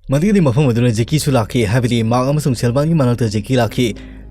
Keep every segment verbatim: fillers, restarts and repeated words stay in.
ꯃꯗꯨꯒꯤꯗꯤ ꯃꯐꯝ ꯑꯗꯨꯗ ꯖꯦꯀꯤꯁꯨ ꯂꯥꯛꯈꯤ, ꯍꯥꯏꯕꯗꯤ ꯃꯥꯔꯛ ꯑꯃꯁꯨꯡ ꯁꯦꯜꯕꯥꯟꯒꯤ ꯃꯅꯥꯛꯇ ꯖꯦꯀꯤ ꯂꯥꯛꯈꯤ꯫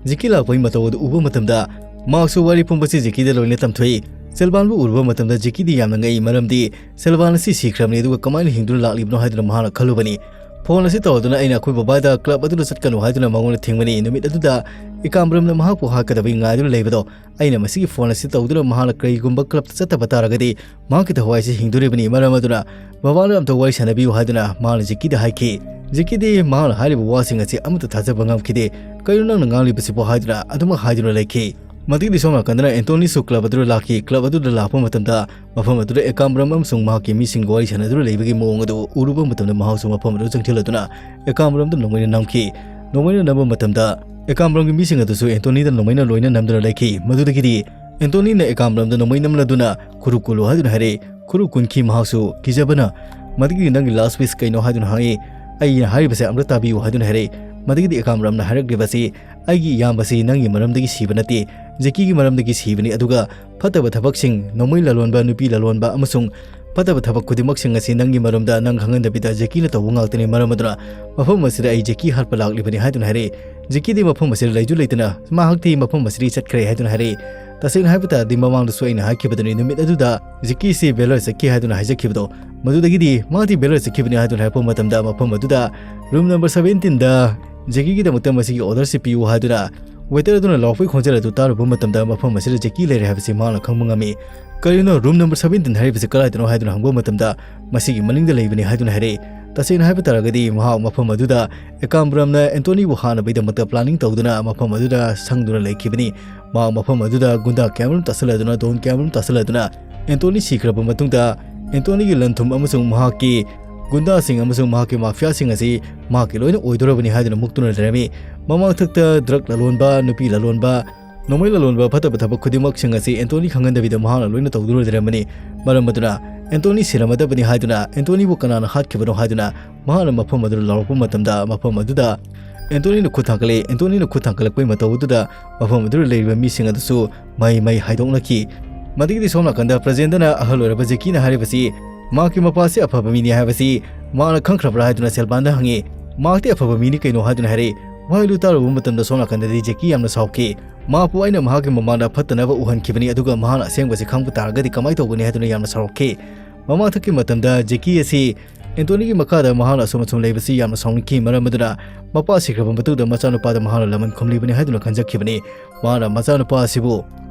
ꯖꯦꯀꯤ ꯂꯥꯛꯄꯒꯤ ꯃꯇꯧ ꯑꯗꯨ ꯎꯕ ꯃꯇꯝꯗ ꯃꯥꯔꯛꯁꯨ ꯋꯥꯔꯤ ꯄꯨꯝꯕꯁꯤ ꯖꯦꯀꯤꯗ ꯂꯣꯏꯅ ꯇꯝꯊꯣꯛꯏ꯫ ꯁꯦꯜꯕꯥꯟꯕꯨ ꯎꯔꯨꯕ ꯃꯇꯝꯗ ꯖꯦꯀꯤꯗꯤ ꯌꯥꯝꯅ ꯉꯛꯏ, ꯃꯔꯝꯗꯤ ꯁꯦꯜꯕꯥꯟ ꯑꯁꯤ ꯁꯤꯈ꯭ꯔꯕꯅꯤ, ꯑꯗꯨꯒ ꯀꯃꯥꯏꯅ ꯍꯤꯡꯗꯨꯅ ꯂꯥꯛꯂꯤꯕꯅꯣ ꯍꯥꯏꯗꯨꯅ ꯃꯍꯥꯛꯅ ꯈꯜꯂꯨꯕꯅꯤ꯫ ꯐꯣꯟ ꯑꯁꯤ ꯇꯧꯔꯗꯨꯅ ꯑꯩꯅ ꯑꯩꯈꯣꯏ ꯕꯕꯥꯗ ꯀ꯭ꯂꯕ ꯑꯗꯨꯗ ꯆꯠꯀꯅꯨ ꯍꯥꯏꯗꯨꯅ ꯃꯉꯣꯟꯗ ꯊꯤꯡꯕꯅꯤ꯫ ꯅꯨꯃꯤꯠ ꯑꯗꯨꯗ ꯑꯦꯀꯥꯝꯕ꯭ꯔꯝꯅ ꯃꯍꯥꯛꯄꯨ ꯍꯥꯠꯀꯗꯕꯒꯤ ꯉꯥꯏꯗꯨꯅ ꯂꯩꯕꯗꯣ ꯑꯩꯅ ꯃꯁꯤꯒꯤ ꯐꯣꯟ ꯑꯁꯤ ꯇꯧꯗꯨꯅ ꯃꯍꯥꯛꯅ ꯀꯔꯤꯒꯨꯝꯕ ꯀ꯭ꯂꯕꯇ ꯆꯠꯇꯕ ꯇꯥꯔꯒꯗꯤ ꯃꯍꯥꯛꯀꯤ ꯊꯋꯥꯏꯁꯤ ꯍꯤꯡꯗꯣꯔꯤꯕꯅꯤ꯫ ꯃꯔꯝ ꯑꯗꯨꯅ ꯕꯕꯥꯅ ꯑꯝꯇ ꯋꯥꯔꯤ ꯁꯥꯟꯅꯕꯤꯌꯨ ꯍꯥꯏꯗꯨꯅ ꯃꯍꯥꯛꯅ ꯖꯦꯀꯤꯗ ꯍꯥꯏꯈꯤ꯫ ꯖꯦꯀꯤꯗꯤ ꯃꯍꯥꯛꯅ ꯍꯥꯏꯔꯤꯕ ꯋꯥꯁꯤꯡ ꯑꯁꯤ ꯑꯃꯠꯇ ꯊꯥꯖꯕ ꯉꯝꯈꯤꯗꯦ꯫ "ꯀꯔꯤꯅꯣ ꯅꯪꯅ ꯉꯥꯡꯂꯤꯕꯁꯤꯕꯣ?" ꯍꯥꯏꯗꯨꯅ ꯑꯗꯨꯃꯛ ꯍꯥꯏꯗꯨꯅ ꯂꯩꯈꯤ꯫ ꯃꯗꯨꯒꯤꯗꯤ ꯁꯣꯝ ꯅꯥꯀꯟꯗꯅ ꯑꯦꯟꯇꯣꯅꯤꯁꯨ ꯀ꯭ꯂꯕ ꯑꯗꯨꯗ ꯂꯥꯛꯈꯤ꯫ ꯀ꯭ꯂꯕ ꯑꯗꯨꯗ ꯂꯥꯛꯄ ꯃꯇꯝꯗ ꯃꯐꯝ ꯑꯗꯨꯗ ꯑꯦꯀꯥꯝꯕ꯭ꯔꯝ ꯑꯃꯁꯨꯡ ꯃꯍꯥꯛꯀꯤ ꯃꯤꯁꯤꯡꯒ ꯋꯥꯔꯤ ꯁꯥꯟꯅꯗꯨꯅ ꯂꯩꯕꯒꯤ ꯃꯑꯣꯡ ꯑꯗꯨ ꯎꯔꯨꯕ ꯃꯇꯝꯗ ꯃꯍꯥꯛꯁꯨ ꯃꯐꯝ ꯑꯗꯨꯗ ꯆꯪꯁꯤꯜꯂꯗꯨꯅ ꯑꯦꯀꯥꯝꯕ꯭ꯔꯝꯗ ꯅꯣꯡꯃꯩꯅ ꯅꯝꯈꯤ꯫ ꯅꯣꯡꯃꯩꯅ ꯅꯝꯕ ꯃꯇꯝꯗ ꯑꯦꯀꯥꯝꯕ꯭ꯔꯝꯒꯤ ꯃꯤꯁꯤꯡ ꯑꯗꯨꯁꯨ ꯑꯦꯟꯇꯣꯅꯤꯗ ꯅꯣꯡꯃꯩꯅ ꯂꯣꯏꯅ ꯅꯝꯗꯨꯅ ꯂꯩꯈꯤ꯫ ꯃꯗꯨꯗꯒꯤꯗꯤ ꯑꯦꯟꯇꯣꯅꯤꯅ ꯑꯦꯀꯥꯝꯕ꯭ꯔꯝꯗ ꯅꯣꯡꯃꯩ ꯅꯝꯂꯗꯨꯅ "ꯈꯨꯔꯨ ꯀꯨꯜꯂꯨ" ꯍꯥꯏꯗꯨꯅ ꯍꯥꯏꯔꯛꯏ꯫ ꯈꯨꯔꯨ ꯀꯨꯟꯈꯤ ꯃꯍꯥꯛꯁꯨ ꯀꯤꯖꯕꯅ꯫ ꯃꯗꯨꯒꯤ "ꯅꯪꯒꯤ ꯂꯥꯁ ꯋꯤꯁ ꯀꯩꯅꯣ?" ꯍꯥꯏꯗꯨꯅ ꯍꯪꯉꯤ꯫ "ꯑꯩꯅ ꯍꯥꯏꯔꯤꯕꯁꯦ ꯑꯃꯨꯛꯇ ꯇꯥꯕꯤꯌꯨ" ꯍꯥꯏꯗꯨꯅ ꯍꯥꯏꯔꯛꯏ꯫ ꯃꯗꯨꯒꯤꯗꯤ ꯑꯦꯀꯥꯝꯕ꯭ꯔꯝꯅ ꯍꯥꯏꯔꯛꯂꯤꯕꯁꯤ, "ꯑꯩꯒꯤ ꯏꯌꯥꯝꯕꯁꯤ ꯅꯪꯒꯤ ꯃꯔꯝꯗꯒꯤ ꯁꯤꯕ ꯅꯠꯇꯦ, ꯖꯦꯀꯤꯒꯤ ꯃꯔꯝꯗꯒꯤ ꯁꯤꯕꯅꯤ꯫ ꯑꯗꯨꯒ ꯐꯠꯇꯕ ꯊꯕꯛꯁꯤꯡ, ꯅꯣꯡꯃꯩ ꯂꯂꯣꯟꯕ, ꯅꯨꯄꯤ ꯂꯂꯣꯟꯕ ꯑꯃꯁꯨꯡ ꯐꯠꯇꯕ ꯊꯕꯛ ꯈꯨꯗꯤꯡꯃꯛꯁꯤꯡ ꯑꯁꯤ ꯅꯪꯒꯤ ꯃꯔꯝꯗ ꯅꯪ ꯈꯪꯍꯟꯗꯕꯤꯗ ꯖꯦꯀꯤꯅ ꯇꯧꯕ ꯉꯥꯛꯇꯅꯤ꯫ ꯃꯔꯝ ꯑꯗꯨꯅ ꯃꯐꯝ ꯑꯁꯤꯗ ꯑꯩ ꯖꯦꯀꯤ ꯍꯥꯠꯄ ꯂꯥꯛꯂꯤꯕꯅꯤ" ꯍꯥꯏꯗꯨꯅ ꯍꯥꯏꯔꯛꯏ꯫ ꯖꯦꯀꯤꯗꯤ ꯃꯐꯝ ꯑꯁꯤꯗ ꯂꯩꯁꯨ ꯂꯩꯇꯅ ꯃꯍꯥꯛꯇꯤ ꯃꯐꯝ ꯑꯁꯤꯗꯒꯤ ꯆꯠꯈ꯭ꯔꯦ ꯍꯥꯏꯗꯨꯅ ꯍꯥꯏꯔꯛꯏ꯫ ꯇꯁꯦꯡꯅ ꯍꯥꯏꯕ ꯇꯥꯔꯗꯤ ꯃꯃꯥꯡꯗꯁꯨ ꯑꯩꯅ ꯍꯥꯏꯈꯤꯕꯗꯨꯅꯤ, ꯅꯨꯃꯤꯠ ꯑꯗꯨꯗ ꯖꯦꯀꯤꯁꯤ ꯕꯦꯂꯔ ꯆꯠꯈꯤ ꯍꯥꯏꯗꯨꯅ ꯍꯥꯏꯖꯈꯤꯕꯗꯣ꯫ ꯃꯗꯨꯗꯒꯤꯗꯤ ꯃꯥꯗꯤ ꯕꯦꯂꯔ ꯆꯠꯈꯤꯕꯅꯤ ꯍꯥꯏꯗꯨꯅ ꯍꯥꯏꯔꯛꯄ ꯃꯇꯝꯗ ꯃꯐꯝ ꯑꯗꯨꯗ ꯔꯨꯝ ꯅꯝꯕꯔ ꯁꯕꯦꯟꯇꯤꯟꯗ ꯖꯦꯀꯤꯒꯤꯗꯃꯛꯇ ꯃꯁꯤꯒꯤ ꯑꯣꯔꯗꯔꯁꯤ ꯄꯤꯌꯨ ꯍꯥꯏꯗꯨꯅ ꯋꯦꯇꯔ ꯑꯗꯨꯅ ꯂꯥꯎꯔꯛꯄꯒꯤ ꯈꯣꯟꯖꯦꯜ ꯑꯗꯨ ꯇꯥꯔꯨꯕ ꯃꯇꯝꯗ ꯃꯐꯝ ꯑꯁꯤꯗ ꯖꯦꯀꯤ ꯂꯩꯔꯦ ꯍꯥꯏꯕꯁꯤ ꯃꯍꯥꯛꯅ ꯈꯪꯕ ꯉꯝꯃꯤ꯫ "ꯀꯔꯤꯅꯣ, ꯔꯨꯝ ꯅꯝꯕꯔ ꯁꯕꯦꯟꯇꯤꯟ ꯍꯥꯏꯔꯤꯕꯁꯤ ꯀꯗꯥꯏꯗꯅꯣ?" ꯍꯥꯏꯗꯨꯅ ꯍꯪꯕ ꯃꯇꯝꯗ ꯃꯁꯤꯒꯤ ꯃꯅꯤꯡꯗ ꯂꯩꯕꯅꯤ ꯍꯥꯏꯗꯨꯅ ꯍꯥꯏꯔꯛꯏ꯫ ꯇꯁꯦꯡꯅ ꯍꯥꯏꯕ ꯇꯥꯔꯒꯗꯤ ꯃꯍꯥꯛ ꯃꯐꯝ ꯑꯗꯨꯗ ꯑꯦꯀꯥꯝꯕ꯭ꯔꯝꯅ ꯑꯦꯟꯇꯣꯅꯤꯕꯨ ꯍꯥꯠꯅꯕꯒꯤꯗꯃꯛꯇ ꯄ꯭ꯂꯥꯅꯤꯡ ꯇꯧꯗꯨꯅ ꯃꯐꯝ ꯑꯗꯨꯗ ꯁꯪꯗꯨꯅ ꯂꯩꯈꯤꯕꯅꯤ꯫ ꯃꯍꯥꯛ ꯃꯐꯝ ꯑꯗꯨꯗ ꯒꯨꯟꯗꯥ ꯀꯌꯥꯃꯔꯨꯝ ꯇꯥꯁꯤꯜꯂꯗꯨꯅ, ꯗꯣꯟ ꯀꯌꯥꯃꯔꯨꯝ ꯇꯥꯁꯤꯜꯂꯗꯨꯅ ꯑꯦꯟꯇꯣꯅꯤ ꯁꯤꯈ꯭ꯔꯕ ꯃꯇꯨꯡꯗ ꯑꯦꯟꯇꯣꯅꯤꯒꯤ ꯂꯟ-ꯊꯨꯝ ꯑꯃꯁꯨꯡ ꯃꯍꯥꯛꯀꯤ ꯒꯨꯟꯗꯥꯁꯤꯡ ꯑꯃꯁꯨꯡ ꯃꯍꯥꯛꯀꯤ ꯃꯥꯐꯤꯌꯥꯁꯤꯡ ꯑꯁꯤ ꯃꯍꯥꯛꯀꯤ ꯂꯣꯏꯅ ꯑꯣꯏꯗꯣꯔꯕꯅꯤ ꯍꯥꯏꯗꯨꯅ ꯃꯨꯛꯇꯨꯅ ꯂꯩꯔꯝꯃꯤ꯫ ꯃꯃꯥꯡꯊꯛꯇ ꯗ꯭ꯔꯒ ꯂꯂꯣꯟꯕ, ꯅꯨꯄꯤ ꯂꯂꯣꯟꯕ, ꯅꯣꯡꯃꯩ ꯂꯂꯣꯟꯕ, ꯐꯠꯇꯕ ꯊꯕꯛ ꯈꯨꯗꯤꯡꯃꯛꯁꯤꯡ ꯑꯁꯤ ꯑꯦꯟꯇꯣꯅꯤ ꯈꯪꯍꯟꯗꯕꯤꯗ ꯃꯍꯥꯛꯅ ꯂꯣꯏꯅ ꯇꯧꯗꯨꯅ ꯂꯩꯔꯝꯕꯅꯤ꯫ ꯃꯔꯝ ꯑꯗꯨꯅ ꯑꯦꯟꯇꯣꯅꯤ ꯁꯤꯔꯝꯃꯗꯕꯅꯤ ꯍꯥꯏꯗꯨꯅ, ꯑꯦꯟꯇꯣꯅꯤꯕꯨ ꯀꯅꯥꯅ ꯍꯥꯠꯈꯤꯕꯅꯣ ꯍꯥꯏꯗꯨꯅ ꯃꯍꯥꯛꯅ ꯃꯐꯝ ꯑꯗꯨꯗ ꯂꯥꯎꯔꯛꯄ ꯃꯇꯝꯗ, ꯃꯐꯝ ꯑꯗꯨꯗ ꯑꯦꯟꯇꯣꯅꯤꯅ ꯈꯨꯠ ꯊꯥꯡꯒꯠꯂꯛꯏ꯫ ꯑꯦꯟꯇꯣꯅꯤꯅ ꯈꯨꯠ ꯊꯥꯡꯒꯠꯂꯛꯄꯒꯤ ꯃꯇꯧ ꯑꯗꯨꯗ ꯃꯐꯝ ꯑꯗꯨꯗ ꯂꯩꯔꯤꯕ ꯃꯤꯁꯤꯡ ꯑꯗꯨꯁꯨ ꯃꯍꯩ ꯃꯍꯩ ꯍꯥꯏꯗꯣꯛꯅꯈꯤ꯫ ꯃꯗꯨꯒꯤꯗꯤ ꯁꯣꯝ ꯅꯥꯀꯟꯗ ꯄ꯭ꯔꯖꯦꯟꯗꯅ ꯑꯍꯜ ꯑꯣꯏꯔꯕ ꯖꯦꯀꯤꯅ ꯍꯥꯏꯔꯤꯕꯁꯤ, ꯃꯍꯥꯛꯀꯤ ꯃꯄꯥꯁꯤ ꯑꯐꯕ ꯃꯤꯅꯤ ꯍꯥꯏꯕꯁꯤ ꯃꯍꯥꯛꯅ ꯈꯪꯈ꯭ꯔꯕ꯭ꯔꯥ ꯍꯥꯏꯗꯨꯅ ꯁꯦꯜꯕꯥꯟꯗ ꯍꯪꯉꯤ꯫ ꯃꯍꯥꯛꯇꯤ ꯑꯐꯕ ꯃꯤꯅꯤ ꯀꯩꯅꯣ ꯍꯥꯏꯗꯨꯅ ꯍꯥꯏꯔꯛꯏ꯫ ꯋꯥꯍꯩꯗꯨ ꯇꯥꯔꯨꯕ ꯃꯇꯝꯗ ꯁꯣꯝ ꯅꯥꯀꯟꯗꯗꯤ ꯖꯦꯀꯤ ꯌꯥꯝꯅ ꯁꯥꯎꯈꯤ꯫ ꯃꯍꯥꯛꯄꯨ ꯑꯩꯅ ꯃꯍꯥꯛꯀꯤ ꯃꯃꯥꯡꯗ ꯐꯠꯇꯅꯕ ꯎꯍꯟꯈꯤꯕꯅꯤ, ꯑꯗꯨꯒ ꯃꯍꯥꯛꯅ ꯑꯁꯦꯡꯕꯁꯤ ꯈꯪꯕ ꯇꯥꯔꯒꯗꯤ ꯀꯃꯥꯏꯅ ꯇꯧꯒꯅꯤ ꯍꯥꯏꯗꯨꯅ ꯌꯥꯝꯅ ꯁꯥꯎꯔꯛꯈꯤ꯫ ꯃꯃꯥꯡꯊꯛꯀꯤ ꯃꯇꯝꯗ ꯖꯦꯀꯤ ꯑꯁꯤ ꯑꯦꯟꯇꯣꯅꯤꯒꯤ ꯃꯈꯥꯗ ꯃꯍꯥꯛꯅ ꯑꯁꯨꯝ ꯑꯁꯨꯝ ꯂꯩꯕꯁꯤ ꯌꯥꯝꯅ ꯁꯥꯎꯅꯤꯡꯈꯤ꯫ ꯃꯔꯝ ꯑꯗꯨꯅ ꯃꯄꯥ ꯁꯤꯈ꯭ꯔꯕ ꯃꯇꯨꯡꯗ ꯃꯆꯥꯅꯨꯄꯥꯗ ꯃꯍꯥꯛꯅ ꯂꯃꯟ ꯈꯨꯝꯂꯤꯕꯅꯤ ꯍꯥꯏꯗꯨꯅ ꯈꯟꯖꯈꯤꯕꯅꯤ꯫ ꯃꯍꯥꯛꯅ ꯃꯆꯥꯅꯨꯄꯥ ꯑꯁꯤꯕꯨ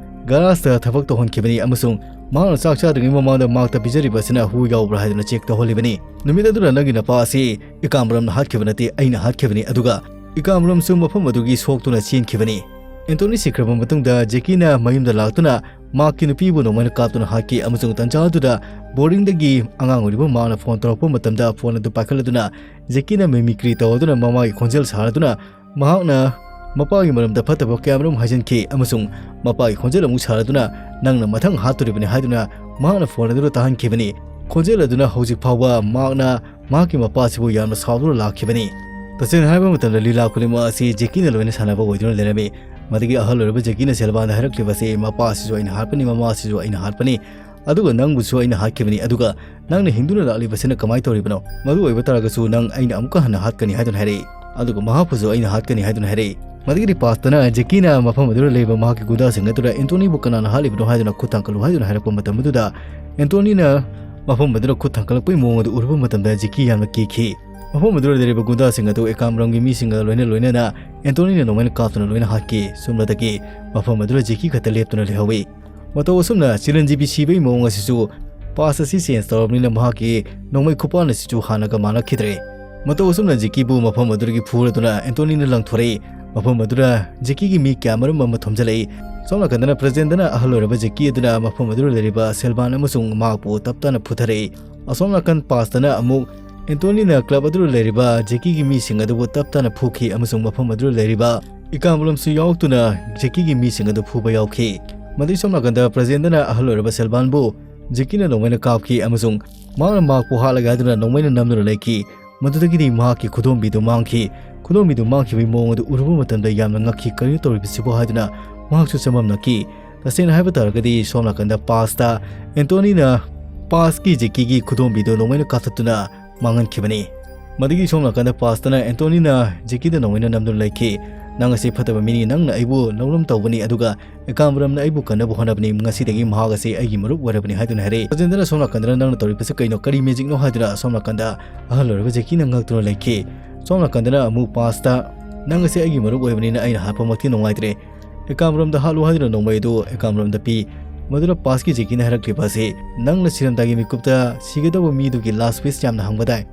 ꯒꯔꯥꯖꯇ ꯊꯕꯛ ꯇꯧꯍꯟꯈꯤꯕꯅꯤ ꯑꯃꯁꯨꯡ ꯃꯍꯥꯛꯅ ꯆꯥꯛ ꯆꯥꯗ꯭ꯔꯤꯉꯩ ꯃꯃꯥꯡꯗ ꯃꯍꯥꯛꯇ ꯄꯤꯖꯔꯤꯕ ꯑꯁꯤꯅ ꯍꯨ ꯌꯥꯎꯕ꯭ꯔꯥ ꯍꯥꯏꯗꯨꯅ ꯆꯦꯛ ꯇꯧꯍꯜꯂꯤꯕꯅꯤ꯫ ꯅꯨꯃꯤꯠ ꯑꯗꯨꯗ ꯅꯪꯒꯤ ꯅꯄꯥ ꯑꯁꯤ ꯏꯀꯥꯝꯕꯔꯝꯅ ꯍꯥꯠꯈꯤꯕ ꯅꯠꯇꯦ, ꯑꯩꯅ ꯍꯥꯠꯈꯤꯕꯅꯤ, ꯑꯗꯨꯒ ꯏꯀꯥꯝꯕꯔꯝꯁꯨ ꯃꯐꯝ ꯑꯗꯨꯒꯤ ꯁꯣꯛꯇꯨꯅ ꯆꯦꯟꯈꯤꯕꯅꯤ꯫ ꯑꯦꯟꯇꯣꯅꯤ ꯁꯤꯈ꯭ꯔꯕ ꯃꯇꯨꯡꯗ ꯖꯦꯀꯤꯅ ꯃꯌꯨꯝꯗ ꯂꯥꯛꯇꯨꯅ ꯃꯍꯥꯛꯀꯤ ꯅꯨꯄꯤꯕꯨ ꯅꯣꯡꯃꯩꯅ ꯀꯥꯞꯇꯨꯅ ꯍꯥꯠꯈꯤ, ꯑꯃꯁꯨꯡ ꯇꯟꯖꯥ ꯑꯗꯨꯗ ꯕꯣꯔꯗꯤꯡꯗꯒꯤ ꯑꯉꯥꯡ ꯑꯣꯏꯔꯤꯕ ꯃꯍꯥꯛꯅ ꯐꯣꯟ ꯇꯧꯔꯛꯄ ꯃꯇꯝꯗ ꯐꯣꯟ ꯑꯗꯨ ꯄꯥꯏꯈꯠꯂꯗꯨꯅ ꯖꯦꯀꯤꯅ ꯃꯤꯃꯤꯀ꯭ꯔꯤ ꯇꯧꯗꯨꯅ ꯃꯃꯥꯒꯤ ꯈꯣꯟꯖꯦꯜ ꯁꯥꯔꯗꯨꯅ ꯃꯍꯥꯛꯅ ꯃꯄꯥꯒꯤ ꯃꯔꯝꯗ ꯐꯠꯇꯕ ꯀꯌꯥꯃꯔꯨꯝ ꯍꯥꯏꯖꯤꯟꯈꯤ, ꯑꯃꯁꯨꯡ ꯃꯄꯥꯒꯤ ꯈꯣꯟꯖꯦꯜ ꯑꯃꯨꯛ ꯁꯥꯔꯗꯨꯅ ꯅꯪꯅ ꯃꯊꯪ ꯍꯥꯠꯇꯣꯔꯤꯕꯅꯤ ꯍꯥꯏꯗꯨꯅ ꯃꯍꯥꯛꯅ ꯐꯣꯟ ꯑꯗꯨꯗ ꯇꯥꯍꯟꯈꯤꯕꯅꯤ꯫ ꯈꯣꯟꯖꯦꯜ ꯑꯗꯨꯅ ꯍꯧꯖꯤꯛ ꯐꯥꯎꯕ ꯃꯍꯥꯛꯅ ꯃꯍꯥꯛꯀꯤ ꯃꯄꯥꯁꯤꯕꯨ ꯌꯥꯝꯅ ꯁꯥꯎꯗꯨꯅ ꯂꯥꯛꯈꯤꯕꯅꯤ꯫ ꯇꯁꯦꯡꯅ ꯍꯥꯏꯕ ꯃꯇꯝꯗ ꯂꯤꯂꯥ ꯈꯨꯗꯤꯡꯃꯛ ꯑꯁꯤ ꯖꯦꯀꯤꯅ ꯂꯣꯏꯅ ꯁꯥꯟꯅꯕ ꯑꯣꯏꯗꯨꯅ ꯂꯩꯔꯝꯃꯤ꯫ ꯃꯗꯨꯒꯤ ꯑꯍꯜ ꯑꯣꯏꯔꯕ ꯖꯦꯀꯤꯅ ꯁꯦꯜꯕꯥꯟꯗ ꯍꯥꯏꯔꯛꯂꯤꯕꯁꯤ, "ꯃꯄꯥꯁꯤꯁꯨ ꯑꯩꯅ ꯍꯥꯠꯄꯅꯤ, ꯃꯃꯥꯁꯤꯁꯨ ꯑꯩꯅ ꯍꯥꯠꯄꯅꯤ, ꯑꯗꯨꯒ ꯅꯪꯕꯨꯁꯨ ꯑꯩꯅ ꯍꯥꯠꯈꯤꯕꯅꯤ, ꯑꯗꯨꯒ ꯅꯪꯅ ꯍꯤꯡꯗꯨꯅ ꯂꯥꯛꯂꯤꯕꯁꯤꯅ ꯀꯃꯥꯏꯅ ꯇꯧꯔꯤꯕꯅꯣ? ꯃꯗꯨ ꯑꯣꯏꯕ ꯇꯥꯔꯒꯁꯨ ꯅꯪ ꯑꯩꯅ ꯑꯃꯨꯛꯀ ꯍꯟꯅ ꯍꯥꯠꯀꯅꯤ" ꯍꯥꯏꯗꯨꯅ ꯍꯥꯏꯔꯛꯏ꯫ ꯑꯗꯨꯒ ꯃꯍꯥꯛꯄꯨꯁꯨ ꯑꯩꯅ ꯍꯥꯠꯀꯅꯤ ꯍꯥꯏꯗꯨꯅ ꯍꯥꯏꯔꯛꯏ꯫ ꯃꯗꯨꯒꯤꯗꯤ ꯄꯥꯁꯇꯅ ꯖꯦꯀꯤꯅ ꯃꯐꯝ ꯑꯗꯨꯗ ꯂꯩꯕ ꯃꯍꯥꯛꯀꯤ ꯒꯨꯟꯗꯥꯁꯤꯡ ꯑꯗꯨꯗ ꯑꯦꯟꯇꯣꯅꯤꯕꯨ ꯀꯅꯥꯅ ꯍꯥꯠꯂꯤꯕꯅꯣ ꯍꯥꯏꯗꯨꯅ ꯈꯨꯠ ꯊꯥꯡꯒꯠꯂꯨ ꯍꯥꯏꯗꯨꯅ ꯍꯥꯏꯔꯛꯄ ꯃꯇꯝ ꯑꯗꯨꯗ ꯑꯦꯟꯇꯣꯅꯤꯅ ꯃꯐꯝ ꯑꯗꯨꯗ ꯈꯨꯠ ꯊꯥꯡꯒꯠꯂꯛꯄꯒꯤ ꯃꯑꯣꯡ ꯑꯗꯨ ꯎꯔꯨꯕ ꯃꯇꯝꯗ ꯖꯦꯀꯤ ꯌꯥꯝꯅ ꯀꯤꯈꯤ꯫ ꯃꯐꯝ ꯑꯗꯨꯗ ꯂꯩꯔꯤꯕ ꯒꯨꯟꯗꯥꯁꯤꯡ ꯑꯗꯨ ꯑꯦꯀꯥꯝꯕꯔꯝꯒꯤ ꯃꯤꯁꯤꯡꯒ ꯂꯣꯏꯅ ꯂꯣꯏꯅꯅ ꯑꯦꯟꯇꯣꯅꯤꯅ ꯅꯣꯡꯃꯩꯅ ꯀꯥꯞꯇꯨꯅ ꯂꯣꯏꯅ ꯍꯥꯠꯈꯤ꯫ ꯁꯣꯝꯂꯗꯒꯤ ꯃꯐꯝ ꯑꯗꯨꯗ ꯖꯦꯀꯤ ꯈꯛꯇ ꯂꯦꯞꯇꯨꯅ ꯂꯩꯍꯧꯏ꯫ ꯃꯇꯧ ꯑꯁꯨꯝꯅ ꯆꯤꯔꯟꯖꯤꯕꯤ ꯁꯤꯕꯒꯤ ꯃꯑꯣꯡ ꯑꯁꯤꯁꯨ ꯄꯥꯁ ꯑꯁꯤ ꯆꯦꯟꯖ ꯇꯧꯔꯕꯅꯤꯅ ꯃꯍꯥꯛꯀꯤ ꯅꯣꯡꯃꯩ ꯈꯨꯄꯥꯟ ꯑꯁꯤꯁꯨ ꯍꯥꯟꯅꯒ ꯃꯥꯟꯅꯈꯤꯗ꯭ꯔꯦ꯫ ꯃꯇꯧ ꯑꯁꯨꯝꯅ ꯖꯦꯀꯤꯕꯨ ꯃꯐꯝ ꯑꯗꯨꯗꯒꯤ ꯐꯨꯔꯗꯨꯅ ꯑꯦꯟꯇꯣꯅꯤꯅ ꯂꯪꯊꯣꯔꯛꯏ꯫ ꯃꯐꯝ ꯑꯗꯨꯗ ꯖꯦꯀꯤꯒꯤ ꯃꯤ ꯀꯌꯥꯃꯔꯨꯝ ꯑꯃ ꯊꯣꯝꯖꯤꯜꯂꯛꯏ꯫ ꯁꯣꯝ ꯅꯥꯀꯟꯗꯅ ꯄ꯭ꯔꯦꯁꯤꯗꯦꯟꯠꯅ ꯑꯍꯜ ꯑꯣꯏꯔꯕ ꯖꯦꯀꯤ ꯑꯗꯨꯅ ꯃꯐꯝ ꯑꯗꯨꯗ ꯂꯩꯔꯤꯕ ꯁꯦꯜꯕꯥꯟ ꯑꯃꯁꯨꯡ ꯃꯍꯥꯛꯄꯨ ꯇꯞ ꯇꯥꯅ ꯐꯨꯊꯔꯛꯏ꯫ ꯑꯁꯣꯝ ꯅꯥꯀꯟ ꯄꯥꯁꯇꯅ ꯑꯃꯨꯛ ꯑꯦꯟꯇꯣꯅꯤꯅ ꯀ꯭ꯂꯕ ꯑꯗꯨꯗ ꯂꯩꯔꯤꯕ ꯖꯦꯀꯤꯒꯤ ꯃꯤꯁꯤꯡ ꯑꯗꯨꯕꯨ ꯇꯞ ꯇꯥꯅ ꯐꯨꯈꯤ ꯑꯃꯁꯨꯡ ꯃꯐꯝ ꯑꯗꯨꯗ ꯂꯩꯔꯤꯕ ꯏꯀꯥꯝꯕꯔꯝꯁꯨ ꯌꯥꯎꯔꯛꯇꯨꯅ ꯖꯦꯀꯤꯒꯤ ꯃꯤꯁꯤꯡ ꯑꯗꯨ ꯐꯨꯕ ꯌꯥꯎꯈꯤ꯫ ꯃꯗꯨꯒꯤ ꯁꯣꯝ ꯅꯥꯀꯟꯗ ꯄ꯭ꯔꯦꯁꯤꯗꯦꯟꯠꯅ ꯑꯍꯜ ꯑꯣꯏꯔꯕ ꯁꯦꯜꯕꯥꯟꯕꯨ ꯖꯦꯀꯤꯅ ꯅꯣꯡꯃꯩꯅ ꯀꯥꯞꯈꯤ ꯑꯃꯁꯨꯡ ꯃꯍꯥꯛꯅ ꯃꯍꯥꯛꯄꯨ ꯍꯥꯠꯂꯒꯦ ꯍꯥꯏꯗꯨꯅ ꯅꯣꯡꯃꯩꯅ ꯅꯝꯗꯨꯅ ꯂꯩꯈꯤ꯫ ꯃꯗꯨꯗꯒꯤꯗꯤ ꯃꯍꯥꯛꯀꯤ ꯈꯨꯗꯣꯝꯕꯤꯗꯨ ꯃꯥꯡꯈꯤ꯫ ꯈꯨꯗꯣꯝꯕꯤꯗꯨ ꯃꯥꯡꯈꯤꯕꯒꯤ ꯃꯑꯣꯡ ꯑꯗꯨ ꯎꯔꯨꯕ ꯃꯇꯝꯗ ꯌꯥꯝꯅ ꯉꯛꯈꯤ꯫ "ꯀꯔꯤꯅꯣ ꯇꯧꯔꯤꯕꯁꯤꯕꯨ?" ꯍꯥꯏꯗꯨꯅ ꯃꯍꯥꯛꯁꯨ ꯆꯃꯝꯅꯈꯤ꯫ ꯇꯁꯦꯡꯅ ꯍꯥꯏꯕ ꯇꯥꯔꯒꯗꯤ ꯁꯣꯝ ꯅꯥꯀꯟꯗ ꯄꯥꯁꯇ ꯑꯦꯟꯇꯣꯅꯤꯅ ꯄꯥꯁꯀꯤ ꯖꯦꯀꯤꯒꯤ ꯈꯨꯗꯣꯝꯕꯤꯗꯨ ꯅꯣꯡꯃꯩꯅ ꯀꯥꯞꯊꯠꯇꯨꯅ ꯃꯥꯡꯍꯟꯈꯤꯕꯅꯤ꯫ ꯃꯗꯨꯒꯤ ꯁꯣꯝ ꯅꯥꯀꯟꯗ ꯄꯥꯁꯇꯅ ꯑꯦꯟꯇꯣꯅꯤꯅ ꯖꯦꯀꯤꯗ ꯅꯣꯡꯃꯩꯅ ꯅꯝꯗꯨꯅ ꯂꯩꯈꯤ꯫ "ꯅꯪ ꯑꯁꯤ ꯐꯠꯇꯕ ꯃꯤꯅꯤ, ꯅꯪꯅ ꯑꯩꯕꯨ ꯂꯧꯔꯝ ꯇꯧꯕꯅꯤ, ꯑꯗꯨꯒ ꯑꯦꯀꯥꯝꯕꯔꯝꯅ ꯑꯩꯕꯨ ꯀꯟꯅꯕ ꯍꯣꯠꯅꯕꯅꯤ, ꯉꯁꯤꯗꯒꯤ ꯃꯍꯥꯛ ꯑꯁꯤ ꯑꯩꯒꯤ ꯃꯔꯨꯞ ꯑꯣꯏꯔꯕꯅꯤ" ꯍꯥꯏꯗꯨꯅ ꯍꯥꯏꯔꯛꯏ꯫ ꯄ꯭ꯔꯖꯦꯟꯗꯅ ꯁꯣꯝ ꯅꯥꯀꯟꯗꯅ "ꯅꯪꯅ ꯇꯧꯔꯤꯕꯁꯤ ꯀꯩꯅꯣ, ꯀꯔꯤ ꯃꯦꯖꯤꯛꯅꯣ?" ꯍꯥꯏꯗꯨꯅ ꯁꯣꯝ ꯅꯥꯀꯟꯗ ꯑꯍꯜ ꯑꯣꯏꯔꯕ ꯖꯦꯀꯤꯅ ꯉꯛꯇꯨꯅ ꯂꯩꯈꯤ꯫ ꯁꯣꯝ ꯅꯥꯀꯟꯗꯅ ꯑꯃꯨꯛ ꯄꯥꯁꯇ, "ꯅꯪ ꯑꯁꯤ ꯑꯩꯒꯤ ꯃꯔꯨꯞ ꯑꯣꯏꯕꯅꯤꯅ ꯑꯩꯅ ꯍꯥꯠꯄꯃꯛꯇꯤ ꯅꯨꯡꯉꯥꯏꯇ꯭ꯔꯦ, ꯑꯦꯀꯥꯝꯕꯔꯝꯗ ꯍꯥꯠꯂꯨ" ꯍꯥꯏꯗꯨꯅ ꯅꯣꯡꯃꯩ ꯑꯗꯨ ꯑꯦꯀꯥꯝꯕꯔꯝꯗ ꯄꯤ꯫ ꯃꯗꯨꯗ ꯄꯥꯁꯀꯤ ꯖꯦꯀꯤꯅ ꯍꯥꯏꯔꯛꯂꯤꯕ ꯑꯁꯤ, "ꯅꯪꯅ ꯁꯤꯔꯝꯗꯥꯏꯒꯤ ꯃꯤꯀꯨꯞꯇ ꯁꯤꯒꯗꯧꯕ ꯃꯤꯗꯨꯒꯤ ꯂꯥꯁ ꯋꯤꯁ ꯌꯥꯝꯅ ꯍꯪꯕꯗꯥꯏ?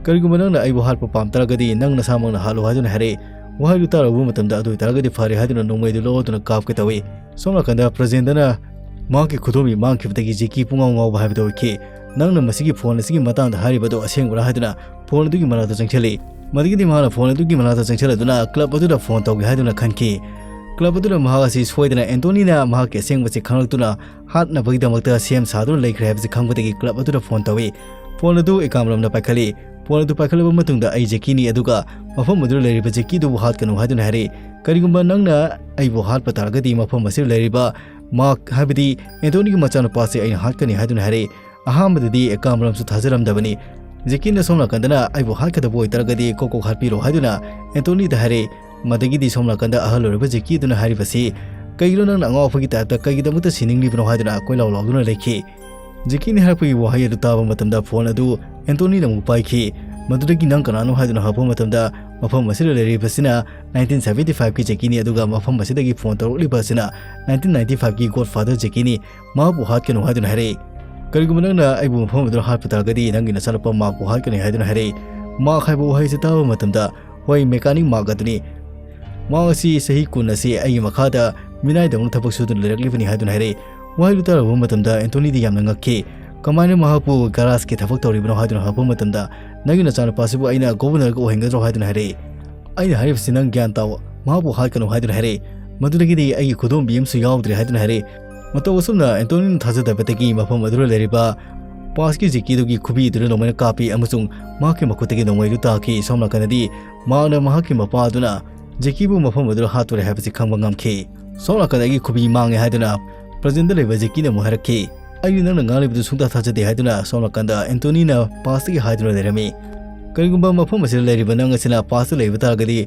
ꯀꯔꯤꯒꯨꯝꯕ ꯅꯪꯅ ꯑꯩꯕꯨ ꯍꯥꯠꯄ ꯄꯥꯝ ꯇꯥꯔꯒꯗꯤ ꯅꯪ ꯅꯁꯥꯃꯛꯅ ꯍꯥꯠꯂꯨ" ꯍꯥꯏꯗꯨꯅ ꯍꯥꯏꯔꯛꯏ꯫ ꯋꯥꯍꯩꯗꯨ ꯇꯥꯔꯨꯕ ꯃꯇꯝꯗ, "ꯑꯗꯨ ꯑꯣꯏꯇꯥꯔꯒꯗꯤ ꯐꯔꯦ" ꯍꯥꯏꯗꯨꯅ ꯅꯣꯡꯃꯩꯗꯨ ꯂꯧꯗꯨꯅ ꯀꯥꯞꯀꯦ ꯇꯧꯏ꯫ ꯁꯣꯝ ꯅꯥꯀꯟꯗ ꯄ꯭ꯔꯖꯦꯟꯗꯅ ꯃꯍꯥꯛꯀꯤ ꯈꯨꯗꯣꯝꯕꯤ ꯃꯥꯡꯈꯤꯕꯗꯒꯤ ꯖꯦꯀꯤ ꯄꯨꯡꯉꯥꯎ ꯉꯥꯎꯕ ꯍꯥꯏꯕꯗꯨ ꯑꯣꯏꯈꯤ꯫ "ꯅꯪꯅ ꯃꯁꯤꯒꯤ ꯐꯣꯟ ꯑꯁꯤꯒꯤ ꯃꯇꯥꯡꯗ ꯍꯥꯏꯔꯤꯕꯗꯨ ꯑꯁꯦꯡꯕꯔꯥ?" ꯍꯥꯏꯗꯨꯅ ꯐꯣꯟ ꯑꯗꯨꯒꯤ ꯃꯅꯥꯛꯇ ꯆꯪꯁꯤꯜꯂꯤ꯫ ꯃꯗꯨꯒꯤꯗꯤ ꯃꯍꯥꯛꯅ ꯐꯣꯟ ꯑꯗꯨꯒꯤ ꯃꯅꯥꯛꯇ ꯆꯪꯁꯤꯜꯂꯗꯨꯅ ꯀ꯭ꯂꯕ ꯑꯗꯨꯗ ꯐꯣꯟ ꯇꯧꯒꯦ ꯍꯥꯏꯗꯨꯅ ꯈꯟꯈꯤ꯫ ꯀ꯭ꯂꯕ ꯑꯗꯨꯗ ꯃꯍꯥꯛ ꯑꯁꯤ ꯁꯣꯏꯗꯅ ꯑꯦꯟꯇꯣꯅꯤꯅ ꯃꯍꯥꯛꯀꯤ ꯑꯁꯦꯡꯕꯁꯤ ꯈꯪꯂꯛꯇꯨꯅ ꯍꯥꯠꯅꯕꯒꯤꯗꯃꯛꯇ ꯁꯦꯝ ꯁꯥꯗꯨꯅ ꯂꯩꯈ꯭ꯔꯦ ꯍꯥꯏꯕꯁꯤ ꯈꯪꯕꯗꯒꯤ ꯀ꯭ꯂꯕ ꯑꯗꯨꯗ ꯐꯣꯟ ꯇꯧꯏ꯫ ꯐꯣꯟ ꯑꯗꯨ ꯑꯦꯀꯥꯝꯔꯝꯅ ꯄꯥꯏꯈꯠꯂꯤ꯫ ꯐꯣꯟ ꯑꯗꯨ ꯄꯥꯏꯈꯠꯂꯕ ꯃꯇꯨꯡꯗ, "ꯑꯩ ꯖꯦꯀꯤꯅꯤ, ꯑꯗꯨꯒ ꯃꯐꯝ ꯑꯗꯨꯗ ꯂꯩꯔꯤꯕ ꯖꯦꯀꯤꯗꯨꯕꯨ ꯍꯥꯠꯀꯅꯨ" ꯍꯥꯏꯗꯨꯅ ꯍꯥꯏꯔꯛꯏ꯫ "ꯀꯔꯤꯒꯨꯝꯕ ꯅꯪꯅ ꯑꯩꯕꯨ ꯍꯥꯠꯄ ꯇꯥꯔꯒꯗꯤ ꯃꯐꯝ ꯑꯁꯤꯗ ꯂꯩꯔꯤꯕ ꯃꯥꯔꯛ, ꯍꯥꯏꯕꯗꯤ ꯑꯦꯟꯇꯣꯅꯤꯒꯤ ꯃꯆꯥꯅꯨꯄꯥꯁꯤ ꯑꯩꯅ ꯍꯥꯠꯀꯅꯤ" ꯍꯥꯏꯗꯨꯅ ꯍꯥꯏꯔꯛꯏ꯫ ꯑꯍꯥꯟꯕꯗꯗꯤ ꯑꯦꯀꯥꯝꯔꯝꯁꯨ ꯊꯥꯖꯔꯝꯗꯕꯅꯤ꯫ ꯖꯦꯀꯤꯅ ꯁꯣꯝ ꯅꯥꯀꯟꯗꯅ "ꯑꯩꯕꯨ ꯍꯥꯠꯀꯗꯕ ꯑꯣꯏꯇꯥꯔꯒꯗꯤ ꯀꯣꯛ ꯀꯣꯛ ꯍꯥꯠꯄꯤꯔꯣ" ꯍꯥꯏꯗꯨꯅ ꯑꯦꯟꯇꯣꯅꯤꯗ ꯍꯥꯏꯔꯛꯏ꯫ ꯃꯗꯒꯤꯗꯤ ꯁꯣꯝ ꯅꯥꯀꯟꯗ ꯑꯍꯜ ꯑꯣꯏꯔꯕ ꯖꯦꯀꯤ ꯑꯗꯨꯅ ꯍꯥꯏꯔꯤꯕꯁꯤ, "ꯀꯩꯒꯤꯅꯣ ꯅꯪꯅ ꯑꯉꯥꯎ ꯑꯐꯩꯒꯤ ꯇꯥꯏꯞꯇ ꯀꯩꯒꯤꯗꯃꯛꯇ ꯁꯤꯅꯤꯡꯂꯤꯕꯅꯣ?" ꯍꯥꯏꯗꯨꯅ ꯀꯣꯏꯂꯥꯎ ꯂꯥꯎꯗꯨꯅ ꯂꯩꯈꯤ꯫ ꯖꯦꯀꯤꯅ ꯍꯥꯏꯔꯛꯄꯒꯤ ꯋꯥꯍꯩ ꯑꯗꯨ ꯇꯥꯕ ꯃꯇꯝꯗ ꯐꯣꯟ ꯑꯗꯨ ꯑꯦꯟꯇꯣꯅꯤꯅ ꯑꯃꯨꯛ ꯄꯥꯏꯈꯤ꯫ ꯃꯗꯨꯗꯒꯤ "ꯅꯪ ꯀꯅꯥꯅꯣ?" ꯍꯥꯏꯗꯨꯅ ꯍꯪꯉꯛꯄ ꯃꯇꯝꯗ, "ꯃꯐꯝ ꯑꯁꯤꯗ ꯂꯩꯔꯤꯕꯁꯤꯅ ꯅꯥꯏꯟꯇꯤꯟ ꯁꯚꯦꯟꯇꯤ ꯐꯥꯏꯚꯀꯤ ꯖꯦꯀꯤꯅꯤ, ꯑꯗꯨꯒ ꯃꯐꯝ ꯑꯁꯤꯗꯒꯤ ꯐꯣꯟ ꯇꯧꯔꯛꯂꯤꯕ ꯑꯁꯤꯅ ꯅꯥꯏꯟꯇꯤꯟ ꯅꯥꯏꯟꯇꯤ ꯐꯥꯏꯚꯀꯤ ꯒꯣꯗꯐꯥꯗꯔ ꯖꯦꯀꯤꯅꯤ, ꯃꯍꯥꯛꯄꯨ ꯍꯥꯠꯀꯅꯨ" ꯍꯥꯏꯗꯨꯅ ꯍꯥꯏꯔꯛꯏ꯫ "ꯀꯔꯤꯒꯨꯝꯕ ꯅꯪꯅ ꯑꯩꯕꯨ ꯃꯐꯝ ꯑꯗꯨꯗ ꯍꯥꯠꯄ ꯇꯥꯔꯒꯗꯤ ꯅꯪꯒꯤ ꯅꯆꯥꯅꯨꯄꯥ ꯃꯥꯔꯛꯄꯨ ꯍꯥꯠꯀꯅꯤ" ꯍꯥꯏꯗꯨꯅ ꯍꯥꯏꯔꯛꯏ꯫ ꯃꯥꯔꯛ ꯍꯥꯏꯕ ꯋꯥꯍꯩꯁꯤ ꯇꯥꯕ ꯃꯇꯝꯗ, "ꯍꯣꯏ, ꯃꯦꯀꯥꯅꯤꯛ ꯃꯥꯔꯛ ꯑꯗꯨꯅꯤ꯫ ꯃꯍꯥꯛ ꯑꯁꯤ ꯆꯍꯤ ꯀꯨꯟ ꯑꯁꯤ ꯑꯩꯒꯤ ꯃꯈꯥꯗ ꯃꯤꯅꯥꯏꯗꯧꯅ ꯊꯕꯛ ꯁꯨꯗꯨꯅ ꯂꯩꯔꯛꯂꯤꯕꯅꯤ" ꯍꯥꯏꯗꯨꯅ ꯍꯥꯏꯔꯛꯏ꯫ ꯋꯥꯍꯩꯗꯨ ꯇꯥꯔꯨꯕ ꯃꯇꯝꯗ ꯑꯦꯟꯇꯣꯅꯤꯗꯤ ꯌꯥꯝꯅ ꯉꯛꯈꯤ꯫ "ꯀꯃꯥꯏꯅ ꯃꯍꯥꯛꯄꯨ ꯒꯥꯔꯥꯖꯀꯤ ꯊꯕꯛ ꯇꯧꯔꯤꯕꯅꯣ?" ꯍꯥꯏꯗꯨꯅ ꯍꯪꯉꯛꯄ ꯃꯇꯝꯗ, "ꯅꯪꯒꯤ ꯅꯆꯥꯅꯨꯄꯥꯁꯤꯕꯨ ꯑꯩꯅ ꯒꯣꯕꯔꯅꯔꯒ ꯑꯣꯏꯍꯟꯒꯗ꯭ꯔꯣ?" ꯍꯥꯏꯗꯨꯅ ꯍꯥꯏꯔꯛꯏ꯫ "ꯑꯩꯅ ꯍꯥꯏꯔꯤꯕꯁꯤ ꯅꯪ ꯒ꯭ꯌꯥꯟ ꯇꯥꯎ, ꯃꯍꯥꯛꯄꯨ ꯍꯥꯠꯀꯅꯨ" ꯍꯥꯏꯗꯨꯅ ꯍꯥꯏꯔꯛꯏ꯫ "ꯃꯗꯨꯗꯒꯤꯗꯤ ꯑꯩꯒꯤ ꯈꯨꯗꯣꯝꯕꯤ ꯑꯃꯁꯨ ꯌꯥꯎꯗ꯭ꯔꯦ" ꯍꯥꯏꯗꯨꯅ ꯍꯥꯏꯔꯛꯏ꯫ ꯃꯇꯧ ꯑꯁꯨꯝꯅ ꯑꯦꯟꯇꯣꯅꯤꯅ ꯊꯥꯖꯗꯕꯗꯒꯤ ꯃꯐꯝ ꯑꯗꯨꯗ ꯂꯩꯔꯤꯕ ꯄꯥꯁꯀꯤ ꯖꯦꯀꯤꯗꯨꯒꯤ ꯈꯨꯕꯤꯗꯨꯗ ꯅꯣꯡꯃꯩꯅ ꯀꯥꯞꯄꯤ ꯑꯃꯁꯨꯡ ꯃꯍꯥꯛꯀꯤ ꯃꯈꯨꯠꯇꯒꯤ ꯅꯣꯡꯃꯩꯗꯨ ꯇꯥꯈꯤ꯫ ꯁꯣꯝ ꯅꯥꯀꯟꯗꯗꯤ ꯃꯍꯥꯛꯅ ꯃꯍꯥꯛꯀꯤ ꯃꯄꯥ ꯑꯗꯨꯅ ꯖꯦꯀꯤꯕꯨ ꯃꯐꯝ ꯑꯗꯨꯗ ꯍꯥꯠꯇꯣꯔꯦ ꯍꯥꯏꯕꯁꯤ ꯈꯪꯕ ꯉꯝꯈꯤ꯫ ꯁꯣꯝ ꯅꯥꯀꯟꯗ ꯑꯩꯒꯤ ꯈꯨꯕꯤ ꯃꯥꯡꯉꯦ ꯍꯥꯏꯗꯨꯅ ꯄ꯭ꯔꯖꯦꯟꯗ ꯂꯩꯕ ꯖꯦꯀꯤꯅ ꯑꯃꯨꯛ ꯍꯥꯏꯔꯛꯈꯤ꯫ ꯑꯩꯅ ꯅꯪꯅ ꯉꯥꯡꯂꯤꯕꯗꯨ ꯁꯨꯡꯊꯥ ꯊꯥꯖꯗꯦ ꯍꯥꯏꯗꯨꯅ ꯁꯣꯝ ꯅꯥꯀꯟꯗ ꯑꯦꯟꯇꯣꯅꯤꯅ ꯄꯥꯁꯇꯒꯤ ꯍꯥꯏꯗꯨꯅ ꯂꯩꯔꯝꯃꯤ꯫ "ꯀꯔꯤꯒꯨꯝꯕ ꯃꯐꯝ ꯑꯁꯤꯗ ꯂꯩꯔꯤꯕ ꯅꯪ ꯑꯁꯤꯅ ꯄꯥꯁꯇ ꯂꯩꯕ ꯇꯥꯔꯒꯗꯤ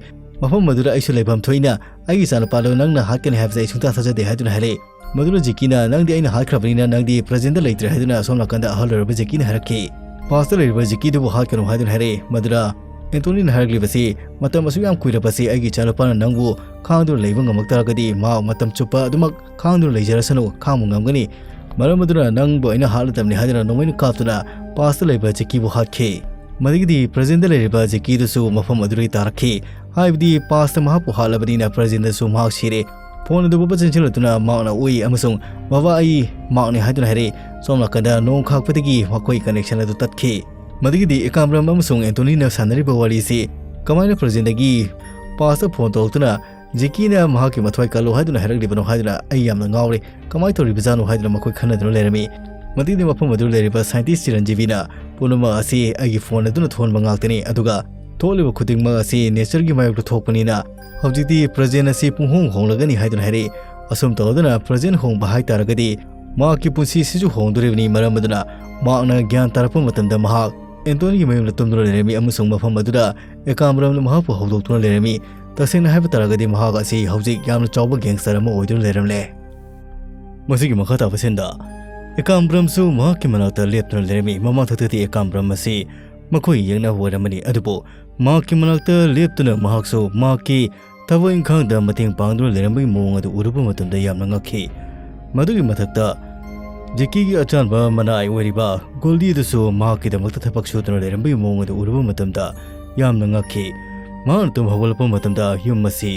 ꯃꯐꯝ ꯑꯗꯨꯗ ꯑꯩꯁꯨ ꯂꯩꯐꯝ ꯊꯣꯛꯏꯅ ꯑꯩꯒꯤ ꯏꯆꯥꯅꯨꯄꯥꯗꯣ ꯅꯪꯅ ꯍꯥꯠꯀꯅꯤ ꯍꯥꯏꯕꯁꯦ ꯑꯩ ꯁꯨꯡꯊꯥ ꯊꯥꯖꯗꯦ" ꯍꯥꯏꯗꯨꯅ ꯍꯥꯏꯔꯛꯏ꯫ ꯃꯗꯨꯅ ꯖꯦꯀꯤꯅ "ꯅꯪꯗꯤ ꯑꯩꯅ ꯍꯥꯠꯈ꯭ꯔꯕꯅꯤꯅ ꯅꯪꯗꯤ ꯄ꯭ꯔꯖꯦꯟꯗ ꯂꯩꯇ꯭ꯔꯦ" ꯍꯥꯏꯗꯨꯅ ꯑꯁꯣꯝ ꯅꯥꯀꯟꯗ ꯑꯍꯜ ꯑꯣꯏꯔꯕ ꯖꯦꯀꯤꯅ ꯍꯥꯏꯔꯛꯈꯤ꯫ "ꯄꯥꯁꯇ ꯂꯩꯔꯤꯕ ꯖꯦꯀꯤꯗꯨꯕꯨ ꯍꯥꯠꯀꯅꯨ" ꯍꯥꯏꯗꯨꯅ ꯍꯥꯏꯔꯛꯏ꯫ ꯃꯗꯨꯗ ꯑꯦꯟꯇꯣꯅꯤꯅ ꯍꯥꯏꯔꯛꯂꯤꯕꯁꯤ, "ꯃꯇꯝ ꯑꯁꯨꯛ ꯌꯥꯝ ꯀꯨꯏꯔꯕꯁꯤ ꯑꯩꯒꯤ ꯏꯆꯥꯅꯨꯄꯥꯅ ꯅꯪꯕꯨ ꯈꯥꯡꯗꯨꯅ ꯂꯩꯕ ꯉꯝꯃꯛ ꯇꯥꯔꯒꯗꯤ ꯃꯍꯥꯛ ꯃꯇꯝ ꯆꯨꯞꯄ ꯑꯗꯨꯃꯛ ꯈꯥꯡꯗꯨꯅ ꯂꯩꯖꯔꯁꯅꯨ, ꯈꯥꯡꯕ ꯉꯝꯒꯅꯤ꯫ ꯃꯔꯝ ꯑꯗꯨꯅ ꯅꯪꯕꯨ ꯑꯩꯅ ꯍꯥꯠꯂꯗꯕꯅꯤ" ꯍꯥꯏꯗꯨꯅ ꯅꯣꯡꯃꯩꯅ ꯀꯥꯞꯇꯨꯅ ꯄꯥꯁꯇ ꯂꯩꯕ ꯖꯦꯀꯤꯕꯨ ꯍꯥꯠꯈꯤ꯫ ꯃꯗꯒꯤꯗꯤ ꯄ꯭ꯔꯖꯦꯟꯗ ꯂꯩꯔꯤꯕ ꯖꯦꯀꯤꯗꯨꯁꯨ ꯃꯐꯝ ꯑꯗꯨꯗꯒꯤ ꯇꯥꯔꯛꯈꯤ꯫ ꯍꯥꯏꯕꯗꯤ ꯄꯥꯁꯇ ꯃꯍꯥꯛꯄꯨ ꯍꯥꯠꯂꯕꯅꯤꯅ ꯄ꯭ꯔꯖꯦꯟꯗꯁꯨ ꯃꯍꯥꯛ ꯁꯤꯔꯦ꯫ ꯐꯣꯟ ꯑꯗꯨ ꯕꯕꯥ ꯆꯦꯟꯁꯤꯜꯂꯗꯨꯅ ꯃꯍꯥꯛꯅ ꯎꯏ ꯑꯃꯁꯨꯡ "ꯕꯕꯥ, ꯑꯩ ꯃꯍꯥꯛꯅꯤ" ꯍꯥꯏꯗꯨꯅ ꯍꯥꯏꯔꯛꯏ꯫ ꯁꯣꯝ ꯅꯥꯀꯟꯗ ꯅꯣꯡ ꯈꯥꯛꯄꯗꯒꯤ ꯃꯈꯣꯏ ꯀꯅꯦꯛꯁꯟ ꯑꯗꯨ ꯇꯠꯈꯤ꯫ ꯃꯗꯒꯤꯗꯤ ꯑꯦꯀꯥꯝꯕ꯭ꯔꯝ ꯑꯃꯁꯨꯡ ꯑꯦꯟꯇꯣꯅꯤꯅ ꯁꯥꯟꯅꯔꯤꯕ ꯋꯥꯔꯤꯁꯤ ꯀꯃꯥꯏꯅ ꯄ꯭ꯔꯖꯦꯟꯗꯒꯤ ꯄꯥꯁꯇ ꯐꯣꯟ ꯇꯧꯔꯛꯇꯨꯅ "ꯖꯦꯀꯤꯅ ꯃꯍꯥꯛꯀꯤ ꯃꯊ꯭ꯋꯥꯏ ꯀꯜꯂꯨ" ꯍꯥꯏꯗꯨꯅ ꯍꯥꯏꯔꯛꯂꯤꯕꯅꯣ ꯍꯥꯏꯗꯨꯅ ꯑꯩ ꯌꯥꯝꯅ ꯉꯥꯎꯔꯦ꯫ ꯀꯃꯥꯏꯅ ꯇꯧꯔꯤꯕꯖꯥꯠꯅꯣ ꯍꯥꯏꯗꯨꯅ ꯃꯈꯣꯏ ꯈꯟꯅꯗꯨꯅ ꯂꯩꯔꯝꯃꯤ꯫ ꯃꯗꯨꯒꯤ ꯃꯐꯝ ꯑꯗꯨꯗ ꯂꯩꯔꯤꯕ ꯁꯥꯏꯟꯇꯤꯁ ꯆꯤꯔꯟꯖꯤꯕꯤꯅ "ꯄꯨꯝꯅꯃꯛ ꯑꯁꯤ ꯑꯩꯒꯤ ꯐꯣꯟ ꯑꯗꯨꯅ ꯊꯣꯛꯍꯟꯕ ꯉꯥꯛꯇꯅꯤ, ꯑꯗꯨꯒ ꯊꯣꯛꯂꯤꯕ ꯈꯨꯗꯤꯡꯃꯛ ꯑꯁꯤ ꯅꯦꯆꯔꯒꯤ ꯃꯥꯌꯣꯛꯇ ꯊꯣꯛꯄꯅꯤꯅ ꯍꯧꯖꯤꯛꯇꯤ ꯄ꯭ꯔꯖꯦꯟ ꯑꯁꯤ ꯄꯨꯡꯍꯣꯡ ꯍꯣꯡꯂꯒꯅꯤ" ꯍꯥꯏꯗꯨꯅ ꯍꯥꯏꯔꯛꯏ꯫ ꯑꯁꯨꯝ ꯇꯧꯗꯨꯅ ꯄ꯭ꯔꯖꯦꯟ ꯍꯣꯡꯕ ꯍꯥꯏꯇꯥꯔꯒꯗꯤ ꯃꯍꯥꯛꯀꯤ ꯄꯨꯟꯁꯤꯁꯤꯁꯨ ꯍꯣꯡꯗꯣꯔꯤꯕꯅꯤ꯫ ꯃꯔꯝ ꯑꯗꯨꯅ ꯃꯍꯥꯛꯅ ꯒ꯭ꯌꯥꯟ ꯇꯥꯔꯛꯄ ꯃꯇꯝꯗ ꯃꯍꯥꯛ ꯑꯦꯟꯇꯣꯅꯤꯒꯤ ꯃꯌꯨꯝꯗ ꯇꯨꯝꯗꯨꯅ ꯂꯩꯔꯝꯃꯤ ꯑꯃꯁꯨꯡ ꯃꯐꯝ ꯑꯗꯨꯗ ꯑꯦꯀꯥꯝꯕ꯭ꯔꯝꯅ ꯃꯍꯥꯛꯄꯨ ꯍꯧꯗꯣꯛꯇꯨꯅ ꯂꯩꯔꯝꯃꯤ꯫ ꯇꯁꯦꯡꯅ ꯍꯥꯏꯕ ꯇꯥꯔꯒꯗꯤ ꯃꯍꯥꯛ ꯑꯁꯤ ꯍꯧꯖꯤꯛ ꯌꯥꯝꯅ ꯆꯥꯎꯕ ꯒꯦꯡꯁꯇꯔ ꯑꯃ ꯑꯣꯏꯗꯨꯅ ꯂꯩꯔꯝꯂꯦ꯫ ꯃꯁꯤꯒꯤ ꯃꯈꯥ ꯇꯥꯕ ꯁꯤꯟꯗ ꯑꯦꯀꯥꯝꯕ꯭ꯔꯝꯁꯨ ꯃꯍꯥꯛꯀꯤ ꯃꯅꯥꯛꯇ ꯂꯦꯞꯇꯨꯅ ꯂꯩꯔꯝꯃꯤ꯫ ꯃꯃꯥꯡꯊꯛꯇꯗꯤ ꯑꯦꯀꯥꯝꯕ꯭ꯔꯝ ꯑꯁꯤ ꯃꯈꯣꯏ ꯌꯦꯡꯅꯕ ꯑꯣꯏꯔꯝꯃꯅꯤ, ꯑꯗꯨꯕꯨ ꯃꯍꯥꯛꯀꯤ ꯃꯅꯥꯛꯇ ꯂꯦꯞꯇꯨꯅ ꯃꯍꯥꯛꯁꯨ ꯃꯍꯥꯛꯀꯤ ꯊꯕꯛ ꯏꯪꯈꯥꯡꯗ ꯃꯇꯦꯡ ꯄꯥꯡꯗꯨꯅ ꯂꯩꯔꯝꯕꯒꯤ ꯃꯑꯣꯡ ꯑꯗꯨ ꯎꯔꯨꯕ ꯃꯇꯝꯗ ꯌꯥꯝꯅ ꯉꯛꯈꯤ꯫ ꯃꯗꯨꯒꯤ ꯃꯊꯛꯇ ꯖꯦꯀꯤꯒꯤ ꯑꯆꯥꯟꯕ ꯃꯅꯥꯏ ꯑꯣꯏꯔꯤꯕ ꯒꯣꯜꯗꯤ ꯑꯗꯨꯁꯨ ꯃꯍꯥꯛꯀꯤꯗꯃꯛꯇ ꯊꯕꯛ ꯁꯨꯗꯨꯅ ꯂꯩꯔꯝꯕꯒꯤ ꯃꯑꯣꯡ ꯑꯗꯨ ꯎꯔꯨꯕ ꯃꯇꯝꯗ ꯌꯥꯝꯅ ꯉꯛꯈꯤ꯫ ꯃꯍꯥꯛꯅ ꯇꯨꯝ ꯍꯧꯒꯠꯂꯛꯄ ꯃꯇꯝꯗ ꯌꯨꯝ ꯑꯁꯤ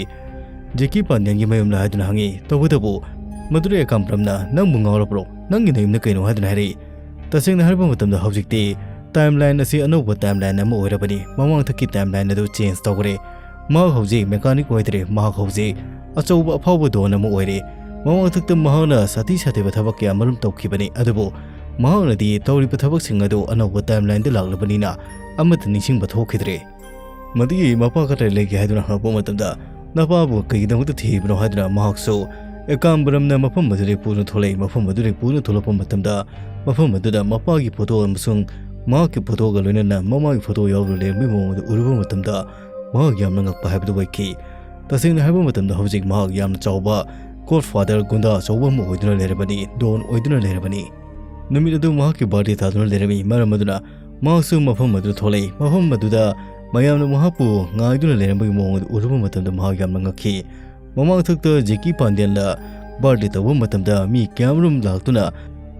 ꯖꯦꯀꯤ ꯄꯥꯟꯗꯦꯟꯒꯤ ꯃꯌꯨꯝꯂ ꯍꯥꯏꯗꯨꯅ ꯍꯪꯉꯤ꯫ ꯇꯧꯕꯇꯕꯨ ꯃꯗꯨꯗ ꯑꯦꯀꯥꯝꯕ꯭ꯔꯝꯅ "ꯅꯪꯕꯨ ꯉꯥꯎꯔꯕ꯭ꯔꯣ? ꯅꯪꯒꯤ ꯅꯌꯨꯝꯗ ꯀꯩꯅꯣ?" ꯍꯥꯏꯗꯨꯅ ꯍꯥꯏꯔꯛꯏ꯫ ꯇꯁꯦꯡꯅ ꯍꯥꯏꯔꯕ ꯃꯇꯝꯗ ꯍꯧꯖꯤꯛꯇꯤ ꯇꯥꯏꯝꯂꯥꯏꯟ ꯑꯁꯤ ꯑꯅꯧꯕ ꯇꯥꯏꯝꯂꯥꯏꯟ ꯑꯃ ꯑꯣꯏꯔꯕꯅꯤ꯫ ꯃꯃꯥꯡꯊꯛꯀꯤ ꯇꯥꯏꯝꯂꯥꯏꯟ ꯑꯗꯨ ꯆꯦꯟꯖ ꯇꯧꯈ꯭ꯔꯦ꯫ ꯃꯍꯥꯛ ꯍꯧꯖꯤꯛ ꯃꯦꯀꯥꯅꯤꯛ ꯑꯣꯏꯗ꯭ꯔꯦ, ꯃꯍꯥꯛ ꯍꯧꯖꯤꯛ ꯑꯆꯧꯕ ꯑꯐꯥꯎꯕ ꯗꯣꯟ ꯑꯃ ꯑꯣꯏꯔꯦ꯫ ꯃꯃꯥꯡꯊꯛꯇ ꯃꯍꯥꯛꯅ ꯁꯥꯊꯤ ꯁꯥꯊꯤꯕ ꯊꯕꯛ ꯀꯌꯥ ꯃꯔꯨꯝ ꯇꯧꯈꯤꯕꯅꯤ, ꯑꯗꯨꯕꯨ ꯃꯍꯥꯛꯅꯗꯤ ꯇꯧꯔꯤꯕ ꯊꯕꯛꯁꯤꯡ ꯑꯗꯨ ꯑꯅꯧꯕ ꯇꯥꯏꯝꯂꯥꯏꯟꯗ ꯂꯥꯛꯂꯕꯅꯤꯅ ꯑꯃꯠꯇ ꯅꯤꯡꯁꯤꯡꯕ ꯊꯣꯛꯈꯤꯗ꯭ꯔꯦ꯫ ꯃꯗꯨꯒꯤ ꯃꯄꯥ ꯀꯗꯥꯏ ꯂꯩꯒꯦ ꯍꯥꯏꯗꯨꯅ ꯍꯪꯂꯛꯄ ꯃꯇꯝꯗ, "ꯅꯄꯥꯕꯨ ꯀꯩꯒꯤꯗꯃꯛꯇ ꯊꯤꯔꯤꯕꯅꯣ?" ꯍꯥꯏꯗꯨꯅ ꯃꯍꯥꯛꯁꯨ ꯑꯦꯀꯥꯝꯕꯔꯝꯅ ꯃꯐꯝ ꯑꯗꯨꯗꯒꯤ ꯄꯨꯗꯨꯅ ꯊꯣꯛꯂꯛꯏ꯫ ꯃꯐꯝ ꯑꯗꯨꯗꯒꯤ ꯄꯨꯗꯨꯅ ꯊꯣꯛꯂꯛꯄ ꯃꯇꯝꯗ ꯃꯐꯝ ꯑꯗꯨꯗ ꯃꯄꯥꯒꯤ ꯐꯣꯇꯣ ꯑꯃꯁꯨꯡ ꯃꯍꯥꯛꯀꯤ ꯐꯣꯇꯣꯒ ꯂꯣꯏꯅꯅ ꯃꯃꯥꯒꯤ ꯐꯣꯇꯣ ꯌꯥꯎꯗꯨꯅ ꯂꯩꯔꯝꯕꯒꯤ ꯃꯑꯣꯡ ꯑꯗꯨ ꯎꯔꯨꯕ ꯃꯇꯝꯗ ꯃꯍꯥꯛ ꯌꯥꯝꯅ ꯉꯛꯄ ꯍꯥꯏꯕꯗꯨ ꯑꯣꯏꯈꯤ꯫ ꯇꯁꯦꯡꯅ ꯍꯥꯏꯕ ꯃꯇꯝꯗ ꯍꯧꯖꯤꯛ ꯃꯍꯥꯛ ꯌꯥꯝꯅ ꯆꯥꯎꯕ ꯒꯣꯗꯐꯥꯗꯔ ꯒꯨꯟꯗꯥ ꯑꯆꯧꯕ ꯑꯃ ꯑꯣꯏꯗꯨꯅ ꯂꯩꯔꯕꯅꯤ, ꯗꯣꯟ ꯑꯣꯏꯗꯨꯅ ꯂꯩꯔꯕꯅꯤ꯫ ꯅꯨꯃꯤꯠ ꯑꯗꯨ ꯃꯍꯥꯛꯀꯤ ꯕꯥꯔꯗꯦ ꯇꯥꯗꯨꯅ ꯂꯩꯔꯝꯃꯤ꯫ ꯃꯔꯝ ꯑꯗꯨꯅ ꯃꯍꯥꯛꯁꯨ ꯃꯐꯝ ꯑꯗꯨꯗ ꯊꯣꯛꯂꯛꯏ꯫ ꯃꯐꯝ ꯑꯗꯨꯗ ꯃꯌꯥꯝꯅ ꯃꯍꯥꯛꯄꯨ ꯉꯥꯏꯗꯨꯅ ꯂꯩꯔꯝꯕꯒꯤ ꯃꯑꯣꯡ ꯑꯗꯨ ꯎꯔꯨꯕ ꯃꯇꯝꯗ ꯃꯍꯥꯛ ꯌꯥꯝꯅ ꯉꯛꯈꯤ꯫ ꯃꯃꯥꯡꯊꯛꯇ ꯖꯦꯀꯤ ꯄꯥꯟꯗꯦꯟꯅ ꯕꯥꯔꯗꯦ ꯇꯧꯕ ꯃꯇꯝꯗ ꯃꯤ ꯀꯌꯥꯃꯔꯨꯝ ꯂꯥꯛꯇꯨꯅ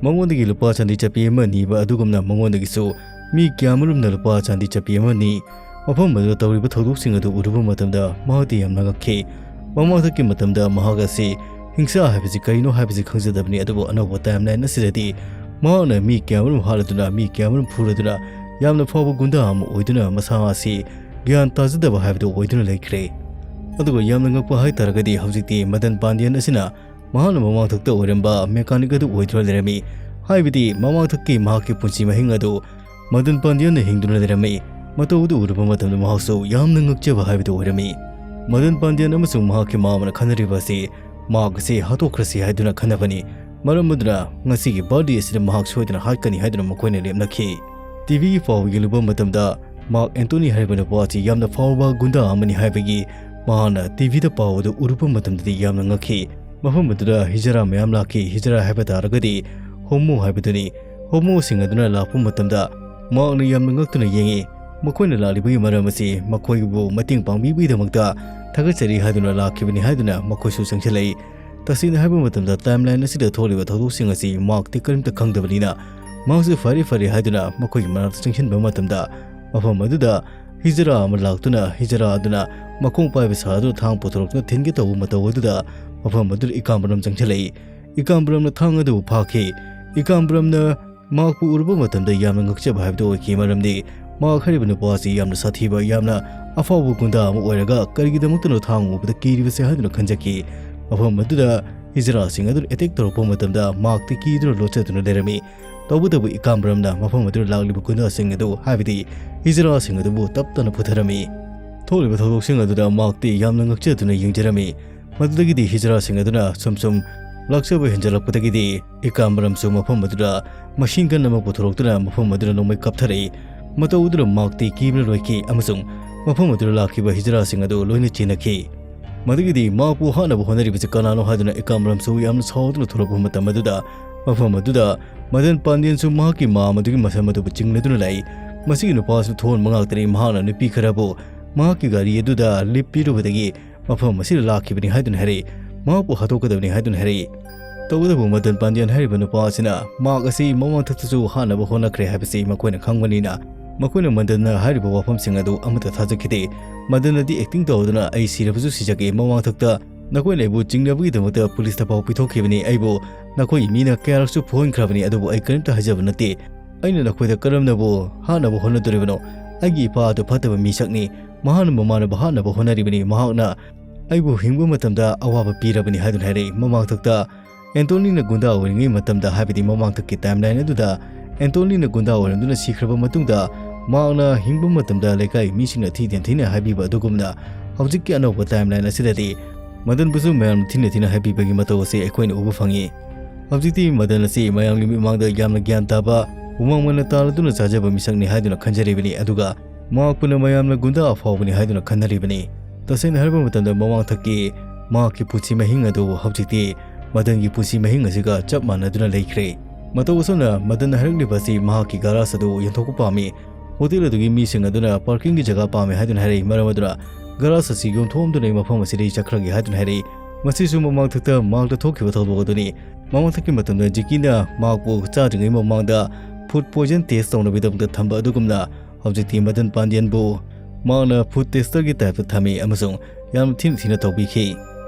ꯃꯉꯣꯟꯗꯒꯤ ꯂꯨꯄꯥ ꯆꯥꯟꯗꯤ ꯆꯠꯄꯤ ꯑꯃ ꯅꯤꯕ ꯑꯗꯨꯒꯨꯝꯅ ꯃꯉꯣꯟꯗꯒꯤꯁꯨ ꯃꯤ ꯀꯌꯥꯃꯔꯨꯝꯅ ꯂꯨꯄꯥ ꯆꯥꯟꯗꯤ ꯆꯠꯄꯤ ꯑꯃ ꯅꯤ꯫ ꯃꯐꯝ ꯑꯗꯨꯗ ꯇꯧꯔꯤꯕ ꯊꯧꯗꯣꯛꯁꯤꯡ ꯑꯗꯨ ꯎꯔꯨꯕ ꯃꯇꯝꯗ ꯃꯍꯥꯛꯇꯤ ꯌꯥꯝꯅ ꯉꯛꯈꯤ꯫ ꯃꯃꯥꯡꯊꯛꯀꯤ ꯃꯇꯝꯗ ꯃꯍꯥꯛ ꯑꯁꯤ ꯍꯤꯡꯁꯥ ꯍꯥꯏꯕꯁꯤ ꯀꯔꯤꯅꯣ ꯍꯥꯏꯕꯁꯤ ꯈꯪꯖꯗꯕꯅꯤ, ꯑꯗꯨꯕꯨ ꯑꯅꯧꯕ ꯇꯥꯏꯝꯂꯥꯏꯟ ꯑꯁꯤꯗꯗꯤ ꯃꯍꯥꯛꯅ ꯃꯤ ꯀꯌꯥꯃꯔꯨꯝ ꯍꯥꯠꯂꯗꯨꯅ, ꯃꯤ ꯀꯌꯥꯃꯔꯨꯝ ꯐꯨꯔꯗꯨꯅ ꯌꯥꯝꯅ ꯐꯥꯎꯕ ꯒꯨꯟꯗꯥ ꯑꯃ ꯑꯣꯏꯗꯨꯅ ꯃꯁꯥ ꯑꯁꯤ ꯒ꯭ꯌꯥꯟ ꯇꯥꯖꯗꯕ ꯍꯥꯏꯕꯗꯨ ꯑꯣꯏꯗꯨꯅ ꯂꯩꯈ꯭ꯔꯦ꯫ ꯑꯗꯨꯒ ꯌꯥꯝꯅ ꯉꯛꯄ ꯍꯥꯏꯇꯥꯔꯒꯗꯤ ꯍꯧꯖꯤꯛꯇꯤ ꯃꯗꯟ ꯄꯥꯟꯗꯤꯌꯟ ꯑꯁꯤꯅ ꯃꯍꯥꯛꯅ ꯃꯃꯥꯡꯊꯛꯇ ꯑꯣꯏꯔꯝꯕ ꯃꯦꯀꯥꯅꯤꯛ ꯑꯗꯨ ꯑꯣꯏꯗꯨꯅ ꯂꯩꯔꯝꯃꯤ꯫ ꯍꯥꯏꯕꯗꯤ ꯃꯃꯥꯡꯊꯛꯀꯤ ꯃꯍꯥꯛꯀꯤ ꯄꯨꯟꯁꯤ ꯃꯍꯤꯡ ꯑꯗꯨ ꯃꯗꯟ ꯄꯥꯟꯗꯤꯌꯟꯅ ꯍꯤꯡꯗꯨꯅ ꯂꯩꯔꯝꯃꯤ꯫ ꯃꯇꯧ ꯑꯗꯨ ꯎꯔꯨꯕ ꯃꯇꯝꯗ ꯃꯍꯥꯛꯁꯨ ꯌꯥꯝꯅ ꯉꯛꯆꯕ ꯍꯥꯏꯕꯗꯨ ꯑꯣꯏꯔꯝꯃꯤ꯫ ꯃꯗꯟ ꯄꯥꯟꯗꯤꯌꯟ ꯑꯃꯁꯨꯡ ꯃꯍꯥꯛꯀꯤ ꯃꯃꯥꯅ ꯈꯟꯅꯔꯤꯕ ꯑꯁꯤ ꯃꯍꯥꯛ ꯑꯁꯤ ꯍꯥꯠꯇꯣꯛꯈ꯭ꯔꯁꯤ ꯍꯥꯏꯗꯨꯅ ꯈꯟꯅꯕꯅꯤ꯫ ꯃꯔꯝ ꯑꯗꯨꯅ ꯉꯁꯤꯒꯤ ꯕꯥꯔꯗꯦ ꯑꯁꯤꯗ ꯃꯍꯥꯛ ꯁꯣꯏꯗꯅ ꯍꯥꯠꯀꯅꯤ ꯍꯥꯏꯗꯨꯅ ꯃꯈꯣꯏꯅ ꯂꯦꯞꯅꯈꯤ꯫ ꯇꯤꯚꯤꯒꯤ ꯄꯥꯎ ꯌꯦꯡꯂꯨꯕ ꯃꯇꯝꯗ ꯃꯥꯔꯛ ꯑꯦꯟꯇꯣꯅꯤ ꯍꯥꯏꯔꯤꯕ ꯅꯨꯄꯥ ꯑꯁꯤ ꯌꯥꯝꯅ ꯐꯥꯎꯕ ꯒꯨꯟꯗꯥ ꯑꯃꯅꯤ ꯍꯥꯏꯕꯒꯤ ꯃꯍꯥꯛꯅ ꯇꯤꯚꯤꯗ ꯄꯥꯎ ꯑꯗꯨ ꯎꯔꯨꯕ ꯃꯇꯝꯗꯗꯤ ꯌꯥꯝꯅ ꯉꯛꯈꯤ꯫ ꯃꯐꯝ ꯑꯗꯨꯗ ꯍꯤꯖꯔꯥ ꯃꯌꯥꯝ ꯂꯥꯛꯈꯤ꯫ ꯍꯤꯖꯔꯥ ꯍꯥꯏꯕ ꯇꯥꯔꯒꯗꯤ ꯍꯣꯃꯣ ꯍꯥꯏꯕꯗꯨꯅꯤ꯫ ꯍꯣꯃꯣꯁꯤꯡ ꯑꯗꯨꯅ ꯂꯥꯛꯄ ꯃꯇꯝꯗ ꯃꯍꯥꯛꯅ ꯌꯥꯝꯅ ꯉꯛꯇꯨꯅ ꯌꯦꯡꯉꯤ꯫ ꯃꯈꯣꯏꯅ ꯂꯥꯛꯂꯤꯕꯒꯤ ꯃꯔꯝ ꯑꯁꯤ ꯃꯈꯣꯏꯕꯨ ꯃꯇꯦꯡ ꯄꯥꯡꯕꯤꯕꯒꯤꯗꯃꯛꯇ ꯊꯥꯒꯠꯆꯔꯤ ꯍꯥꯏꯗꯨꯅ ꯂꯥꯛꯈꯤꯕꯅꯤ ꯍꯥꯏꯗꯨꯅ ꯃꯈꯣꯏꯁꯨ ꯆꯪꯁꯤꯜꯂꯛꯏ꯫ ꯇꯁꯦꯡꯅ ꯍꯥꯏꯕ ꯃꯇꯝꯗ ꯇꯥꯏꯝꯂꯥꯏꯟ ꯑꯁꯤꯗ ꯊꯣꯛꯂꯤꯕ ꯊꯧꯗꯣꯛꯁꯤꯡ ꯑꯁꯤ ꯃꯥꯔꯛꯇꯤ ꯀꯔꯤꯝꯇ ꯈꯪꯗꯕꯅꯤꯅ ꯃꯍꯥꯛꯁꯨ ꯐꯔꯦ ꯐꯔꯦ ꯍꯥꯏꯗꯨꯅ ꯃꯈꯣꯏꯒꯤ ꯃꯅꯥꯛꯇ ꯆꯪꯁꯤꯟꯕ ꯃꯇꯝꯗ ꯃꯐꯝ ꯑꯗꯨꯗ ꯍꯤꯖꯔꯥ ꯑꯃ ꯂꯥꯛꯇꯨꯅ ꯍꯤꯖꯔꯥ ꯑꯗꯨꯅ ꯃꯈꯣꯡ ꯄꯥꯏꯕ ꯁꯥꯗꯨꯅ ꯊꯥꯡ ꯄꯨꯊꯣꯔꯛꯇꯨꯅ ꯊꯤꯟꯒꯦ ꯇꯧꯕ ꯃꯇꯧ ꯑꯗꯨꯗ ꯃꯐꯝ ꯑꯗꯨꯗ ꯏꯀꯥꯝꯕꯔꯝ ꯆꯪꯁꯤꯜꯂꯛꯏ꯫ ꯏꯀꯥꯝꯕꯔꯝꯅ ꯊꯥꯡ ꯑꯗꯨꯕꯨ ꯐꯥꯈꯤ꯫ ꯏꯀꯥꯝꯕꯔꯝꯅ ꯃꯍꯥꯛꯄꯨ ꯎꯔꯨꯕ ꯃꯇꯝꯗ ꯌꯥꯝꯅ ꯉꯛꯆꯕ ꯍꯥꯏꯕꯗꯨ ꯑꯣꯏꯈꯤ, ꯃꯔꯝꯗꯤ ꯃꯍꯥꯛ ꯍꯥꯏꯔꯤꯕ ꯅꯨꯄꯥ ꯑꯁꯤ ꯌꯥꯝꯅ ꯁꯥꯊꯤꯕ, ꯌꯥꯝꯅ ꯑꯐꯥꯎꯕ ꯒꯨꯟꯗꯥ ꯑꯃ ꯑꯣꯏꯔꯒ ꯀꯔꯤꯒꯤꯗꯃꯛꯇꯅꯣ ꯊꯥꯡ ꯎꯕꯗ ꯀꯤꯔꯤꯕꯁꯦ ꯍꯥꯏꯗꯨꯅ ꯈꯟꯖꯈꯤ꯫ ꯃꯐꯝ ꯑꯗꯨꯗ ꯍꯤꯖꯔꯥꯁꯤꯡ ꯑꯗꯨꯅ ꯑꯦꯇꯦꯛ ꯇꯧꯔꯛꯄ ꯃꯇꯝꯗ ꯃꯍꯥꯛꯇꯤ ꯀꯤꯗꯨꯅ ꯂꯣꯠꯆꯗꯨꯅ ꯂꯩꯔꯝꯃꯤ꯫ ꯇꯧꯕꯇꯕꯨ ꯏꯀꯥꯝꯕꯔꯝꯅ ꯃꯐꯝ ꯑꯗꯨꯗ ꯂꯥꯛꯂꯤꯕ ꯒꯨꯟꯗꯥꯁꯤꯡ ꯑꯗꯨ, ꯍꯥꯏꯕꯗꯤ ꯍꯤꯖꯔꯥꯁꯤꯡ ꯑꯗꯨꯕꯨ ꯇꯞꯇꯅ ꯐꯨꯊꯔꯝꯃꯤ꯫ ꯊꯣꯛꯂꯤꯕ ꯊꯧꯗꯣꯛꯁꯤꯡ ꯑꯗꯨꯗ ꯃꯍꯥꯛꯇꯤ ꯌꯥꯝꯅ ꯉꯛꯆꯗꯨꯅ ꯌꯦꯡꯖꯔꯝꯃꯤ꯫ ꯃꯗꯨꯗꯒꯤꯗꯤ ꯍꯤꯖꯔꯥꯁꯤꯡ ꯑꯗꯨꯅ ꯁꯨꯝ ꯁꯨꯝ ꯂꯥꯛꯆꯕ ꯍꯦꯟꯖꯜꯂꯛꯄꯗꯒꯤꯗꯤ ꯏꯀꯥꯝꯕꯔꯝꯁꯨ ꯃꯐꯝ ꯑꯗꯨꯗ ꯃꯁꯤꯟ ꯒꯟ ꯑꯃ ꯄꯨꯊꯣꯔꯛꯇꯨꯅ ꯃꯐꯝ ꯑꯗꯨꯗ ꯅꯣꯡꯃꯩ ꯀꯥꯞꯊꯔꯛꯏ꯫ ꯃꯇꯧ ꯑꯗꯨꯗ ꯃꯍꯥꯛꯇꯤ ꯀꯤꯕꯅ ꯂꯣꯏꯈꯤ ꯑꯃꯁꯨꯡ ꯃꯐꯝ ꯑꯗꯨꯗ ꯂꯥꯛꯈꯤꯕ ꯍꯤꯖꯔꯥꯁꯤꯡ ꯑꯗꯨ ꯂꯣꯏꯅ ꯆꯦꯟꯅꯈꯤ꯫ ꯃꯗꯨꯒꯤꯗꯤ ꯃꯍꯥꯛꯄꯨ ꯍꯥꯠꯅꯕ ꯍꯣꯠꯅꯔꯤꯕꯁꯤ ꯀꯅꯥꯅꯣ ꯍꯥꯏꯗꯨꯅ ꯏꯀꯥꯝꯕꯔꯝꯁꯨ ꯌꯥꯝꯅ ꯁꯥꯎꯗꯨꯅ ꯊꯣꯛꯂꯛꯄ ꯃꯇꯝ ꯑꯗꯨꯗ ꯃꯐꯝ ꯑꯗꯨꯗ ꯃꯗꯟ ꯄꯥꯟꯗꯤꯌꯟꯁꯨ ꯃꯍꯥꯛꯀꯤ ꯃꯥꯝ ꯑꯗꯨꯒꯤ ꯃꯁꯝ ꯑꯗꯨꯕꯨ ꯆꯤꯡꯅꯗꯨꯅ ꯂꯩ꯫ ꯃꯁꯤꯒꯤ ꯅꯨꯄꯥꯁꯨ ꯊꯣꯟꯕ ꯉꯥꯛꯇꯅꯤ, ꯃꯍꯥꯛꯅ ꯅꯨꯄꯤ ꯈꯔꯕꯨ ꯃꯍꯥꯛꯀꯤ ꯒꯥꯔꯤ ꯑꯗꯨꯗ ꯂꯤꯞ ꯄꯤꯔꯨꯕꯗꯒꯤ ꯃꯐꯝ ꯑꯁꯤꯗ ꯂꯥꯛꯈꯤꯕꯅꯤ ꯍꯥꯏꯗꯨꯅ ꯍꯥꯏꯔꯛꯏ꯫ ꯃꯍꯥꯛꯄꯨ ꯍꯥꯠꯇꯣꯛꯀꯗꯕꯅꯤ ꯍꯥꯏꯗꯨꯅ ꯍꯥꯏꯔꯛꯏ꯫ ꯇꯧꯕꯇꯕꯨ ꯃꯗꯟ ꯄꯥꯟꯗꯤꯌꯟ ꯍꯥꯏꯔꯤꯕ ꯅꯨꯄꯥ ꯑꯁꯤꯅ ꯃꯍꯥꯛ ꯑꯁꯤ ꯃꯃꯥꯡꯊꯛꯇꯁꯨ ꯍꯥꯠꯅꯕ ꯍꯣꯠꯅꯈ꯭ꯔꯦ ꯍꯥꯏꯕꯁꯤ ꯃꯈꯣꯏꯅ ꯈꯪꯕꯅꯤꯅ ꯃꯈꯣꯏꯅ ꯃꯗꯟꯅ ꯍꯥꯏꯔꯤꯕ ꯋꯥꯐꯝꯁꯤꯡ ꯑꯗꯨ ꯑꯃꯠꯇ ꯊꯥꯖꯈꯤꯗꯦ꯫ ꯃꯗꯟꯅꯗꯤ ꯑꯦꯛꯇꯤꯡ ꯇꯧꯗꯨꯅ "ꯑꯩ ꯁꯤꯔꯕꯁꯨ ꯁꯤꯖꯒꯦ, ꯃꯃꯥꯡꯊꯛꯇ ꯅꯈꯣꯏꯅ ꯑꯩꯕꯨ ꯆꯤꯡꯅꯕꯒꯤꯗꯃꯛꯇ ꯄꯨꯂꯤꯁꯇ ꯐꯥꯎ ꯄꯤꯊꯣꯛꯈꯤꯕꯅꯤ, ꯑꯩꯕꯨ ꯅꯈꯣꯏꯒꯤ ꯃꯤꯅ ꯀꯌꯥꯔꯛꯁꯨ ꯐꯨꯍꯟꯈ꯭ꯔꯕꯅꯤ, ꯑꯗꯨꯕꯨ ꯑꯩ ꯀꯔꯤꯝꯇ ꯍꯥꯏꯖꯕ ꯅꯠꯇꯦ꯫ ꯑꯩꯅ ꯅꯈꯣꯏꯗ ꯀꯔꯝꯅꯕꯨ ꯍꯥꯠꯅꯕ ꯍꯣꯠꯅꯗꯣꯔꯤꯕꯅꯣ? ꯑꯩꯒꯤ ꯏꯄꯥ ꯑꯗꯨ ꯐꯠꯇꯕ ꯃꯤꯁꯛꯅꯤ, ꯃꯍꯥꯛꯅ ꯃꯃꯥꯟꯅꯕ ꯍꯥꯠꯅꯕ ꯍꯣꯠꯅꯔꯤꯕꯅꯤ, ꯃꯍꯥꯛꯅ ꯑꯩꯕꯨ ꯍꯤꯡꯕ ꯃꯇꯝꯗ ꯑꯋꯥꯕ ꯄꯤꯔꯕꯅꯤ" ꯍꯥꯏꯗꯨꯅ ꯍꯥꯏꯔꯛꯏ꯫ ꯃꯃꯥꯡꯊꯛꯇ ꯑꯦꯟꯇꯣꯅꯤꯅ ꯒꯨꯟꯗꯥ ꯑꯣꯏꯔꯤꯉꯩ ꯃꯇꯝꯗ, ꯍꯥꯏꯕꯗꯤ ꯃꯃꯥꯡꯊꯛꯀꯤ ꯇꯥꯏꯝꯂꯥꯏꯟ ꯑꯗꯨꯗ ꯑꯦꯟꯇꯣꯅꯤꯅ ꯒꯨꯟꯗꯥ ꯑꯣꯏꯔꯝꯗꯨꯅ ꯁꯤꯈ꯭ꯔꯕ ꯃꯇꯨꯡꯗ ꯃꯍꯥꯛꯅ ꯍꯤꯡꯕ ꯃꯇꯝꯗ ꯂꯩꯀꯥꯏ ꯃꯤꯁꯤꯡꯅ ꯊꯤꯅ ꯊꯤꯅ ꯍꯥꯏꯕꯤꯕ ꯑꯗꯨꯒꯨꯝꯅ ꯍꯧꯖꯤꯛꯀꯤ ꯑꯅꯧꯕ ꯇꯥꯏꯝꯂꯥꯏꯟ ꯑꯁꯤꯗꯗꯤ ꯃꯗꯟꯕꯨꯁꯨ ꯃꯌꯥꯝꯅ ꯊꯤꯅ ꯊꯤꯅ ꯍꯥꯏꯕꯤꯕꯒꯤ ꯃꯇꯧ ꯑꯁꯤ ꯑꯩꯈꯣꯏꯅ ꯎꯕ ꯐꯪꯉꯤ꯫ ꯍꯧꯖꯤꯛꯇꯤ ꯃꯗꯟ ꯑꯁꯤ ꯃꯌꯥꯝꯒꯤ ꯃꯤꯠꯃꯥꯡꯗ ꯌꯥꯝꯅ ꯒ꯭ꯌꯥꯟ ꯇꯥꯕ, ꯍꯨꯃꯥꯡ ꯃꯟꯅ ꯇꯥꯜꯂꯗꯨꯅ ꯆꯥꯖꯕ ꯃꯤꯁꯛꯅꯤ ꯍꯥꯏꯗꯨꯅ ꯈꯟꯖꯔꯤꯕꯅꯤ, ꯑꯗꯨꯒ ꯃꯍꯥꯛꯄꯨꯅ ꯃꯌꯥꯝꯅ ꯒꯨꯟꯗꯥ ꯑꯐꯥꯎꯕꯅꯤ ꯍꯥꯏꯗꯨꯅ ꯈꯟꯅꯔꯤꯕꯅꯤ꯫ ꯇꯁꯦꯡꯅ ꯍꯥꯏꯔꯕ ꯃꯇꯝꯗ ꯃꯃꯥꯡꯊꯛꯀꯤ ꯃꯍꯥꯛꯀꯤ ꯄꯨꯟꯁꯤ ꯃꯍꯤꯡ ꯑꯗꯨ ꯍꯧꯖꯤꯛꯇꯤ ꯃꯗꯟꯒꯤ ꯄꯨꯟꯁꯤ ꯃꯍꯤꯡ ꯑꯁꯤꯒ ꯆꯞ ꯃꯥꯟꯅꯗꯨꯅ ꯂꯩꯈ꯭ꯔꯦ꯫ ꯃꯇꯧ ꯑꯁꯨꯝꯅ ꯃꯗꯟꯅ ꯍꯥꯏꯔꯛꯂꯤꯕ ꯑꯁꯤ ꯃꯍꯥꯛꯀꯤ ꯒꯥꯔꯥꯖ ꯑꯗꯨ ꯌꯣꯟꯊꯣꯛꯄ ꯄꯥꯝꯃꯤ꯫ ꯍꯣꯇꯦꯜ ꯑꯗꯨꯒꯤ ꯃꯤꯁꯤꯡ ꯑꯗꯨꯅ ꯄꯥꯔꯀꯤꯡꯒꯤ ꯖꯒꯥ ꯄꯥꯝꯃꯤ ꯍꯥꯏꯗꯨꯅ ꯍꯥꯏꯔꯛꯏ, ꯃꯔꯝ ꯑꯗꯨꯅ ꯒꯥꯔꯥꯖ ꯑꯁꯤ ꯌꯣꯟꯊꯣꯛꯂꯝꯗꯨꯅ ꯑꯩ ꯃꯐꯝ ꯑꯁꯤꯗꯒꯤ ꯆꯠꯈ꯭ꯔꯒꯦ ꯍꯥꯏꯗꯨꯅ ꯍꯥꯏꯔꯛꯏ꯫ ꯃꯁꯤꯁꯨ ꯃꯃꯥꯡꯊꯛꯇ ꯃꯍꯥꯛꯇ ꯊꯣꯛꯈꯤꯕ ꯊꯧꯗꯣꯛ ꯑꯗꯨꯅꯤ꯫ ꯃꯃꯥꯡꯊꯛꯀꯤ ꯃꯇꯝꯗ ꯖꯤꯀꯤꯅ ꯃꯍꯥꯛꯄꯨ ꯆꯥꯗ꯭ꯔꯤꯉꯩ ꯃꯃꯥꯡꯗ ꯐꯨꯗ ꯄꯣꯏꯖꯟ ꯇꯦꯁ ꯇꯧꯅꯕꯒꯤꯗꯃꯛꯇ ꯊꯝꯕ ꯑꯗꯨꯒꯨꯝꯅ ꯍꯧꯖꯤꯛꯇꯤ ꯃꯗꯟ ꯄꯥꯟꯗꯤꯌꯟꯕꯨ ꯃꯍꯥꯛꯅ ꯐꯨꯗ ꯇꯦꯁꯇꯔꯒꯤ ꯇꯥꯏꯞꯇ ꯊꯝꯃꯤ ꯑꯃꯁꯨꯡ ꯌꯥꯝꯅ ꯊꯤꯅ ꯊꯤꯅ ꯇꯧꯕꯤꯈꯤ꯫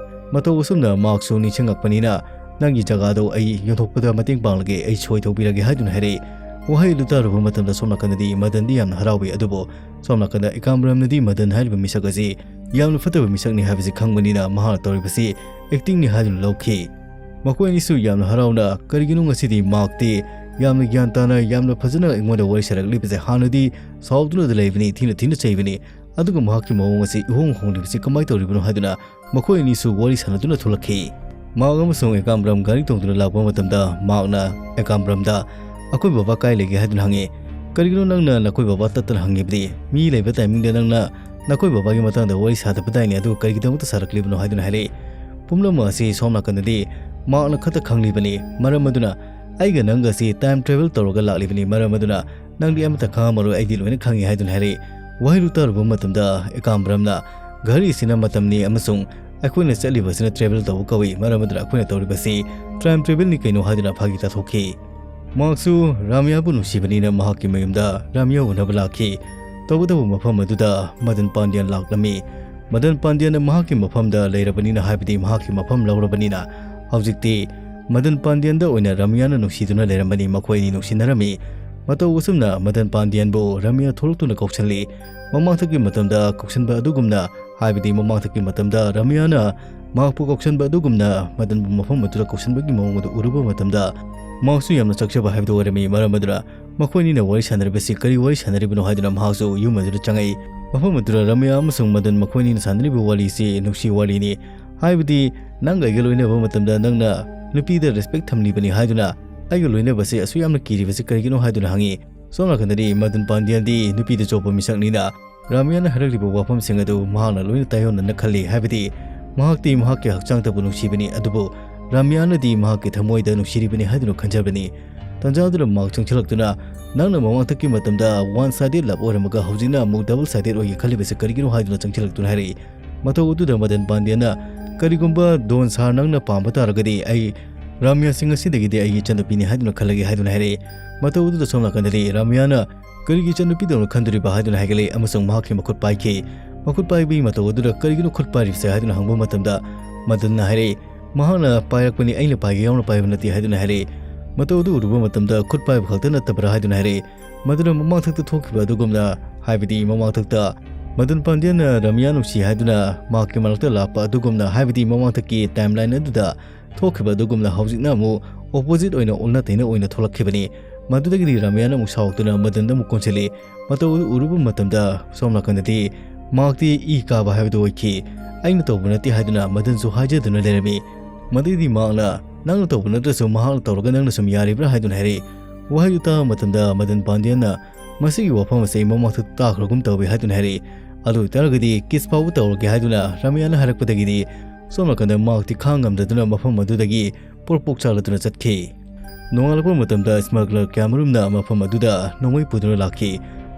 ꯃꯇꯧ ꯑꯁꯨꯝꯅ ꯃꯍꯥꯛꯁꯨ ꯅꯤꯡꯁꯤꯡꯂꯛꯄꯅꯤꯅ, "ꯅꯪꯒꯤ ꯖꯒꯥꯗꯨ ꯑꯩ ꯌꯣꯟꯊꯣꯛꯄꯗ ꯃꯇꯦꯡ ꯄꯥꯡꯂꯒꯦ, ꯑꯩ ꯁꯣꯏ ꯇꯧꯕꯤꯔꯒꯦ" ꯍꯥꯏꯗꯨꯅ ꯍꯥꯏꯔꯛꯏ꯫ ꯋꯥꯍꯩ ꯑꯗꯨ ꯇꯥꯔꯨꯕ ꯃꯇꯝꯗ ꯁꯣꯝ ꯅꯥꯀꯟꯗꯗꯤ ꯃꯗꯟꯗꯤ ꯌꯥꯝꯅ ꯍꯔꯥꯎꯏ, ꯑꯗꯨꯕꯨ ꯁꯣꯝ ꯅꯥꯀꯟꯗ ꯏꯀꯥꯝꯕꯔꯝꯅꯗꯤ ꯃꯗꯟ ꯍꯥꯏꯔꯤꯕ ꯃꯤꯁꯛ ꯑꯁꯤ ꯌꯥꯝꯅ ꯐꯠꯇꯕ ꯃꯤꯁꯛꯅꯤ ꯍꯥꯏꯕꯁꯤ ꯈꯪꯕꯅꯤꯅ ꯃꯍꯥꯛꯅ ꯇꯧꯔꯤꯕꯁꯤ ꯑꯦꯛꯇꯤꯡꯅꯤ ꯍꯥꯏꯗꯨꯅ ꯂꯧꯈꯤ꯫ ꯃꯈꯣꯏ ꯑꯅꯤꯁꯨ ꯌꯥꯝꯅ ꯍꯔꯥꯎꯅ, "ꯀꯔꯤꯒꯤꯅꯣ ꯉꯁꯤꯗꯤ ꯃꯍꯥꯛꯇꯤ ꯌꯥꯝꯅ ꯒ꯭ꯌꯥꯟ ꯇꯥꯅ, ꯌꯥꯝꯅ ꯐꯖꯅ ꯑꯩꯉꯣꯟꯗ ꯋꯥꯔꯤ ꯁꯥꯔꯛꯂꯤꯕꯁꯦ? ꯍꯥꯟꯅꯗꯤ ꯁꯥꯎꯗꯨꯅꯗ ꯂꯩꯕꯅꯤ, ꯊꯤꯅ ꯊꯤꯅ ꯆꯩꯕꯅꯤ, ꯑꯗꯨꯒ ꯃꯍꯥꯛꯀꯤ ꯃꯑꯣꯡ ꯑꯁꯤ ꯏꯍꯣꯡ ꯍꯣꯡꯂꯤꯕꯁꯤ ꯀꯃꯥꯏꯅ ꯇꯧꯔꯤꯕꯅꯣ ꯍꯥꯏꯗꯨꯅ ꯃꯈꯣꯏ ꯑꯅꯤꯁꯨ ꯋꯥꯔꯤ ꯁꯥꯟꯅꯗꯨꯅ ꯊꯣꯛꯂꯛꯈꯤ꯫ ꯃꯍꯥꯛ ꯑꯃꯁꯨꯡ ꯑꯦꯀꯥꯝꯕ꯭ꯔꯝ ꯒꯥꯔꯤ ꯇꯣꯡꯗꯨꯅ ꯂꯥꯛꯄ ꯃꯇꯝꯗ ꯃꯍꯥꯛꯅ ꯑꯦꯀꯥꯝꯕ꯭ꯔꯝꯗ "ꯑꯩꯈꯣꯏ ꯕꯕꯥ ꯀꯥꯏ ꯂꯩꯒꯦ?" ꯍꯥꯏꯗꯨꯅ ꯍꯪꯉꯤ꯫ "ꯀꯔꯤꯒꯤꯅꯣ ꯅꯪꯅ ꯅꯈꯣꯏ ꯕꯕꯥ ꯇꯠꯇꯅ ꯍꯪꯉꯤꯕꯗꯤ? ꯃꯤ ꯂꯩꯕ ꯇꯥꯏꯃꯤꯡꯗ ꯅꯪꯅ ꯅꯈꯣꯏ ꯕꯕꯥꯒꯤ ꯃꯇꯥꯡꯗ ꯋꯥꯔꯤ ꯁꯥꯗꯕꯗꯥꯏꯅꯦ, ꯑꯗꯨꯒ ꯀꯔꯤꯒꯤꯗꯃꯛꯇ ꯁꯥꯔꯛꯂꯤꯕꯅꯣ?" ꯍꯥꯏꯗꯨꯅ ꯍꯥꯏꯔꯛꯏ꯫ ꯄꯨꯝꯅꯃꯛ ꯑꯁꯤ ꯁꯣꯝ ꯅꯥꯀꯟꯗꯗꯤ ꯃꯍꯥꯛꯅ ꯈꯛꯇ ꯈꯪꯂꯤꯕꯅꯤ꯫ ꯃꯔꯝ ꯑꯗꯨꯅ ꯑꯩꯒ ꯅꯪꯒ ꯑꯁꯤ ꯇꯥꯏꯝ ꯇ꯭ꯔꯦꯚꯦꯜ ꯇꯧꯔꯒ ꯂꯥꯛꯂꯤꯕꯅꯤ꯫ ꯃꯔꯝ ꯑꯗꯨꯅ ꯅꯪꯗꯤ ꯑꯃꯠꯇ ꯈꯪꯉꯝꯃꯔꯣꯏ, ꯑꯩꯗꯤ ꯂꯣꯏꯅ ꯈꯪꯉꯤ ꯍꯥꯏꯗꯨꯅ ꯍꯥꯏꯔꯛꯏ꯫ ꯋꯥꯍꯩꯗꯨ ꯇꯥꯔꯨꯕ ꯃꯇꯝꯗ ꯑꯦꯀꯥꯝꯕ꯭ꯔꯝꯅ "ꯘꯔꯤꯁꯤꯅ ꯃꯇꯝꯅꯤ ꯑꯃꯁꯨꯡ ꯑꯩꯈꯣꯏꯅ ꯆꯠꯂꯤꯕꯁꯤꯅ ꯇ꯭ꯔꯦꯚꯦꯜ ꯇꯧꯕ ꯀꯧꯏ, ꯃꯔꯝ ꯑꯗꯨꯅ ꯑꯩꯈꯣꯏꯅ ꯇꯧꯔꯤꯕꯁꯤ ꯇꯥꯏꯝ ꯇ꯭ꯔꯦꯚꯦꯜꯅꯤ ꯀꯩꯅꯣ" ꯍꯥꯏꯗꯨꯅ ꯐꯥꯒꯤ ꯇꯥꯊꯣꯛꯈꯤ꯫ ꯃꯍꯥꯛꯁꯨ ꯔꯥꯃꯤꯌꯥꯕꯨ ꯅꯨꯡꯁꯤꯕꯅꯤꯅ ꯃꯍꯥꯛꯀꯤ ꯃꯌꯨꯝꯗ ꯔꯥꯃꯤꯌꯥ ꯎꯅꯕ ꯂꯥꯛꯈꯤ꯫ ꯇꯧꯕꯇꯕꯨ ꯃꯐꯝ ꯑꯗꯨꯗ ꯃꯗꯟ ꯄꯥꯟꯗ꯭ꯌꯥꯟ ꯂꯥꯛꯂꯝꯃꯤ꯫ ꯃꯗꯟ ꯄꯥꯟꯗ꯭ꯌꯥꯟꯅ ꯃꯍꯥꯛꯀꯤ ꯃꯐꯝꯗ ꯂꯩꯔꯕꯅꯤꯅ, ꯍꯥꯏꯕꯗꯤ ꯃꯍꯥꯛꯀꯤ ꯃꯐꯝ ꯂꯧꯔꯕꯅꯤꯅ, ꯍꯧꯖꯤꯛꯇꯤ ꯃꯗꯟ ꯄꯥꯟꯗ꯭ꯌꯥꯟꯗ ꯑꯣꯏꯅ ꯔꯥꯃꯤꯌꯥꯅ ꯅꯨꯡꯁꯤꯗꯨꯅ ꯂꯩꯔꯝꯕꯅꯤ꯫ ꯃꯈꯣꯏ ꯑꯅꯤ ꯅꯨꯡꯁꯤꯅꯔꯝꯃꯤ꯫ ꯃꯇꯧ ꯑꯁꯨꯝꯅ ꯃꯗꯟ ꯄꯥꯟꯗ꯭ꯌꯥꯟꯕꯨ ꯔꯥꯃꯤꯌꯥ ꯊꯣꯛꯂꯛꯇꯨꯅ ꯀꯧꯁꯜꯂꯤ꯫ ꯃꯃꯥꯡꯊꯛꯀꯤ ꯃꯇꯝꯗ ꯀꯧꯁꯟꯕ ꯑꯗꯨꯒꯨꯝꯅ, ꯍꯥꯏꯕꯗꯤ ꯃꯃꯥꯡꯊꯛꯀꯤ ꯃꯇꯝꯗ ꯔꯥꯃꯤꯌꯥꯅ ꯃꯍꯥꯛꯄꯨ ꯀꯧꯁꯟꯕ ꯑꯗꯨꯒꯨꯝꯅ ꯃꯗꯟꯕꯨ ꯃꯐꯝ ꯑꯗꯨꯗ ꯀꯧꯁꯟꯕꯒꯤ ꯃꯑꯣꯡ ꯑꯗꯨ ꯎꯔꯨꯕ ꯃꯇꯝꯗ, ꯃꯍꯥꯛꯁꯨ ꯌꯥꯝꯅ ꯆꯥꯛꯆꯕ ꯍꯥꯏꯕꯗꯨ ꯑꯣꯏꯔꯝꯃꯤ꯫ ꯃꯔꯝ ꯑꯗꯨꯅ ꯃꯈꯣꯏꯅꯤꯅ ꯋꯥꯔꯤ ꯁꯥꯟꯅꯔꯤꯕꯁꯤ ꯀꯔꯤ ꯋꯥꯔꯤ ꯁꯥꯟꯅꯔꯤꯕꯅꯣ ꯍꯥꯏꯗꯨꯅ ꯃꯍꯥꯛꯁꯨ ꯌꯨꯝ ꯑꯗꯨꯗ ꯆꯪꯉꯛꯏ꯫ ꯃꯐꯝ ꯑꯗꯨꯗ ꯔꯥꯃꯤꯌꯥ ꯑꯃꯁꯨꯡ ꯃꯗꯟ ꯃꯈꯣꯏꯅꯤꯅ ꯁꯥꯟꯅꯔꯤꯕ ꯋꯥꯔꯤꯁꯤ ꯅꯨꯡꯁꯤ ꯋꯥꯔꯤꯅꯤ꯫ ꯍꯥꯏꯕꯗꯤ, "ꯅꯪꯒ ꯑꯩꯒ ꯂꯣꯏꯅꯕ ꯃꯇꯝꯗ ꯅꯪꯅ ꯅꯨꯄꯤꯗ ꯔꯦꯁꯄꯦꯛ ꯊꯝꯂꯤꯕꯅꯤ ꯍꯥꯏꯗꯨꯅ ꯑꯩꯒ ꯂꯣꯏꯅꯕꯁꯦ ꯑꯁꯨꯛ ꯌꯥꯝꯅ ꯀꯤꯔꯤꯕꯁꯤ ꯀꯔꯤꯒꯤꯅꯣ?" ꯍꯥꯏꯗꯨꯅ ꯍꯪꯉꯤ꯫ ꯁꯣꯝ ꯅꯥꯀꯟꯗꯗꯤ ꯃꯗꯟ ꯄꯥꯟꯗ꯭ꯌꯥꯟꯗꯤ ꯅꯨꯄꯤꯗ ꯆꯣꯞꯄ ꯃꯤꯁꯛꯅꯤꯅ ꯔꯥꯃꯤꯌꯥꯅ ꯍꯥꯏꯔꯛꯂꯤꯕ ꯋꯥꯐꯝꯁꯤꯡ ꯑꯗꯨ ꯃꯍꯥꯛꯅ ꯂꯣꯏꯅ ꯇꯥꯏꯑꯣꯟꯅꯅ ꯈꯜꯂꯤ꯫ ꯍꯥꯏꯕꯗꯤ, ꯃꯍꯥꯛꯇꯤ ꯃꯍꯥꯛꯀꯤ ꯍꯛꯆꯥꯡꯇꯕꯨ ꯅꯨꯡꯁꯤꯕꯅꯤ, ꯑꯗꯨꯕꯨ ꯔꯥꯃꯤꯌꯥꯅꯗꯤ ꯃꯍꯥꯛꯀꯤ ꯊꯃꯣꯏꯗ ꯅꯨꯡꯁꯤꯔꯤꯕꯅꯤ ꯍꯥꯏꯗꯨꯅ ꯈꯟꯖꯕꯅꯤ꯫ ꯇꯟꯖꯥ ꯑꯗꯨꯗ ꯃꯍꯥꯛ ꯆꯪꯁꯤꯜꯂꯛꯇꯨꯅ, "ꯅꯪꯅ ꯃꯃꯥꯡꯊꯛꯀꯤ ꯃꯇꯝꯗ ꯋꯥꯟ ꯁꯥꯏꯗꯦꯠ ꯂꯞ ꯑꯣꯏꯔꯝꯃꯒ ꯍꯧꯖꯤꯛꯅ ꯑꯃꯨꯛ ꯗꯕꯜ ꯁꯥꯏꯗꯦꯠ ꯑꯣꯏꯒꯦ ꯈꯜꯂꯤꯕꯁꯤ ꯀꯔꯤꯒꯤꯅꯣ?" ꯍꯥꯏꯗꯨꯅ ꯆꯪꯁꯤꯜꯂꯛꯇꯨꯅ ꯍꯥꯏꯔꯛꯏ꯫ ꯃꯇꯧ ꯑꯗꯨꯗ ꯃꯗꯟ ꯄꯥꯟꯗ꯭ꯌꯥꯅ, "ꯀꯔꯤꯒꯨꯝꯕ ꯗꯣꯟ ꯁꯥꯔ ꯅꯪꯅ ꯄꯥꯝꯕ ꯇꯥꯔꯒꯗꯤ ꯑꯩ ꯔꯥꯃꯤꯌꯥꯁꯤ ꯉꯁꯤꯗꯒꯤꯗꯤ ꯑꯩꯒꯤ ꯏꯆꯟꯅꯨꯄꯤꯅꯤ ꯍꯥꯏꯗꯨꯅ ꯈꯜꯂꯒꯦ" ꯍꯥꯏꯗꯨꯅ ꯍꯥꯏꯔꯛꯏ꯫ ꯃꯇꯧ ꯑꯗꯨꯗ ꯁꯣꯝ ꯅꯥꯀꯟꯗꯗꯤ ꯔꯥꯃꯤꯌꯥꯅ "ꯀꯔꯤꯒꯤ ꯏꯆꯟꯅꯨꯄꯤꯗꯧꯅ ꯈꯟꯗꯣꯔꯤꯕ?" ꯍꯥꯏꯗꯨꯅ ꯍꯥꯏꯒꯠꯂꯛꯏ ꯑꯃꯁꯨꯡ ꯃꯍꯥꯛꯀꯤ ꯃꯈꯨꯠ ꯄꯥꯏꯈꯤ꯫ ꯃꯈꯨꯠ ꯄꯥꯏꯕꯒꯤ ꯃꯇꯧ ꯑꯗꯨꯗ "ꯀꯔꯤꯒꯤꯅꯣ ꯈꯨꯠ ꯄꯥꯏꯔꯤꯕꯁꯦ?" ꯍꯥꯏꯗꯨꯅ ꯍꯪꯕ ꯃꯇꯝꯗ, ꯃꯗꯟꯅ ꯍꯥꯏꯔꯛꯏ, "ꯃꯍꯥꯛꯅ ꯄꯥꯏꯔꯛꯄꯅꯤ, ꯑꯩꯅ ꯄꯥꯏꯒꯦ ꯌꯥꯎꯅ ꯄꯥꯏꯕ ꯅꯠꯇꯦ" ꯍꯥꯏꯗꯨꯅ ꯍꯥꯏꯔꯛꯏ꯫ ꯃꯇꯧ ꯑꯗꯨ ꯎꯔꯨꯕ ꯃꯇꯝꯗ ꯈꯨꯠ ꯄꯥꯏꯕ ꯈꯛꯇ ꯅꯠꯇꯕ꯭ꯔꯥ ꯍꯥꯏꯗꯨꯅ ꯍꯥꯏꯔꯛꯏ꯫ ꯃꯗꯨꯅ ꯃꯃꯥꯡꯊꯛꯇ ꯊꯣꯛꯈꯤꯕ ꯑꯗꯨꯒꯨꯝꯅ, ꯍꯥꯏꯕꯗꯤ ꯃꯃꯥꯡꯊꯛꯇ ꯃꯗꯟ ꯄꯥꯟꯗ꯭ꯌꯥꯅ ꯔꯥꯃꯤꯌꯥ ꯅꯨꯡꯁꯤ ꯍꯥꯏꯗꯨꯅ ꯃꯍꯥꯛꯀꯤ ꯃꯅꯥꯛꯇ ꯂꯥꯛꯄ ꯑꯗꯨꯒꯨꯝꯅ, ꯍꯥꯏꯕꯗꯤ ꯃꯃꯥꯡꯊꯛꯀꯤ ꯇꯥꯏꯝꯂꯥꯏꯟ ꯑꯗꯨꯗ ꯊꯣꯛꯈꯤꯕ ꯑꯗꯨꯒꯨꯝꯅ ꯍꯧꯖꯤꯛꯅ ꯑꯃꯨꯛ ꯑꯣꯄꯣꯖꯤꯠ ꯑꯣꯏꯅ ꯑꯣꯟꯅ ꯇꯩꯅ ꯑꯣꯏꯅ ꯊꯣꯛꯂꯛꯈꯤꯕꯅꯤ꯫ ꯃꯗꯨꯗꯒꯤꯗꯤ ꯔꯥꯃꯌꯥꯅ ꯑꯃꯨꯛ ꯁꯥꯎꯔꯛꯇꯨꯅ ꯃꯗꯟꯗ ꯑꯃꯨꯛ ꯀꯣꯟꯁꯤꯜꯂꯤ꯫ ꯃꯇꯧ ꯑꯗꯨ ꯎꯔꯨꯕ ꯃꯇꯝꯗ ꯁꯣꯝ ꯅꯥꯀꯟꯗꯗꯤ ꯃꯍꯥꯛꯇꯤ ꯏ ꯀꯥꯕ ꯍꯥꯏꯕꯗꯨ ꯑꯣꯏꯈꯤ꯫ "ꯑꯩꯅ ꯇꯧꯕ ꯅꯠꯇꯦ" ꯍꯥꯏꯗꯨꯅ ꯃꯗꯟꯁꯨ ꯍꯥꯏꯖꯗꯨꯅ ꯂꯩꯔꯝꯃꯤ꯫ ꯃꯗꯩꯗꯤ ꯃꯍꯥꯛꯅ, "ꯅꯪꯅ ꯇꯧꯕ ꯅꯠꯇ꯭ꯔꯁꯨ ꯃꯍꯥꯛꯅ ꯇꯧꯔꯒ ꯅꯪꯅ ꯁꯨꯝ ꯌꯥꯔꯤꯕ꯭ꯔꯥ?" ꯍꯥꯏꯗꯨꯅ ꯍꯥꯏꯔꯛꯏ꯫ ꯋꯥꯍꯩꯗꯨ ꯇꯥꯕ ꯃꯇꯝꯗ ꯃꯗꯟ ꯄꯥꯟꯗꯤꯌꯟꯅ, "ꯃꯁꯤꯒꯤ ꯋꯥꯐꯝ ꯑꯁꯤ ꯑꯩ ꯃꯃꯥꯡꯗ ꯇꯥꯈ꯭ꯔꯒꯨꯝ ꯇꯧꯏ" ꯍꯥꯏꯗꯨꯅ ꯍꯥꯏꯔꯛꯏ꯫ "ꯑꯗꯨ ꯑꯣꯏꯇꯥꯔꯒꯗꯤ ꯀꯤꯁ ꯐꯥꯎꯕ ꯇꯧꯔꯒꯦ" ꯍꯥꯏꯗꯨꯅ ꯔꯥꯃꯌꯥꯅ ꯍꯥꯏꯔꯛꯄꯗꯒꯤꯗꯤ ꯁꯣꯝ ꯅꯥꯀꯟꯗ ꯃꯍꯥꯛꯇꯤ ꯈꯥꯡ ꯉꯝꯗꯗꯨꯅ ꯃꯐꯝ ꯑꯗꯨꯗꯒꯤ ꯄꯣꯔꯣꯛ ꯄꯣꯛ ꯆꯥꯂꯗꯨꯅ ꯆꯠꯈꯤ꯫ ꯅꯣꯡꯉꯥꯜꯂꯛꯄ ꯃꯇꯝꯗ ꯁ꯭ꯃꯒꯂꯔ ꯀꯌꯥꯃꯔꯨꯝꯅ ꯃꯐꯝ ꯑꯗꯨꯗ ꯅꯣꯡꯃꯩ ꯄꯨꯗꯨꯅ ꯂꯥꯛꯈꯤ꯫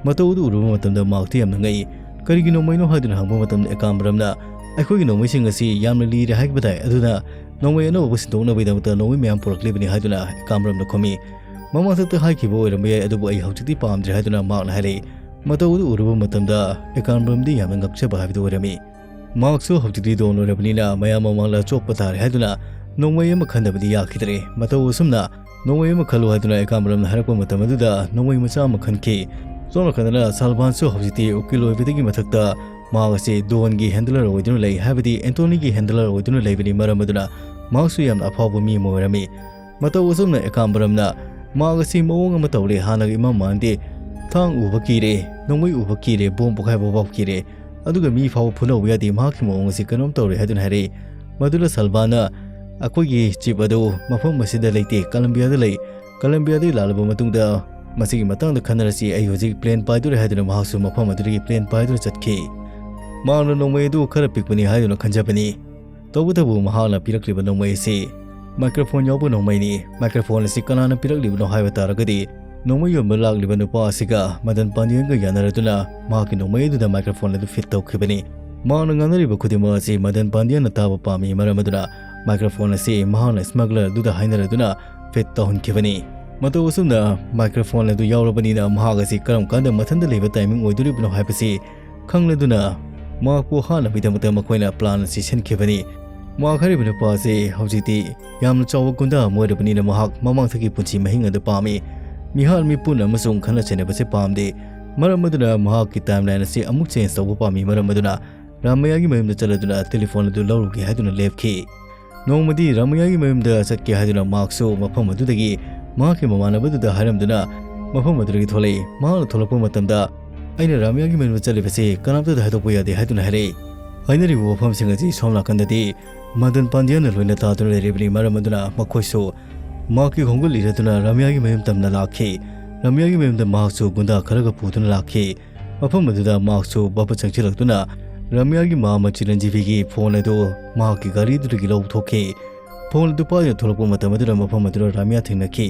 ꯃꯇꯧ ꯑꯗꯨ ꯎꯔꯨꯕ ꯃꯇꯝꯗ ꯃꯍꯥꯛꯇꯤ ꯌꯥꯝꯅ ꯉꯛꯏ꯫ "ꯀꯔꯤꯒꯤ ꯅꯣꯡꯃꯩꯅꯣ?" ꯍꯥꯏꯗꯨꯅ ꯍꯪꯕ ꯃꯇꯝꯗ ꯑꯦꯀꯥꯝꯕꯔꯝꯅ, "ꯑꯩꯈꯣꯏꯒꯤ ꯅꯣꯡꯃꯩꯁꯤꯡ ꯑꯁꯤ ꯌꯥꯝꯅ ꯂꯤꯔꯦ ꯍꯥꯏꯕ ꯇꯥꯏ, ꯑꯗꯨꯅ ꯅꯣꯡꯃꯩ ꯑꯅꯧꯕ ꯁꯤꯟꯗꯣꯛꯅꯕꯒꯤꯗꯃꯛꯇ ꯅꯣꯡꯃꯩ ꯃꯌꯥꯝ ꯄꯨꯔꯛꯂꯤꯕꯅꯤ" ꯍꯥꯏꯗꯨꯅ ꯑꯦꯀꯥꯝꯕꯔꯝꯅ ꯈꯨꯝꯃꯤ꯫ "ꯃꯃꯥꯡꯊꯛꯇ ꯍꯥꯏꯈꯤꯕ ꯑꯣꯏꯔꯝꯕ ꯌꯥꯏ, ꯑꯗꯨꯕꯨ ꯑꯩ ꯍꯧꯖꯤꯛꯇꯤ ꯄꯥꯝꯗ꯭ꯔꯦ" ꯍꯥꯏꯗꯨꯅ ꯃꯍꯥꯛꯅ ꯍꯥꯏꯔꯛꯏ꯫ ꯃꯇꯧ ꯑꯗꯨ ꯎꯔꯨꯕ ꯃꯇꯝꯗ ꯑꯦꯀꯥꯝꯕꯔꯝꯗꯤ ꯌꯥꯝꯅ ꯉꯛꯆꯕ ꯍꯥꯏꯕꯗꯨ ꯑꯣꯏꯔꯝꯃꯤ꯫ ꯃꯍꯥꯛꯁꯨ ꯍꯧꯖꯤꯛꯇꯤ ꯗꯣꯟ ꯑꯣꯏꯔꯕꯅꯤꯅ ꯃꯌꯥꯝ ꯃꯃꯥꯡꯗ ꯆꯣꯞꯄ ꯇꯥꯔꯦ ꯍꯥꯏꯗꯨꯅ ꯅꯣꯡꯃꯩ ꯑꯃ ꯈꯟꯗꯕꯗꯤ ꯌꯥꯈꯤꯗ꯭ꯔꯦ꯫ ꯃꯇꯧ ꯑꯁꯨꯝꯅ ꯅꯣꯡꯃꯩ ꯑꯃ ꯈꯜꯂꯨ ꯍꯥꯏꯗꯨꯅ ꯑꯦꯀꯥꯝꯕꯔꯝꯅ ꯍꯥꯏꯔꯛꯄ ꯃꯇꯝ ꯑꯗꯨꯗ ꯅꯣꯡꯃꯩ ꯃꯆꯥ ꯑꯃ ꯈꯟꯈꯤ꯫ ꯁꯣꯝ ꯅꯥꯀꯟꯗꯅ ꯁꯜꯚꯥꯟꯁꯨ ꯍꯧꯖꯤꯛꯇꯤ ꯎꯀꯤꯜ ꯑꯣꯏꯕꯗꯒꯤ ꯃꯊꯛꯇ ꯃꯍꯥꯛ ꯑꯁꯤ ꯗꯣꯟꯒꯤ ꯍꯦꯟꯗꯂꯔ ꯑꯣꯏꯗꯨꯅ ꯂꯩ, ꯍꯥꯏꯕꯗꯤ ꯑꯦꯟꯇꯣꯅꯤꯒꯤ ꯍꯦꯟꯗꯂꯔ ꯑꯣꯏꯗꯨꯅ ꯂꯩꯕꯅꯤ꯫ ꯃꯔꯝ ꯑꯗꯨꯅ ꯃꯍꯥꯛꯁꯨ ꯌꯥꯝꯅ ꯑꯐꯥꯎꯕ ꯃꯤ ꯑꯃ ꯑꯣꯏꯔꯝꯃꯤ꯫ ꯃꯇꯧ ꯑꯁꯨꯝꯅ ꯑꯦꯀꯥꯝꯕꯔꯝꯅ ꯃꯍꯥꯛ ꯑꯁꯤ ꯃꯑꯣꯡ ꯑꯃ ꯇꯧꯔꯦ, ꯍꯥꯟꯅꯒ ꯏꯃꯥꯟ ꯃꯥꯟꯅꯗꯦ꯫ ꯊꯥꯡ ꯎꯕ ꯀꯤꯔꯦ, ꯅꯣꯡꯃꯩ ꯎꯕ ꯀꯤꯔꯦ, ꯕꯣꯝ ꯄꯣꯈꯥꯏꯕ ꯐꯥꯎ ꯀꯤꯔꯦ꯫ ꯑꯗꯨꯒ ꯃꯤ ꯐꯥꯎꯕ ꯐꯨꯅꯧꯕ ꯌꯥꯗꯦ, ꯃꯍꯥꯛꯀꯤ ꯃꯑꯣꯡ ꯑꯁꯤ ꯀꯩꯅꯣꯝ ꯇꯧꯔꯦ ꯍꯥꯏꯗꯨꯅ ꯍꯥꯏꯔꯛꯏ꯫ ꯃꯗꯨꯗ ꯁꯜꯚꯥꯅ, "ꯑꯩꯈꯣꯏꯒꯤ ꯆꯤꯞ ꯑꯗꯨ ꯃꯐꯝ ꯑꯁꯤꯗ ꯂꯩꯇꯦ, ꯀꯂꯝꯕꯤꯌꯥꯗ ꯂꯩ꯫ ꯀꯂꯝꯕꯤꯌꯥꯗꯒꯤ ꯂꯥꯛꯂꯕ ꯃꯇꯨꯡꯗ ꯃꯁꯤꯒꯤ ꯃꯇꯥꯡꯗ ꯈꯟꯅꯔꯁꯤ, ꯑꯩ ꯍꯧꯖꯤꯛ ꯄ꯭ꯂꯦꯟ ꯄꯥꯏꯗꯣꯔꯦ" ꯍꯥꯏꯗꯨꯅ ꯃꯍꯥꯛꯁꯨ ꯃꯐꯝ ꯑꯗꯨꯗꯒꯤ ꯄ꯭ꯂꯦꯟ ꯄꯥꯏꯗꯨꯅ ꯆꯠꯈꯤ꯫ ꯃꯍꯥꯛꯅ ꯅꯣꯡꯃꯩ ꯑꯗꯨ ꯈꯔ ꯄꯤꯛꯄꯅꯤ ꯍꯥꯏꯗꯨꯅ ꯈꯟꯖꯕꯅꯤ꯫ ꯇꯧꯕꯇꯕꯨ ꯃꯍꯥꯛꯅ ꯄꯤꯔꯛꯂꯤꯕ ꯅꯣꯡꯃꯩ ꯑꯁꯤ ꯃꯥꯏꯀ꯭ꯔꯣꯐꯣꯟ ꯌꯥꯎꯕ ꯅꯣꯡꯃꯩꯅꯤ꯫ ꯃꯥꯏꯀ꯭ꯔꯣꯐꯣꯟ ꯑꯁꯤ ꯀꯅꯥꯅ ꯄꯤꯔꯛꯂꯤꯕꯅꯣ ꯍꯥꯏꯕ ꯇꯥꯔꯒꯗꯤ, ꯅꯣꯡꯃꯩ ꯌꯣꯟꯕ ꯂꯥꯛꯂꯤꯕ ꯅꯨꯄꯥ ꯑꯁꯤꯒ ꯃꯗꯟ ꯄꯥꯟꯗꯤꯌꯟꯒ ꯌꯥꯅꯔꯗꯨꯅ ꯃꯍꯥꯛꯀꯤ ꯅꯣꯡꯃꯩ ꯑꯗꯨꯗ ꯃꯥꯏꯀ꯭ꯔꯣꯐꯣꯟ ꯑꯗꯨ ꯐꯤꯠ ꯇꯧꯈꯤꯕꯅꯤ꯫ ꯃꯍꯥꯛꯅ ꯉꯥꯡꯅꯔꯤꯕ ꯈꯨꯗꯤꯡꯃꯛ ꯑꯁꯤ ꯃꯗꯟ ꯄꯥꯟꯗꯤꯌꯟꯅ ꯇꯥꯕ ꯄꯥꯝꯃꯤ, ꯃꯔꯝ ꯑꯗꯨꯅ ꯃꯥꯏꯀ꯭ꯔꯣꯐꯣꯟ ꯑꯁꯤ ꯃꯍꯥꯛꯅ ꯁ꯭ꯃꯒꯂꯔ ꯑꯗꯨꯗ ꯍꯥꯏꯅꯔꯗꯨꯅ ꯐꯤꯠ ꯇꯧꯍꯟꯈꯤꯕꯅꯤ꯫ ꯃꯇꯧ ꯑꯁꯨꯝꯅ ꯃꯥꯏꯀ꯭ꯔꯣꯐꯣꯟ ꯑꯗꯨ ꯌꯥꯎꯔꯕꯅꯤꯅ ꯃꯍꯥꯛ ꯑꯁꯤ ꯀꯔꯝ ꯀꯥꯟꯗ ꯃꯊꯟꯇ ꯂꯩꯕ ꯇꯥꯏꯃꯤꯡ ꯑꯣꯏꯗꯣꯔꯤꯕꯅꯣ ꯍꯥꯏꯕꯁꯤ ꯈꯪꯂꯗꯨꯅ ꯃꯍꯥꯛꯄꯨ ꯍꯥꯠꯅꯕꯒꯤꯗꯃꯛꯇ ꯃꯈꯣꯏꯅ ꯄ꯭ꯂꯥꯟ ꯑꯁꯤ ꯁꯤꯟꯈꯤꯕꯅꯤ꯫ ꯃꯍꯥꯛ ꯍꯥꯏꯔꯤꯕ ꯅꯨꯄꯥ ꯑꯁꯤ ꯍꯧꯖꯤꯛꯇꯤ ꯌꯥꯝꯅ ꯆꯥꯎꯕ ꯒꯨꯟꯗꯥ ꯑꯃ ꯑꯣꯏꯔꯕꯅꯤꯅ ꯃꯍꯥꯛ ꯃꯃꯥꯡꯊꯛꯀꯤ ꯄꯨꯟꯁꯤ ꯃꯍꯤꯡ ꯑꯗꯨ ꯄꯥꯝꯃꯤ꯫ ꯃꯤꯍꯥꯠ ꯃꯤꯄꯨꯟ ꯑꯃꯁꯨꯡ ꯈꯠꯅ ꯆꯩꯅꯕꯁꯤ ꯄꯥꯝꯗꯦ꯫ ꯃꯔꯝ ꯑꯗꯨꯅ ꯃꯍꯥꯛꯀꯤ ꯇꯥꯏꯝꯂꯥꯏꯟ ꯑꯁꯤ ꯑꯃꯨꯛ ꯆꯦꯟꯖ ꯇꯧꯕ ꯄꯥꯝꯃꯤ꯫ ꯃꯔꯝ ꯑꯗꯨꯅ ꯔꯥꯃꯌꯥꯒꯤ ꯃꯌꯨꯝꯗ ꯆꯠꯂꯗꯨꯅ ꯇꯦꯂꯤꯐꯣꯟ ꯑꯗꯨ ꯂꯧꯔꯨꯒꯦ ꯍꯥꯏꯗꯨꯅ ꯂꯦꯞꯈꯤ꯫ ꯅꯣꯡꯃꯗꯤ ꯔꯥꯃꯌꯥꯒꯤ ꯃꯌꯨꯝꯗ ꯆꯠꯀꯦ ꯍꯥꯏꯗꯨꯅ ꯃꯍꯥꯛꯁꯨ ꯃꯐꯝ ꯑꯗꯨꯗꯒꯤ ꯃꯍꯥꯛꯀꯤ ꯃꯃꯥꯟꯅꯕꯗꯨꯗ ꯍꯥꯏꯔꯝꯗꯨꯅ ꯃꯐꯝ ꯑꯗꯨꯗꯒꯤ ꯊꯣꯛꯂꯛꯏ꯫ ꯃꯍꯥꯛꯅ ꯊꯣꯛꯂꯛꯄ ꯃꯇꯝꯗ, "ꯑꯩꯅ ꯔꯥꯃꯤꯌꯥꯒꯤ ꯃꯌꯨꯝꯗ ꯆꯠꯂꯤꯕꯁꯤ ꯀꯅꯥꯝꯇꯗ ꯍꯥꯏꯗꯣꯛꯄ ꯌꯥꯗꯦ" ꯍꯥꯏꯗꯨꯅ ꯍꯥꯏꯔꯛꯏ꯫ ꯍꯥꯏꯅꯔꯤꯕ ꯋꯥꯐꯝꯁꯤꯡ ꯑꯁꯤ ꯁꯣꯝ ꯅꯥꯀꯟꯗꯗꯤ ꯃꯗꯟ ꯄꯥꯟꯗ꯭ꯌꯥꯅ ꯂꯣꯏꯅ ꯇꯥꯗꯨꯅ ꯂꯩꯔꯤꯕꯅꯤ꯫ ꯃꯔꯝ ꯑꯗꯨꯅ ꯃꯈꯣꯏꯁꯨ ꯃꯍꯥꯛꯀꯤ ꯈꯣꯡꯒꯨꯜ ꯏꯔꯗꯨꯅ ꯔꯥꯃꯤꯌꯥꯒꯤ ꯃꯌꯨꯝ ꯇꯝꯅ ꯂꯥꯛꯈꯤ꯫ ꯔꯥꯃꯤꯌꯥꯒꯤ ꯃꯌꯨꯝꯗ ꯃꯍꯥꯛꯁꯨ ꯒꯨꯟꯗꯥ ꯈꯔꯒ ꯄꯨꯗꯨꯅ ꯂꯥꯛꯈꯤ꯫ ꯃꯐꯝ ꯑꯗꯨꯗ ꯃꯍꯥꯛꯁꯨ ꯚꯞ ꯆꯪꯁꯤꯜꯂꯛꯇꯨꯅ ꯔꯥꯃꯤꯌꯥꯒꯤ ꯃꯃꯥ ꯆꯤꯔꯟꯖꯤꯕꯤꯒꯤ ꯐꯣꯟ ꯑꯗꯨ ꯃꯍꯥꯛꯀꯤ ꯒꯥꯔꯤꯗꯨꯗꯒꯤ ꯂꯧꯊꯣꯛꯈꯤ꯫ ꯐꯣꯟ ꯑꯗꯨ ꯄꯥꯏꯗꯨꯅ ꯊꯣꯛꯂꯛꯄ ꯃꯇꯝ ꯑꯗꯨꯗ ꯃꯐꯝ ꯑꯗꯨꯗ ꯔꯥꯃꯤꯌꯥ ꯊꯦꯡꯅꯈꯤ꯫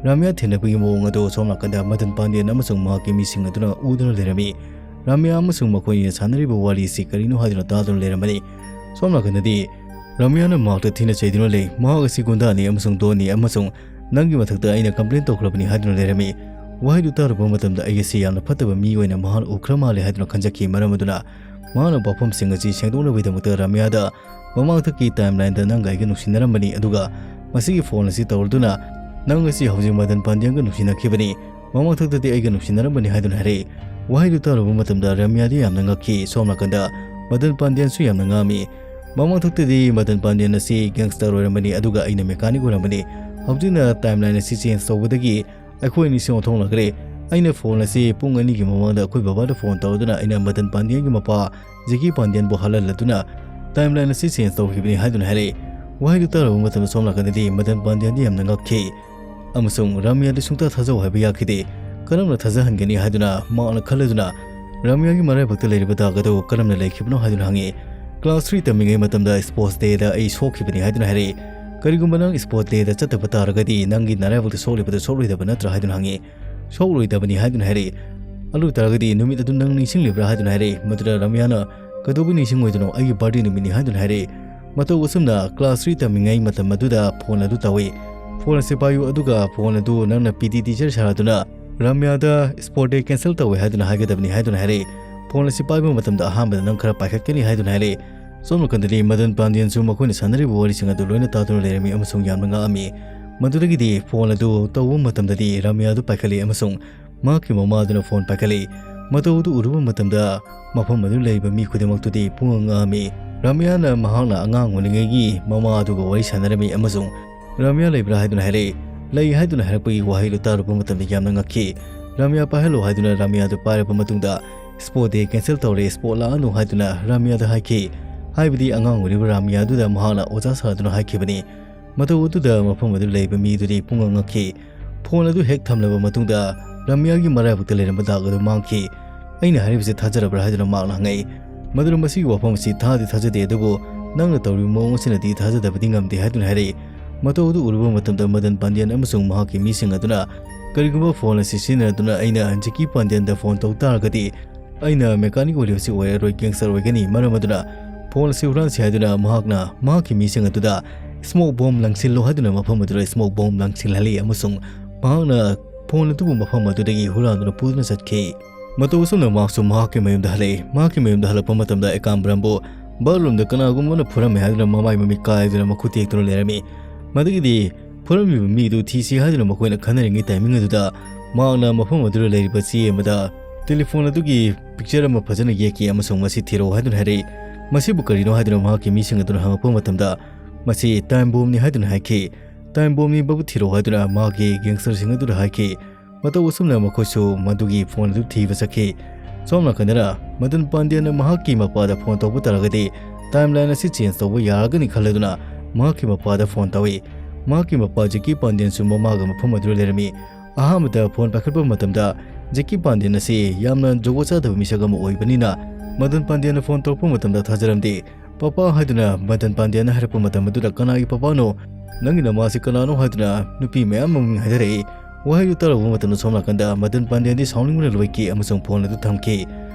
ꯔꯥꯃꯤꯌꯥ ꯊꯦꯡꯅꯕꯒꯤ ꯃꯑꯣꯡ ꯑꯗꯨ ꯁꯣꯝ ꯅꯥꯀꯟꯗ ꯃꯗꯟ ꯄꯥꯟꯗ꯭ꯌꯟ ꯑꯃꯁꯨꯡ ꯃꯍꯥꯛꯀꯤ ꯃꯤꯁꯤꯡ ꯑꯗꯨꯅ ꯎꯗꯨꯅ ꯂꯩꯔꯝꯃꯤ꯫ ꯔꯥꯃꯤꯌꯥ ꯑꯃꯁꯨꯡ ꯃꯈꯣꯏꯅ ꯁꯥꯟꯅꯔꯤꯕ ꯋꯥꯔꯤꯁꯤ ꯀꯔꯤꯅꯣ ꯍꯥꯏꯗꯨꯅ ꯇꯥꯗꯨꯅ ꯂꯩꯔꯝꯕꯅꯤ꯫ ꯁꯣꯝ ꯅꯥꯀꯟꯗꯗꯤ ꯔꯥꯃꯤꯌꯥꯅ ꯃꯍꯥꯛꯇ ꯊꯤꯅ ꯆꯩꯗꯨꯅ ꯂꯩ꯫ "ꯃꯍꯥꯛ ꯑꯁꯤ ꯒꯨꯟꯗꯥꯅꯤ ꯑꯃꯁꯨꯡ ꯗꯣꯟꯅꯤ ꯑꯃꯁꯨꯡ ꯅꯪꯒꯤ ꯃꯊꯛꯇ ꯑꯩꯅ complain ꯇꯧꯈ꯭ꯔꯕꯅꯤ" ꯍꯥꯏꯗꯨꯅ ꯂꯩꯔꯝꯃꯤ꯫ ꯋꯥꯍꯩꯗꯨ ꯇꯥꯔꯨꯕ ꯃꯇꯝꯗ ꯑꯩ ꯑꯁꯤ ꯌꯥꯝꯅ ꯐꯠꯇꯕ ꯃꯤ ꯑꯣꯏꯅ ꯃꯍꯥꯛꯅ ꯎꯈ꯭ꯔ ꯃꯥꯜꯂꯦ ꯍꯥꯏꯗꯨꯅ ꯈꯟꯖꯈꯤ꯫ ꯃꯔꯝ ꯑꯗꯨꯅ ꯃꯍꯥꯛꯅ ꯋꯥꯐꯝꯁꯤꯡ ꯑꯁꯤ ꯁꯦꯡꯗꯣꯛꯅꯕꯒꯤꯗꯃꯛꯇ ꯔꯥꯃꯤꯌꯥꯗ ꯃꯃꯥꯡꯊꯛꯀꯤ timelineꯗ ꯅꯪꯒ ꯑꯩꯒ ꯅꯨꯡꯁꯤꯅꯔꯝꯕꯅꯤ, ꯑꯗꯨꯒ ꯃꯁꯤꯒꯤ ꯐꯣꯟ ꯑꯁꯤ ꯇꯧꯔꯗꯨꯅ ꯅꯪ ꯑꯁꯤ ꯍꯧꯖꯤꯛ ꯃꯗꯟ ꯄꯥꯟꯗ꯭ꯌꯟꯒ ꯅꯨꯡꯁꯤꯅꯈꯤꯕꯅꯤ, ꯃꯃꯥꯡꯊꯛꯇꯗꯤ ꯑꯩꯒ ꯅꯨꯡꯁꯤꯅꯔꯝꯕꯅꯤ ꯍꯥꯏꯗꯨꯅ ꯍꯥꯏꯔꯛꯏ꯫ ꯋꯥꯍꯩꯗꯨ ꯇꯥꯔꯨꯕ ꯃꯇꯝꯗ ꯔꯥꯃꯤꯌꯥꯗꯤ ꯌꯥꯝꯅ ꯉꯛꯈꯤ꯫ ꯁꯣꯝ ꯅꯥꯀꯟꯗ ꯃꯗꯟ ꯄꯥꯟꯗ꯭ꯌꯟꯁꯨ ꯌꯥꯝꯅ ꯉꯛꯑꯝꯃꯤ꯫ ꯃꯃꯥꯡꯊꯛꯇꯗꯤ ꯃꯗꯟ ꯄꯥꯟꯗ꯭ꯌꯟ ꯑꯁꯤ gangster ꯑꯣꯏꯔꯝꯕꯅꯤ, ꯑꯗꯨꯒ ꯑꯩꯅ mechanic ꯑꯣꯏꯔꯝꯕꯅꯤ꯫ ꯍꯧꯖꯤꯛꯅ timeline ꯑꯁꯤ change ꯇꯧꯕꯗꯒꯤ ꯑꯩꯈꯣꯏ ꯑꯅꯤꯁꯤ ꯑꯣꯟꯊꯣꯛꯅꯈ꯭ꯔꯦ꯫ ꯑꯩꯅ ꯐꯣꯟ ꯑꯁꯤ ꯄꯨꯡ ꯑꯅꯤꯒꯤ ꯃꯃꯥꯡꯗ ꯑꯩꯈꯣꯏ ꯕꯕꯥꯗ ꯐꯣꯟ ꯇꯧꯔꯗꯨꯅ ꯑꯩꯅ ꯃꯗꯟ ꯄꯥꯟꯗ꯭ꯌꯟꯒꯤ ꯃꯄꯥ ꯖꯦꯀꯤ ꯄꯥꯟꯗ꯭ꯌꯟꯕꯨ ꯍꯜꯍꯜꯂꯗꯨꯅ timeline ꯑꯁꯤ change ꯇꯧꯈꯤꯕꯅꯤ ꯍꯥꯏꯗꯨꯅ ꯍꯥꯏꯔꯛꯏ꯫ ꯋꯥꯍꯩꯗꯨ ꯇꯥꯔꯨꯕ ꯃꯇꯝꯗ ꯁꯣꯝ ꯅꯥꯀꯟꯗꯗꯤ ꯃꯗꯟ ꯄꯥꯟꯗ꯭ꯌꯟꯗꯤ ꯌꯥꯝꯅ ꯉꯛꯈꯤ ꯑꯃꯁꯨꯡ ꯔꯥꯃꯤꯌꯥꯗꯤ ꯁꯨꯡꯊꯥ ꯊꯥꯖꯧ ꯍꯥꯏꯕ ꯌꯥꯈꯤꯗꯦ꯫ ꯀꯔꯝꯅ ꯊꯥꯖꯍꯟꯒꯅꯤ ꯍꯥꯏꯗꯨꯅ ꯃꯍꯥꯛꯅ ꯈꯜꯂꯗꯨꯅ ꯔꯥꯃꯤꯌꯥꯒꯤ ꯃꯔꯥꯏꯕꯛꯇ ꯂꯩꯔꯤꯕ ꯗꯥꯛ ꯑꯗꯨ ꯀꯔꯝꯅ ꯂꯩꯈꯤꯕꯅꯣ ꯍꯥꯏꯗꯨꯅ ꯍꯪꯉꯤ꯫ Class three ꯇꯝꯃꯤꯉꯩ ꯃꯇꯝꯗ sports dayꯗ ꯑꯩ ꯁꯣꯛꯈꯤꯕꯅꯤ ꯍꯥꯏꯗꯨꯅ ꯍꯥꯏꯔꯛꯏ꯫ "ꯀꯔꯤꯒꯨꯝꯕ ꯅꯪ sports dayꯗ ꯆꯠꯇꯕ ꯇꯥꯔꯒꯗꯤ ꯅꯪꯒꯤ ꯅꯔꯥꯏꯕꯛꯇ ꯁꯣꯛꯂꯤꯕꯗꯨ ꯁꯣꯛꯂꯣꯏꯗꯕ ꯅꯠꯇ꯭ꯔꯥ?" ꯍꯥꯏꯗꯨꯅ ꯍꯪꯉꯤ꯫ "ꯁꯣꯛꯂꯣꯏꯗꯕꯅꯤ" ꯍꯥꯏꯗꯨꯅ ꯍꯥꯏꯔꯛꯏ꯫ "ꯑꯗꯨ ꯑꯣꯏ ꯇꯥꯔꯒꯗꯤ ꯅꯨꯃꯤꯠ ꯑꯗꯨ ꯅꯪ ꯅꯤꯡꯁꯤꯡꯂꯤꯕ꯭ꯔꯥ?" ꯍꯥꯏꯗꯨꯅ ꯍꯥꯏꯔꯛꯏ꯫ ꯃꯗꯨꯗ ꯔꯥꯃꯤꯌꯥꯅ, "ꯀꯩꯗꯧꯕꯩ ꯅꯤꯡꯁꯤꯡꯉꯣꯏꯗꯅꯣ? ꯑꯩꯒꯤ birthday ꯅꯨꯃꯤꯠꯅꯤ" ꯍꯥꯏꯗꯨꯅ ꯍꯥꯏꯔꯛꯏ꯫ ꯃꯇꯧ ꯑꯁꯨꯝꯅ class three ꯇꯝꯃꯤꯉꯩ ꯃꯇꯝ ꯑꯗꯨꯗ ꯐꯣꯟ ꯑꯗꯨ ꯇꯧꯏ꯫ "ꯐꯣꯟ ꯑꯁꯤ ꯄꯥꯏꯌꯨ, ꯑꯗꯨꯒ ꯐꯣꯟ ꯑꯗꯨ ꯅꯪꯅ P T teacher ꯁꯥꯔꯗꯨꯅ ꯔꯥꯃꯤꯌꯥꯗ sports day cancel ꯇꯧꯏ ꯍꯥꯏꯗꯨꯅ ꯍꯥꯏꯒꯗꯕꯅꯤ" ꯍꯥꯏꯗꯨꯅ ꯍꯥꯏꯔꯛꯏ꯫ "ꯐꯣꯟ ꯑꯁꯤ ꯄꯥꯏꯕ ꯃꯇꯝꯗ ꯑꯍꯥꯟꯕꯗ ꯅꯪ ꯈꯔ ꯄꯥꯏꯈꯠꯀꯅꯤ" ꯍꯥꯏꯗꯨꯅ ꯍꯥꯏꯔꯛꯏ꯫ ꯁꯣꯝ ꯅꯥꯀꯟꯗꯗꯤ ꯃꯗꯟ ꯄꯥꯟꯗ꯭ꯌꯟꯁꯨ ꯃꯈꯣꯏꯅ ꯁꯥꯟꯅꯔꯤꯕ ꯋꯥꯔꯤꯁꯤꯡ ꯑꯗꯨ ꯂꯣꯏꯅ ꯇꯥꯗꯨꯅ ꯂꯩꯔꯝꯃꯤ ꯑꯃꯁꯨꯡ ꯌꯥꯝꯅ ꯉꯛꯑꯝꯃꯤ꯫ ꯃꯗꯨꯗꯒꯤꯗꯤ ꯐꯣꯟ ꯑꯗꯨ ꯇꯧꯕ ꯃꯇꯝꯗꯗꯤ ꯔꯥꯃꯤꯌꯥ ꯑꯗꯨ ꯄꯥꯏꯈꯠꯂꯤ ꯑꯃꯁꯨꯡ ꯃꯍꯥꯛꯀꯤ ꯃꯃꯥ ꯑꯗꯨꯅ ꯐꯣꯟ ꯄꯥꯏꯈꯠꯂꯤ꯫ ꯃꯇꯧ ꯑꯗꯨ ꯎꯔꯨꯕ ꯃꯇꯝꯗ ꯃꯐꯝ ꯑꯗꯨ ꯂꯩꯔꯤꯕ ꯃꯤ ꯈꯨꯗꯤꯡꯃꯛꯇꯨꯗꯤ ꯄꯨꯡꯉꯛ ꯉꯛꯑꯝꯃꯤ꯫ ꯔꯥꯃꯤꯌꯥꯅ ꯃꯍꯥꯛꯅ ꯑꯉꯥꯡ ꯑꯣꯏꯔꯤꯉꯩꯒꯤ ꯃꯃꯥ ꯑꯗꯨꯒ ꯋꯥꯔꯤ ꯁꯥꯟꯅꯔꯝꯃꯤ ꯑꯃꯁꯨꯡ "ꯔꯥꯃꯤꯌꯥ ꯂꯩꯕ꯭ꯔꯥ?" ꯍꯥꯏꯗꯨꯅ ꯍꯥꯏꯔꯛꯏ꯫ ꯂꯩ ꯍꯥꯏꯗꯨꯅ ꯍꯥꯏꯔꯛꯄꯒꯤ ꯋꯥꯍꯩꯗꯨ ꯇꯥꯔꯨꯕ ꯃꯇꯝꯗ ꯌꯥꯝꯅ ꯉꯛꯈꯤ꯫ ꯔꯥꯃꯤꯌꯥ ꯄꯥꯏꯍꯜꯂꯣ ꯍꯥꯏꯗꯨꯅ ꯔꯥꯃꯤꯌꯥꯗꯨ ꯄꯥꯏꯔꯕ ꯃꯇꯨꯡꯗ, "Sport day cancel ꯇꯧꯔꯦ, sport ꯂꯥꯛꯑꯅꯨ" ꯍꯥꯏꯗꯨꯅ ꯔꯥꯃꯤꯌꯥꯗ ꯍꯥꯏꯈꯤ꯫ ꯍꯥꯏꯕꯗꯤ ꯑꯉꯥꯡ ꯑꯣꯏꯔꯤꯕ ꯔꯥꯃꯤꯌꯥꯗꯨꯗ ꯃꯍꯥꯛꯅ ꯑꯣꯖꯥ ꯁꯥꯗꯨꯅ ꯍꯥꯏꯈꯤꯕꯅꯤ꯫ ꯃꯇꯧ ꯑꯗꯨꯗ ꯃꯐꯝ ꯑꯗꯨ ꯂꯩꯕ ꯃꯤꯗꯨꯗꯤ ꯄꯨꯡꯉꯛ ꯉꯛꯈꯤ꯫ ꯐꯣꯟ ꯑꯗꯨ ꯍꯦꯛ ꯊꯝꯂꯕ ꯃꯇꯨꯡꯗ ꯔꯥꯃꯤꯌꯥꯒꯤ ꯃꯔꯥꯏꯕꯛꯇ ꯂꯩꯔꯝꯕ ꯗꯥꯛ ꯑꯗꯨ ꯃꯥꯡꯈꯤ꯫ "ꯑꯩꯅ ꯍꯥꯏꯔꯤꯕꯁꯤ ꯊꯥꯖꯔꯕ꯭ꯔꯥ?" ꯍꯥꯏꯗꯨꯅ ꯃꯍꯥꯛꯅ ꯍꯪꯉꯛꯏ꯫ ꯃꯗꯨꯅ ꯃꯁꯤꯒꯤ ꯋꯥꯐꯝ ꯑꯁꯤ ꯊꯥꯗꯤ ꯊꯥꯖꯗꯦ, ꯑꯗꯨꯕꯨ ꯅꯪꯅ ꯇꯧꯔꯤꯕ ꯃꯑꯣꯡ ꯑꯁꯤꯅꯗꯤ ꯊꯥꯖꯗꯕꯗꯤ ꯉꯝꯗꯦ ꯍꯥꯏꯗꯨꯅ ꯍꯥꯏꯔꯛꯏ꯫ ꯃꯇꯧ ꯑꯗꯨ ꯎꯔꯨꯕ ꯃꯇꯝꯗ ꯃꯗꯟ ꯄꯥꯟꯗ꯭ꯌꯟ ꯑꯃꯁꯨꯡ ꯃꯍꯥꯛꯀꯤ ꯃꯤꯁꯤꯡ ꯑꯗꯨꯅ, "ꯀꯔꯤꯒꯨꯝꯕ ꯐꯣꯟ ꯑꯁꯤ ꯁꯤꯖꯤꯟꯅꯗꯨꯅ ꯑꯩꯅ ꯖꯦꯀꯤ ꯄꯥꯟꯗ꯭ꯌꯟꯗ ꯐꯣꯟ ꯇꯧ ꯇꯥꯔꯒꯗꯤ, ꯑꯩꯅ mechanic ꯑꯣꯏꯔꯤꯕꯁꯤ ꯑꯣꯏꯔꯔꯣꯏ, gangster ꯑꯣꯏꯒꯅꯤ꯫ ꯃꯔꯝ ꯑꯗꯨꯅ ꯐꯣꯟ ꯑꯁꯤ ꯍꯨꯔꯥꯟꯁꯤ" ꯍꯥꯏꯗꯨꯅ ꯃꯍꯥꯛꯅ ꯃꯍꯥꯛꯀꯤ ꯃꯤꯁꯤꯡ ꯑꯗꯨꯗ "smoke bomb ꯂꯪꯁꯤꯜꯂꯣ" ꯍꯥꯏꯗꯨꯅ ꯃꯐꯝ ꯑꯗꯨꯗ smoke bomb ꯂꯪꯁꯤꯜꯍꯜꯂꯤ ꯑꯃꯁꯨꯡ ꯃꯍꯥꯛꯅ ꯐꯣꯟ ꯑꯗꯨꯕꯨ ꯃꯐꯝ ꯑꯗꯨꯗꯒꯤ ꯍꯨꯔꯥꯟꯗꯨꯅ ꯄꯨꯗꯨꯅ ꯆꯠꯈꯤ꯫ ꯃꯇꯧ ꯑꯁꯨꯝꯅ ꯃꯍꯥꯛꯁꯨ ꯃꯍꯥꯛꯀꯤ ꯃꯌꯨꯝꯗ ꯍꯜꯂꯛꯏ꯫ ꯃꯍꯥꯛꯀꯤ ꯃꯌꯨꯝꯗ ꯍꯜꯂꯛꯄ ꯃꯇꯝꯗ ꯑꯦꯀꯥꯝꯕ꯭ꯔꯝꯕꯨ bathroomꯗ ꯀꯅꯥꯒꯨꯝꯕ ꯑꯃꯅ ꯐꯨꯔꯝꯃꯦ ꯍꯥꯏꯗꯨꯅ ꯃꯃꯥꯏ ꯃꯃꯤꯠ ꯀꯥꯏꯗꯨꯅ ꯃꯈꯨꯠ ꯇꯦꯛꯇꯨꯅ ꯂꯩꯔꯝꯃꯤ꯫ ꯃꯗꯨꯒꯤꯗꯤ ꯐꯨꯔꯝꯃꯤꯕ ꯃꯤꯗꯨ ꯊꯤꯁꯤ ꯍꯥꯏꯗꯨꯅ ꯃꯈꯣꯏꯅ ꯈꯟꯅꯔꯤꯉꯩ timing ꯑꯗꯨꯗ ꯃꯍꯥꯛꯅ ꯃꯐꯝ ꯑꯗꯨꯗ ꯂꯩꯔꯤꯕ ꯆꯦ ꯑꯃꯗ telephone ꯑꯗꯨꯒꯤ picture ꯑꯃ ꯐꯖꯅ ꯌꯦꯛꯈꯤ ꯑꯃꯁꯨꯡ "ꯃꯁꯤ ꯊꯤꯔꯛꯎ" ꯍꯥꯏꯗꯨꯅ ꯍꯥꯏꯔꯛꯏ꯫ "ꯃꯁꯤꯕꯨ ꯀꯔꯤꯅꯣ?" ꯍꯥꯏꯗꯨꯅ ꯃꯍꯥꯛꯀꯤ ꯃꯤꯁꯤꯡ ꯑꯗꯨꯅ ꯍꯪꯉꯛꯄ ꯃꯇꯝꯗ, "ꯃꯁꯤ time bombꯅꯤ" ꯍꯥꯏꯗꯨꯅ ꯍꯥꯏꯈꯤ꯫ "Time bombꯅꯤ, ꯃꯗꯨ ꯊꯤꯔꯛꯎ" ꯍꯥꯏꯗꯨꯅ ꯃꯍꯥꯛꯀꯤ gangsterꯁꯤꯡ ꯑꯗꯨꯗ ꯍꯥꯏꯈꯤ꯫ ꯃꯇꯧ ꯑꯁꯨꯝꯅ ꯃꯈꯣꯏꯁꯨ ꯃꯗꯨꯒꯤ ꯐꯣꯟ ꯑꯗꯨ ꯊꯤꯕ ꯆꯠꯈꯤ꯫ ꯁꯣꯝ ꯅꯥꯀꯟꯗꯅ ꯃꯗꯟ ꯄꯥꯟꯗ꯭ꯌꯥꯅ ꯃꯍꯥꯛꯀꯤ ꯃꯄꯥꯗ ꯐꯣꯟ ꯇꯧꯕ ꯇꯥꯔꯒꯗꯤ timeline ꯑꯁꯤ change ꯇꯧꯕ ꯌꯥꯔꯒꯅꯤ ꯈꯜꯂꯗꯨꯅ ꯃꯍꯥꯛꯀꯤ ꯃꯄꯥꯗ ꯐꯣꯟ ꯇꯧꯏ꯫ ꯃꯍꯥꯛꯀꯤ ꯃꯄꯥ ꯖꯦꯀꯤ ꯄꯥꯟꯗ꯭ꯌꯟꯁꯨ ꯃꯃꯥꯒ ꯃꯐꯝ ꯑꯗꯨꯗ ꯂꯩꯔꯝꯃꯤ꯫ ꯑꯍꯥꯟꯕꯗ ꯐꯣꯟ ꯄꯥꯏꯈꯠꯄ ꯃꯇꯝꯗ ꯖꯦꯀꯤ ꯄꯥꯟꯗ꯭ꯌꯟ ꯑꯁꯤ ꯌꯥꯝꯅ ꯖꯨꯒꯣꯠ ꯆꯥꯗꯕ ꯃꯤꯁꯛ ꯑꯃ ꯑꯣꯏꯕꯅꯤꯅ ꯃꯗꯟ ꯄꯥꯟꯗ꯭ꯌꯥꯅ ꯐꯣꯟ ꯇꯧꯔꯛꯄ ꯃꯇꯝꯗ ꯊꯥꯖꯔꯝꯗꯦ꯫ "ꯄꯄꯥ" ꯍꯥꯏꯗꯨꯅ ꯃꯗꯟ ꯄꯥꯟꯗ꯭ꯌꯥꯅ ꯍꯥꯏꯔꯛꯄ ꯃꯇꯝ ꯑꯗꯨꯗ "ꯀꯅꯥꯒꯤ ꯄꯄꯥꯅꯣ? ꯅꯪꯒꯤ ꯅꯃꯥꯁꯤ ꯀꯅꯥꯅꯣ?" ꯍꯥꯏꯗꯨꯅ ꯅꯨꯄꯤ ꯃꯌꯥꯝ ꯑꯃ ꯃꯃꯤꯡ ꯍꯥꯏꯗꯔꯛꯏ꯫ ꯋꯥꯍꯩꯗꯨ ꯇꯥꯔꯨꯕ ꯃꯇꯝꯗ ꯁꯣꯝ ꯅꯥꯀꯟꯗ ꯃꯗꯟ ꯄꯥꯟꯗ꯭ꯌꯥꯟꯗꯤ ꯁꯥꯎꯅꯤꯡꯕꯅ ꯂꯣꯏꯈꯤ ꯑꯃꯁꯨꯡ ꯐꯣꯟ ꯑꯗꯨ ꯊꯝꯈꯤ꯫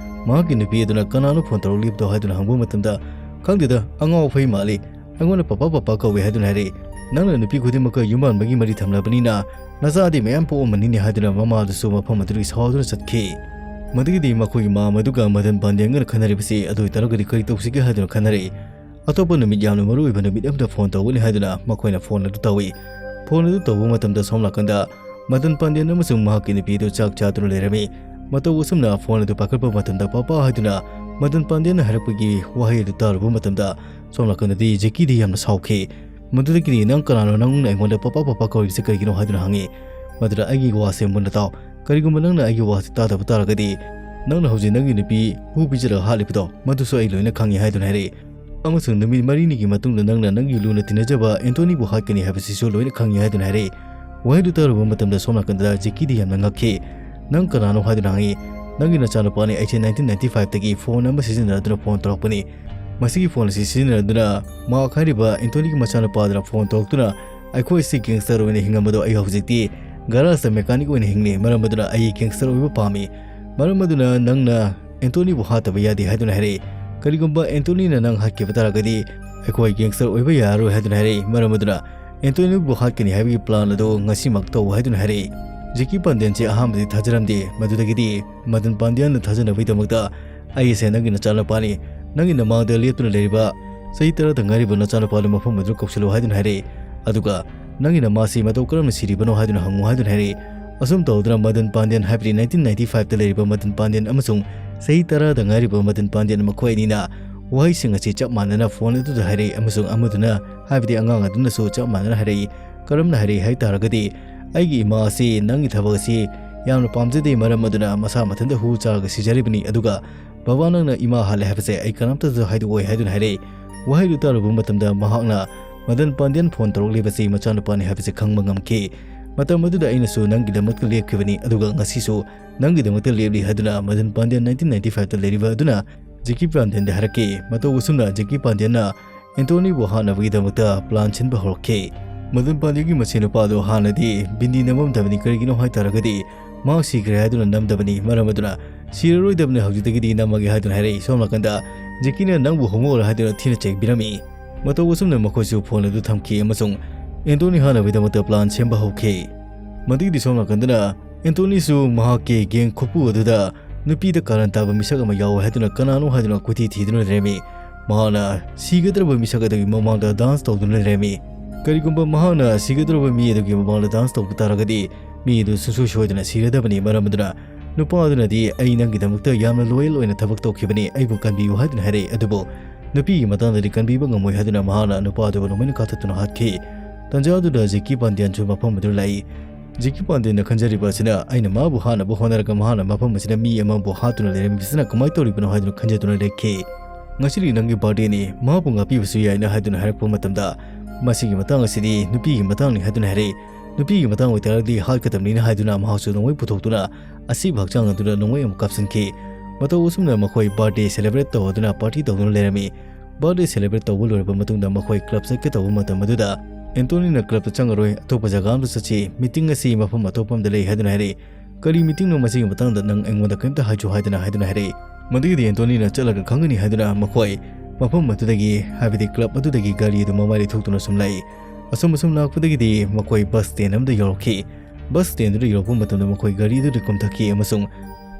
ꯃꯍꯥꯛꯀꯤ ꯅꯨꯄꯤ ꯑꯗꯨꯅ "ꯀꯅꯥꯅꯣ ꯐꯣꯟ ꯇꯧꯔꯛꯂꯤꯕꯗꯣ?" ꯍꯥꯏꯗꯨꯅ ꯍꯪꯕ ꯃꯇꯝꯗ, "ꯈꯪꯗꯦꯗ, ꯑꯉꯥꯎ ꯑꯐꯩ ꯃꯥꯜꯂꯤ꯫ ꯑꯩꯉꯣꯟꯗ ꯄꯄꯥ ꯄꯄꯥ ꯀꯧꯏ" ꯍꯥꯏꯗꯨꯅ ꯍꯥꯏꯔꯛꯏ꯫ "ꯅꯪꯅ ꯅꯨꯄꯤ ꯈꯨꯗꯤꯡꯃꯛꯀ ꯌꯨꯝꯕꯥꯟꯕꯒꯤ ꯃꯔꯤ ꯊꯝꯂꯕꯅꯤꯅ ꯅꯆꯥꯗꯤ ꯃꯌꯥꯝ ꯄꯣꯛꯑꯝꯃꯅꯤꯅꯦ" ꯍꯥꯏꯗꯨꯅ ꯃꯃꯥ ꯑꯗꯨꯁꯨ ꯃꯐꯝ ꯑꯗꯨꯗꯒꯤ ꯁꯥꯎꯗꯨꯅ ꯆꯠꯈꯤ꯫ ꯃꯗꯨꯒꯤꯗꯤ ꯃꯈꯣꯏꯒꯤ ꯃꯥ ꯃꯗꯨꯒ ꯃꯗꯟ ꯄꯥꯟꯗ꯭ꯌꯥꯟꯒꯅ ꯈꯟꯅꯔꯤꯕꯁꯤ ꯑꯗꯨ ꯑꯣꯏꯇꯥꯔꯒꯗꯤ ꯀꯔꯤ ꯇꯧꯁꯤꯒꯦ ꯍꯥꯏꯗꯨꯅ ꯈꯟꯅꯔꯛꯏ꯫ ꯑꯇꯣꯞꯄ ꯅꯨꯃꯤꯠ ꯌꯥꯝꯅ ꯃꯔꯨ ꯑꯣꯏꯕ ꯅꯨꯃꯤꯠ ꯑꯃꯗ ꯐꯣꯟ ꯇꯧꯒꯅꯤ ꯍꯥꯏꯗꯨꯅ ꯃꯈꯣꯏꯅ ꯐꯣꯟ ꯑꯗꯨ ꯇꯧꯏ꯫ ꯐꯣꯟ ꯑꯗꯨ ꯇꯧꯕ ꯃꯇꯝꯗ ꯁꯣꯝ ꯅꯥꯀꯟꯗ ꯃꯗꯟ ꯄꯥꯟꯗ꯭ꯌꯟ ꯑꯃꯁꯨꯡ ꯃꯍꯥꯛꯀꯤ ꯅꯨꯄꯤ ꯑꯗꯨ ꯆꯥꯛ ꯆꯥꯗꯨꯅ ꯂꯩꯔꯝꯃꯤ꯫ ꯃꯇꯧ ꯑꯁꯨꯝꯅ ꯐꯣꯟ ꯑꯗꯨ ꯄꯥꯏꯈꯠꯄ ꯃꯇꯝꯗ "ꯄꯄꯥ" ꯍꯥꯏꯗꯨꯅ ꯃꯗꯟ ꯄꯥꯟꯗ꯭ꯌꯟꯅ ꯍꯥꯏꯔꯛꯄꯒꯤ ꯋꯥꯍꯩ ꯑꯗꯨ ꯇꯥꯔꯨꯕ ꯃꯇꯝꯗ ꯁꯣꯝ ꯅꯥꯀꯟꯗꯗꯤ ꯖꯦꯀꯤꯗꯤ ꯌꯥꯝꯅ ꯁꯥꯎꯈꯤ꯫ ꯃꯗꯨꯗꯒꯤꯗꯤ, "ꯅꯪ ꯀꯅꯥꯅꯣ? ꯅꯪꯅ ꯑꯩꯉꯣꯟꯗ ꯄꯄꯥ ꯄꯄꯥ ꯀꯧꯔꯤꯕꯁꯦ ꯀꯔꯤꯒꯤꯅꯣ?" ꯍꯥꯏꯗꯨꯅ ꯍꯪꯉꯤ꯫ ꯃꯗꯨꯗ, "ꯑꯩꯒꯤ ꯋꯥꯁꯦ ꯃꯨꯟꯅ ꯇꯥꯎ꯫ ꯀꯔꯤꯒꯨꯝꯕ ꯅꯪꯅ ꯑꯩꯒꯤ ꯋꯥꯁꯦ ꯇꯥꯗꯕ ꯇꯥꯔꯒꯗꯤ, ꯅꯪꯅ ꯍꯧꯖꯤꯛ ꯅꯪꯒꯤ ꯅꯨꯄꯤ ꯍꯨ ꯄꯤꯖꯔꯒ ꯍꯥꯠꯂꯤꯕꯗꯣ, ꯃꯗꯨꯁꯨ ꯑꯩ ꯂꯣꯏꯅ ꯈꯪꯉꯤ" ꯍꯥꯏꯗꯨꯅ ꯍꯥꯏꯔꯛꯏ꯫ "ꯑꯃꯁꯨꯡ ꯅꯨꯃꯤꯠ ꯃꯔꯤꯅꯤꯒꯤ ꯃꯇꯨꯡꯗ ꯅꯪꯅ ꯅꯪꯒꯤ ꯂꯨꯅ ꯇꯤꯟꯅꯖꯕ ꯑꯦꯟꯇꯣꯅꯤꯕꯨ ꯍꯥꯠꯀꯅꯤ ꯍꯥꯏꯕꯁꯤꯁꯨ ꯂꯣꯏꯅ ꯈꯪꯉꯤ" ꯍꯥꯏꯗꯨꯅ ꯍꯥꯏꯔꯛꯏ꯫ ꯋꯥꯍꯩꯗꯨ ꯇꯥꯔꯨꯕ ꯃꯇꯝꯗ ꯁꯣꯝ ꯅꯥꯀꯟꯗ ꯖꯦꯀꯤꯗꯤ ꯌꯥꯝꯅ ꯉꯛꯈꯤ꯫ "ꯅꯪ ꯀꯅꯥꯅꯣ?" ꯍꯥꯏꯗꯨꯅ ꯍꯪꯉꯤ꯫ "ꯅꯪꯒꯤ ꯅꯆꯥꯅꯨꯄꯥꯅꯤ, ꯑꯩꯁꯦ ꯅꯥꯏꯟꯇꯤꯟ ꯅꯥꯏꯟꯇꯤ ꯐꯥꯏꯚꯇꯒꯤ ꯐꯣꯟ ꯑꯃ ꯁꯤꯖꯤꯟꯅꯗꯨꯅ ꯐꯣꯟ ꯇꯧꯔꯛꯄꯅꯤ꯫ ꯃꯁꯤꯒꯤ ꯐꯣꯟ ꯑꯁꯤ ꯁꯤꯖꯤꯟꯅꯗꯨꯅ ꯃꯥꯔꯛ ꯍꯥꯏꯔꯤꯕ ꯑꯦꯟꯇꯣꯅꯤꯒꯤ ꯃꯆꯥꯅꯨꯄꯥꯗꯨꯅ ꯐꯣꯟ ꯇꯧꯔꯛꯇꯨꯅ ꯑꯩꯈꯣꯏ ꯑꯁꯤ ꯒꯦꯡꯁꯇꯔ ꯑꯣꯏꯅ ꯍꯤꯡꯉꯝꯕꯗꯣ ꯑꯩ ꯍꯧꯖꯤꯛꯇꯤ ꯒꯔꯥꯖꯇ ꯃꯦꯀꯥꯅꯤꯛ ꯑꯣꯏꯅ ꯍꯤꯡꯂꯤ꯫ ꯃꯔꯝ ꯑꯗꯨꯅ ꯑꯩ ꯒꯦꯡꯁꯇꯔ ꯑꯣꯏꯕ ꯄꯥꯝꯃꯤ꯫ ꯃꯔꯝ ꯑꯗꯨꯅ ꯅꯪꯅ ꯑꯦꯟꯇꯣꯅꯤꯕꯨ ꯍꯥꯠꯇꯕ ꯌꯥꯗꯦ" ꯍꯥꯏꯗꯨꯅ ꯍꯥꯏꯔꯛꯏ꯫ "ꯀꯔꯤꯒꯨꯝꯕ ꯑꯦꯟꯇꯣꯅꯤꯅ ꯅꯪ ꯍꯥꯠꯈꯤꯕ ꯇꯥꯔꯒꯗꯤ ꯑꯩꯈꯣꯏ ꯒꯦꯡꯁꯇꯔ ꯑꯣꯏꯕ ꯌꯥꯔꯔꯣꯏ" ꯍꯥꯏꯗꯨꯅ ꯍꯥꯏꯔꯛꯏ꯫ ꯃꯔꯝ ꯑꯗꯨꯅ ꯑꯦꯟꯇꯣꯅꯤꯕꯨ ꯍꯥꯠꯀꯅꯤ ꯍꯥꯏꯕꯒꯤ ꯄ꯭ꯂꯥꯟ ꯑꯗꯨ ꯉꯁꯤꯃꯛ ꯇꯧ ꯍꯥꯏꯗꯨꯅ ꯍꯥꯏꯔꯛꯏ꯫ ꯖꯦꯀꯤ ꯄꯥꯟꯗꯦꯟꯁꯦ ꯑꯍꯥꯟꯕꯗꯤ ꯊꯥꯖꯔꯝꯗꯦ꯫ ꯃꯗꯨꯗꯒꯤꯗꯤ ꯃꯗꯟ ꯄꯥꯟꯗꯦꯟꯅ ꯊꯥꯖꯅꯕꯒꯤꯗꯃꯛꯇ, "ꯑꯩ ꯑꯁꯦ ꯅꯪꯒꯤ ꯅꯆꯥꯅꯨꯄꯥꯅꯤ꯫ ꯅꯪꯒꯤ ꯅꯃꯥꯡꯗ ꯂꯦꯞꯇꯨꯅ ꯂꯩꯔꯤꯕ ꯆꯍꯤ ꯇꯔꯥꯗ ꯉꯥꯏꯔꯤꯕ ꯅꯆꯥꯅꯨꯄꯥꯗꯨ ꯃꯐꯝ ꯑꯗꯨꯗ ꯀꯧꯁꯤꯜꯂꯨ" ꯍꯥꯏꯗꯨꯅ ꯍꯥꯏꯔꯛꯏ꯫ ꯑꯗꯨꯒ, "ꯅꯪꯒꯤ ꯅꯃꯥꯁꯤ ꯃꯇꯧ ꯀꯔꯝꯅ ꯁꯤꯔꯤꯕꯅꯣ ꯍꯥꯏꯗꯨꯅ ꯍꯪꯉꯨ" ꯍꯥꯏꯗꯨꯅ ꯍꯥꯏꯔꯛꯏ꯫ ꯑꯁꯨꯝ ꯇꯧꯗꯨꯅ ꯃꯗꯟ ꯄꯥꯟꯗꯦꯟ, ꯍꯥꯏꯕꯗꯤ ꯅꯥꯏꯟꯇꯤꯟ ꯅꯥꯏꯟꯇꯤ ꯐꯥꯏꯚꯇ ꯂꯩꯔꯤꯕ ꯃꯗꯟ ꯄꯥꯟꯗꯦꯟ ꯑꯃꯁꯨꯡ ꯆꯍꯤ ꯇꯔꯥꯗ ꯉꯥꯏꯔꯤꯕ ꯃꯗꯟ ꯄꯥꯟꯗꯦꯟ, ꯃꯈꯣꯏ ꯑꯅꯤꯅ ꯋꯥꯍꯩꯁꯤꯡ ꯑꯁꯤ ꯆꯞ ꯃꯥꯟꯅꯅ ꯐꯣꯟ ꯑꯗꯨꯗ ꯍꯥꯏꯔꯛꯏ ꯑꯃꯁꯨꯡ ꯑꯃꯗꯨꯅ, ꯍꯥꯏꯕꯗꯤ ꯑꯉꯥꯡ ꯑꯗꯨꯅꯁꯨ ꯆꯞ ꯃꯥꯟꯅꯅ ꯍꯥꯏꯔꯛꯏ꯫ ꯀꯔꯝꯅ ꯍꯥꯏꯔꯛꯏ ꯍꯥꯏ ꯇꯥꯔꯒꯗꯤ, "ꯑꯩꯒꯤ ꯏꯃꯥ ꯑꯁꯤ ꯅꯪꯒꯤ ꯊꯕꯛ ꯑꯁꯤ ꯌꯥꯝꯅ ꯄꯥꯝꯖꯗꯦ, ꯃꯔꯝ ꯑꯗꯨꯅ ꯃꯁꯥ ꯃꯊꯟꯇ ꯍꯨ ꯆꯥꯔꯒ ꯁꯤꯖꯔꯤꯕꯅꯤ, ꯑꯗꯨꯒ ꯕꯕꯥ, ꯅꯪꯅ ꯏꯃꯥ ꯍꯥꯠꯂꯦ ꯍꯥꯏꯕꯁꯦ ꯑꯩ ꯀꯅꯥꯝꯇꯗꯁꯨ ꯍꯥꯏꯗꯣꯛꯑꯣꯏ" ꯍꯥꯏꯗꯨꯅ ꯍꯥꯏꯔꯛꯏ꯫ ꯋꯥꯍꯩꯗꯨ ꯇꯥꯔꯨꯕ ꯃꯇꯝꯗ ꯃꯍꯥꯛꯅ ꯃꯗꯟ ꯄꯥꯟꯗꯦꯟ ꯐꯣꯟ ꯇꯧꯔꯛꯂꯤꯕꯁꯤ ꯃꯆꯥꯅꯨꯄꯥꯅꯤ ꯍꯥꯏꯕꯁꯤ ꯈꯪꯕ ꯉꯝꯈꯤ꯫ "ꯃꯇꯝ ꯑꯗꯨꯗ ꯑꯩꯅꯁꯨ ꯅꯪꯒꯤꯗꯃꯛꯇ ꯂꯦꯞꯈꯤꯕꯅꯤ, ꯑꯗꯨꯒ ꯉꯁꯤꯁꯨ ꯅꯪꯒꯤꯗꯃꯛꯇ ꯂꯦꯞꯂꯤ" ꯍꯥꯏꯗꯨꯅ ꯃꯗꯟ ꯄꯥꯟꯗꯦꯟ, ꯅꯥꯏꯟꯇꯤꯟ ꯅꯥꯏꯟꯇꯤ ꯐꯥꯏꯚꯇ ꯂꯩꯔꯤꯕ ꯑꯗꯨꯅ ꯖꯦꯀꯤ ꯄꯥꯟꯗꯦꯟꯗ ꯍꯥꯏꯔꯛꯈꯤ꯫ ꯃꯇꯧ ꯑꯁꯨꯝꯅ ꯖꯦꯀꯤ ꯄꯥꯟꯗꯦꯟꯅ ꯑꯦꯟꯇꯣꯅꯤꯕꯨ ꯍꯥꯠꯅꯕꯒꯤꯗꯃꯛꯇ ꯄ꯭ꯂꯥꯟ ꯁꯤꯟꯕ ꯍꯧꯔꯛꯈꯤ꯫ ꯃꯗꯟ ꯄꯥꯟꯗꯦꯟꯒꯤ ꯃꯆꯦ ꯅꯨꯄꯥꯗꯨ ꯍꯥꯟꯅꯗꯤ ꯕꯤꯟꯗꯤ ꯅꯝꯃꯝꯗꯕꯅꯤ꯫ ꯀꯔꯤꯒꯤꯅꯣ ꯍꯥꯏ ꯇꯥꯔꯒꯗꯤ, ꯃꯍꯥꯛ ꯁꯤꯈ꯭ꯔꯦ ꯍꯥꯏꯗꯨꯅ ꯅꯝꯗꯕꯅꯤ꯫ ꯃꯔꯝ ꯑꯗꯨꯅ, "ꯁꯤꯔꯔꯣꯏꯗꯕꯅꯤ, ꯍꯧꯖꯤꯛꯇꯒꯤꯗꯤ ꯅꯝꯃꯒꯦ" ꯍꯥꯏꯗꯨꯅ ꯍꯥꯏꯔꯛꯏ꯫ ꯁꯣꯝ ꯅꯥꯀꯟꯗ ꯖꯦꯀꯤꯅ "ꯅꯪꯕꯨ ꯍꯣꯃꯣꯔ" ꯍꯥꯏꯗꯨꯅ ꯊꯤꯅ ꯆꯩꯕꯤꯔꯝꯃꯤ꯫ ꯃꯇꯧ ꯑꯁꯨꯝꯅ ꯃꯈꯣꯏꯁꯨ ꯐꯣꯟ ꯑꯗꯨ ꯊꯝꯈꯤ ꯑꯃꯁꯨꯡ ꯑꯦꯟꯇꯣꯅꯤ ꯍꯥꯠꯅꯕꯒꯤꯗꯃꯛꯇ ꯄ꯭ꯂꯥꯟ ꯁꯦꯝꯕ ꯍꯧꯈꯤ꯫ ꯃꯗꯨꯒꯤꯗꯤ ꯁꯣꯝ ꯅꯥꯀꯟꯗꯅ ꯑꯦꯟꯇꯣꯅꯤꯁꯨ ꯃꯍꯥꯛꯀꯤ ꯒꯦꯡ ꯈꯨꯄꯨ ꯑꯗꯨꯗ ꯅꯨꯄꯤꯗ ꯀꯥꯔꯟ ꯇꯥꯕ ꯃꯤꯁꯛ ꯑꯃ ꯌꯥꯎꯋꯦ ꯍꯥꯏꯗꯨꯅ ꯀꯅꯥꯅꯣ ꯍꯥꯏꯗꯨꯅ ꯀꯣꯏꯊꯤ ꯊꯤꯗꯨꯅ ꯂꯩꯔꯝꯃꯤ꯫ ꯃꯍꯥꯛꯅ ꯁꯤꯒꯗꯧꯔꯕ ꯃꯤꯁꯛ ꯑꯗꯨꯒꯤ ꯃꯃꯥꯡꯗ ꯗꯥꯟꯁ ꯇꯧꯗꯨꯅ ꯂꯩꯔꯝꯃꯤ꯫ ꯀꯔꯤꯒꯨꯝꯕ ꯃꯍꯥꯛꯅ ꯁꯤꯒꯗꯧꯔꯕ ꯃꯤ ꯑꯗꯨꯒꯤ ꯃꯃꯥꯡꯗ ꯗꯥꯟꯁ ꯇꯧꯕ ꯇꯥꯔꯒꯗꯤ, ꯃꯤ ꯑꯗꯨ ꯁꯨꯡꯁꯣꯏ ꯁꯣꯏꯗꯅ ꯁꯤꯔꯗꯕꯅꯤ꯫ ꯃꯔꯝ ꯑꯗꯨꯅ ꯅꯨꯄꯥ ꯑꯗꯨꯅꯗꯤ, "ꯑꯩ ꯅꯪꯒꯤꯗꯃꯛꯇ ꯌꯥꯝꯅ ꯂꯣꯌꯦꯜ ꯑꯣꯏꯅ ꯊꯕꯛ ꯇꯧꯈꯤꯕꯅꯤ, ꯑꯩꯕꯨ ꯀꯟꯕꯤꯌꯨ" ꯍꯥꯏꯗꯨꯅ ꯍꯥꯏꯔꯛꯏ꯫ ꯑꯗꯨꯕꯨ ꯅꯨꯄꯤꯒꯤ ꯃꯇꯥꯡꯗꯗꯤ ꯀꯟꯕꯤꯕ ꯉꯝꯃꯣꯏ ꯍꯥꯏꯗꯨꯅ ꯃꯍꯥꯛꯅ ꯅꯨꯄꯥ ꯑꯗꯨꯕꯨ ꯅꯣꯡꯃꯩꯅ ꯀꯥꯞꯊꯠꯇꯨꯅ ꯍꯥꯠꯈꯤ꯫ ꯇꯥꯟꯖꯥ ꯑꯗꯨꯗ ꯖꯦꯀꯤ ꯄꯥꯟꯗ꯭ꯌꯥꯟꯁꯨ ꯃꯐꯝ ꯑꯗꯨꯗ ꯂꯥꯛꯏ꯫ ꯖꯦꯀꯤ ꯄꯥꯟꯗ꯭ꯌꯥꯟꯅ ꯈꯟꯖꯔꯤꯕ ꯑꯁꯤꯅ, ꯑꯩꯅ ꯃꯥꯕꯨ ꯍꯥꯠꯅꯕ ꯍꯣꯠꯅꯔꯒ ꯃꯍꯥꯛꯅ ꯃꯐꯝ ꯑꯁꯤꯗ ꯃꯤ ꯑꯃꯕꯨ ꯍꯥꯠꯇꯨꯅ ꯂꯩꯔꯝꯃꯤꯕꯁꯤꯅ ꯀꯃꯥꯏꯅ ꯇꯧꯔꯤꯕꯅꯣ ꯍꯥꯏꯗꯨꯅ ꯈꯟꯖꯗꯨꯅ ꯂꯩꯈꯤ꯫ "ꯉꯁꯤꯗꯤ ꯅꯪꯒꯤ ꯕꯥꯔꯗꯦꯅꯤ, ꯃꯥꯕꯨ ꯉꯥꯛꯄꯤꯕꯁꯨ ꯌꯥꯏꯅ" ꯍꯥꯏꯗꯨꯅ ꯍꯥꯏꯔꯛꯄ ꯃꯇꯝꯗ, "ꯃꯁꯤꯒꯤ ꯃꯇꯥꯡ ꯑꯁꯤꯗꯤ ꯅꯨꯄꯤꯒꯤ ꯃꯇꯥꯡꯅꯤ" ꯍꯥꯏꯗꯨꯅ ꯍꯥꯏꯔꯛꯏ꯫ "ꯅꯨꯄꯤꯒꯤ ꯃꯇꯥꯡ ꯑꯣꯏꯇꯥꯔꯒꯗꯤ ꯍꯥꯠꯀꯗꯕꯅꯤꯅ" ꯍꯥꯏꯗꯨꯅ ꯃꯍꯥꯛꯁꯨ ꯅꯣꯡꯃꯩ ꯄꯨꯊꯣꯛꯇꯨꯅ ꯑꯁꯤꯕ ꯍꯛꯆꯥꯡ ꯑꯗꯨꯗ ꯅꯣꯡꯃꯩ ꯑꯃꯨꯛ ꯀꯥꯞꯁꯤꯟꯈꯤ꯫ ꯃꯇꯧ ꯑꯁꯨꯝꯅ ꯃꯈꯣꯏ ꯕꯥꯔꯗꯦ ꯁꯦꯂꯦꯕ꯭ꯔꯦꯠ ꯇꯧꯗꯨꯅ ꯄꯥꯔꯇꯤ ꯇꯧꯗꯨꯅ ꯂꯩꯔꯝꯃꯤ꯫ ꯕꯥꯔꯗꯦ ꯁꯦꯂꯦꯕ꯭ꯔꯦꯠ ꯇꯧꯕ ꯂꯣꯏꯔꯕ ꯃꯇꯨꯡꯗ ꯃꯈꯣꯏ ꯀ꯭ꯂꯕ ꯆꯠꯀꯦ ꯇꯧꯕ ꯃꯇꯝ ꯑꯗꯨꯗ, ꯑꯦꯟꯇꯣꯅꯤꯅ "ꯀ꯭ꯂꯕꯇ ꯆꯪꯉꯔꯣꯏ, ꯑꯇꯣꯞꯄ ꯖꯒꯥ ꯑꯃꯗ ꯆꯠꯁꯤ, ꯃꯤꯇꯤꯡ ꯑꯁꯤ ꯃꯐꯝ ꯑꯇꯣꯞꯄ ꯑꯃꯗ ꯂꯩ" ꯍꯥꯏꯗꯨꯅ ꯍꯥꯏꯔꯛꯏ꯫ "ꯀꯔꯤ ꯃꯤꯇꯤꯡꯅꯣ? ꯃꯁꯤꯒꯤ ꯃꯇꯥꯡꯗ ꯅꯪ ꯑꯩꯉꯣꯟꯗ ꯀꯔꯤꯝꯇ ꯍꯥꯏꯖꯧ" ꯍꯥꯏꯗꯨꯅ ꯍꯥꯏꯗꯨꯅ ꯍꯥꯏꯔꯛꯏ꯫ ꯃꯗꯨꯒꯤꯗꯤ ꯑꯦꯟꯇꯣꯅꯤꯅ ꯆꯠꯂꯒ ꯈꯪꯒꯅꯤ ꯍꯥꯏꯗꯨꯅ ꯃꯈꯣꯏ ꯃꯐꯝ ꯑꯗꯨꯗꯒꯤ, ꯍꯥꯏꯕꯗꯤ ꯀ꯭ꯂꯕ ꯑꯗꯨꯗꯒꯤ ꯒꯥꯔꯤ ꯑꯗꯨ ꯃꯃꯥꯏ ꯂꯩꯊꯣꯛꯇꯨꯅ ꯁꯨꯝ ꯂꯥꯛꯏ꯫ ꯑꯁꯨꯝ ꯑꯁꯨꯝ ꯂꯥꯛꯄꯗꯒꯤꯗꯤ ꯃꯈꯣꯏ ꯕꯁ ꯁ꯭ꯇꯦꯟ ꯑꯃꯗ ꯌꯧꯔꯛꯈꯤ꯫ ꯕꯁ ꯁ꯭ꯇꯦꯟꯗꯨꯗ ꯌꯧꯔꯛꯄ ꯃꯇꯝꯗ ꯃꯈꯣꯏ ꯒꯥꯔꯤ ꯑꯗꯨꯗ ꯀꯨꯝꯊꯈꯤ ꯑꯃꯁꯨꯡ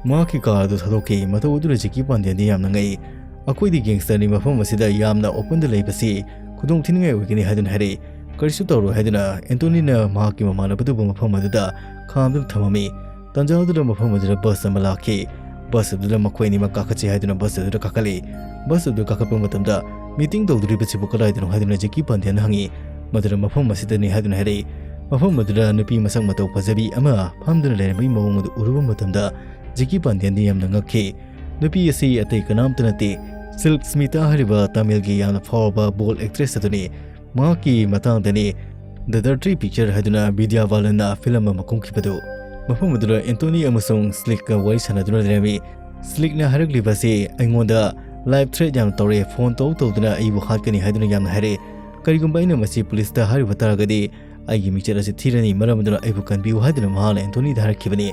ꯃꯍꯥꯛꯀꯤ ꯀꯥꯔ ꯑꯗꯨ ꯊꯥꯗꯣꯛꯈꯤ꯫ ꯃꯇꯧ ꯑꯗꯨꯗ ꯖꯦꯀꯤ ꯄꯥꯟꯗ꯭ꯌꯥꯟꯗꯤ ꯌꯥꯝꯅ ꯉꯛꯏ꯫ "ꯑꯩꯈꯣꯏꯗꯤ ꯒꯦꯡꯁꯇꯔꯅꯤ, ꯃꯐꯝ ꯑꯁꯤꯗ ꯌꯥꯝꯅ ꯑꯣꯄꯟꯗ ꯂꯩꯕꯁꯤ ꯈꯨꯗꯣꯡ ꯊꯤꯅꯤꯡꯉꯥꯏ ꯑꯣꯏꯒꯅꯤ" ꯍꯥꯏꯗꯨꯅ ꯍꯥꯏꯔꯛꯏ꯫ "ꯀꯔꯤꯁꯨ ꯇꯧꯔꯣꯏ" ꯍꯥꯏꯗꯨꯅ ꯑꯦꯟꯇꯣꯅꯤꯅ ꯃꯍꯥꯛꯀꯤ ꯃꯃꯥꯟꯅꯕꯗꯨꯕꯨ ꯃꯐꯝ ꯑꯗꯨꯗ ꯈꯥꯝꯗꯨꯅ ꯊꯝꯃꯝꯃꯤ꯫ ꯇꯥꯟꯖꯥ ꯑꯗꯨꯗ ꯃꯐꯝ ꯑꯗꯨꯗ ꯕꯁ ꯑꯃ ꯂꯥꯛꯈꯤ꯫ ꯕꯁ ꯑꯗꯨꯗ ꯃꯈꯣꯏ ꯑꯅꯤꯃꯛ ꯀꯥꯈꯠꯁꯤ ꯍꯥꯏꯗꯨꯅ ꯕꯁ ꯑꯗꯨꯗ ꯀꯥꯈꯠꯂꯤ꯫ ꯕꯁ ꯑꯗꯨ ꯀꯥꯈꯠꯄ ꯃꯇꯝꯗ, "ꯃꯤꯇꯤꯡ ꯇꯧꯗꯣꯔꯤꯕꯁꯤꯕꯨ ꯀꯗꯥꯏꯗꯅꯣ?" ꯍꯥꯏꯗꯨꯅ ꯖꯦꯀꯤ ꯄꯥꯟꯗ꯭ꯌꯥꯟꯅ ꯍꯪꯉꯤ꯫ "ꯃꯗꯨꯅ ꯃꯐꯝ ꯑꯁꯤꯗꯅꯤ" ꯍꯥꯏꯗꯨꯅ ꯍꯥꯏꯔꯛꯏ꯫ ꯃꯐꯝ ꯑꯗꯨꯗ ꯅꯨꯄꯤ ꯃꯁꯛ ꯃꯇꯧ ꯐꯖꯕꯤ ꯑꯃ ꯐꯝꯗꯨꯅ ꯂꯩꯔꯝꯕꯒꯤ ꯃꯑꯣꯡ ꯑꯗꯨ ꯎꯔꯨꯕ ꯃꯇꯝꯗ, ꯖꯦꯀꯤ ꯄꯥꯟꯗ꯭ꯌꯥꯟꯗꯤ ꯌꯥꯝꯅ ꯉꯛꯈꯤ꯫ ꯅꯨꯄꯤ ꯑꯁꯤ ꯑꯇꯩ ꯀꯅꯥꯝꯇ ꯅꯠꯇꯦ, ꯁꯤꯜꯛ ꯁ꯭ꯃꯤꯇꯥ ꯍꯥꯏꯔꯤꯕ ꯇꯥꯃꯤꯜꯒꯤ ꯌꯥꯝꯅ ꯐꯥꯎꯔꯕ ꯕꯣꯜ ꯑꯦꯛꯇ꯭ꯔꯦꯁ ꯑꯗꯨꯅꯤ꯫ ꯃꯍꯥꯛꯀꯤ ꯃꯇꯥꯡꯗꯅꯤ The Dirty Picture ꯍꯥꯏꯗꯨꯅ ꯕꯤꯗ꯭ꯌꯥ ꯕꯥꯂꯟꯅ ꯐꯤꯂꯝ ꯑꯃ ꯀꯨꯝꯈꯤꯕꯗꯨ꯫ ꯃꯐꯝ ꯑꯗꯨꯗ ꯑꯦꯟꯇꯣꯅꯤ ꯑꯃꯁꯨꯡ ꯁ꯭ꯂꯤꯛꯀ ꯋꯥꯔꯤ ꯁꯥꯟꯅꯗꯨꯅ ꯂꯩꯔꯝꯃꯤ꯫ ꯁ꯭ꯂꯤꯛꯅ ꯍꯥꯏꯔꯛꯂꯤꯕ ꯑꯁꯤ ꯑꯩꯉꯣꯟꯗ ꯂꯥꯏꯐ ꯊ꯭ꯔꯦꯠ ꯌꯥꯝꯅ ꯇꯧꯔꯦ, ꯐꯣꯟ ꯇꯧ ꯇꯧꯗꯨꯅ ꯑꯩꯕꯨ ꯍꯥꯠꯀꯅꯤ ꯍꯥꯏꯗꯨꯅ ꯌꯥꯝꯅ ꯍꯥꯏꯔꯛꯑꯦ꯫ "ꯀꯔꯤꯒꯨꯝꯕ ꯑꯩꯅ ꯃꯁꯤ ꯄꯨꯂꯤꯁꯇ ꯍꯥꯏꯔꯨꯕ ꯇꯥꯔꯒꯗꯤ ꯑꯩꯒꯤ ꯃꯤꯡꯆꯠ ꯑꯁꯤ ꯊꯤꯔꯅꯤ, ꯃꯔꯝ ꯑꯗꯨꯅ ꯑꯩꯕꯨ ꯀꯟꯕꯤꯌꯨ" ꯍꯥꯏꯗꯨꯅ ꯃꯍꯥꯛꯅ ꯑꯦꯟꯇꯣꯅꯤꯗ ꯍꯥꯏꯔꯛꯈꯤꯕꯅꯤ꯫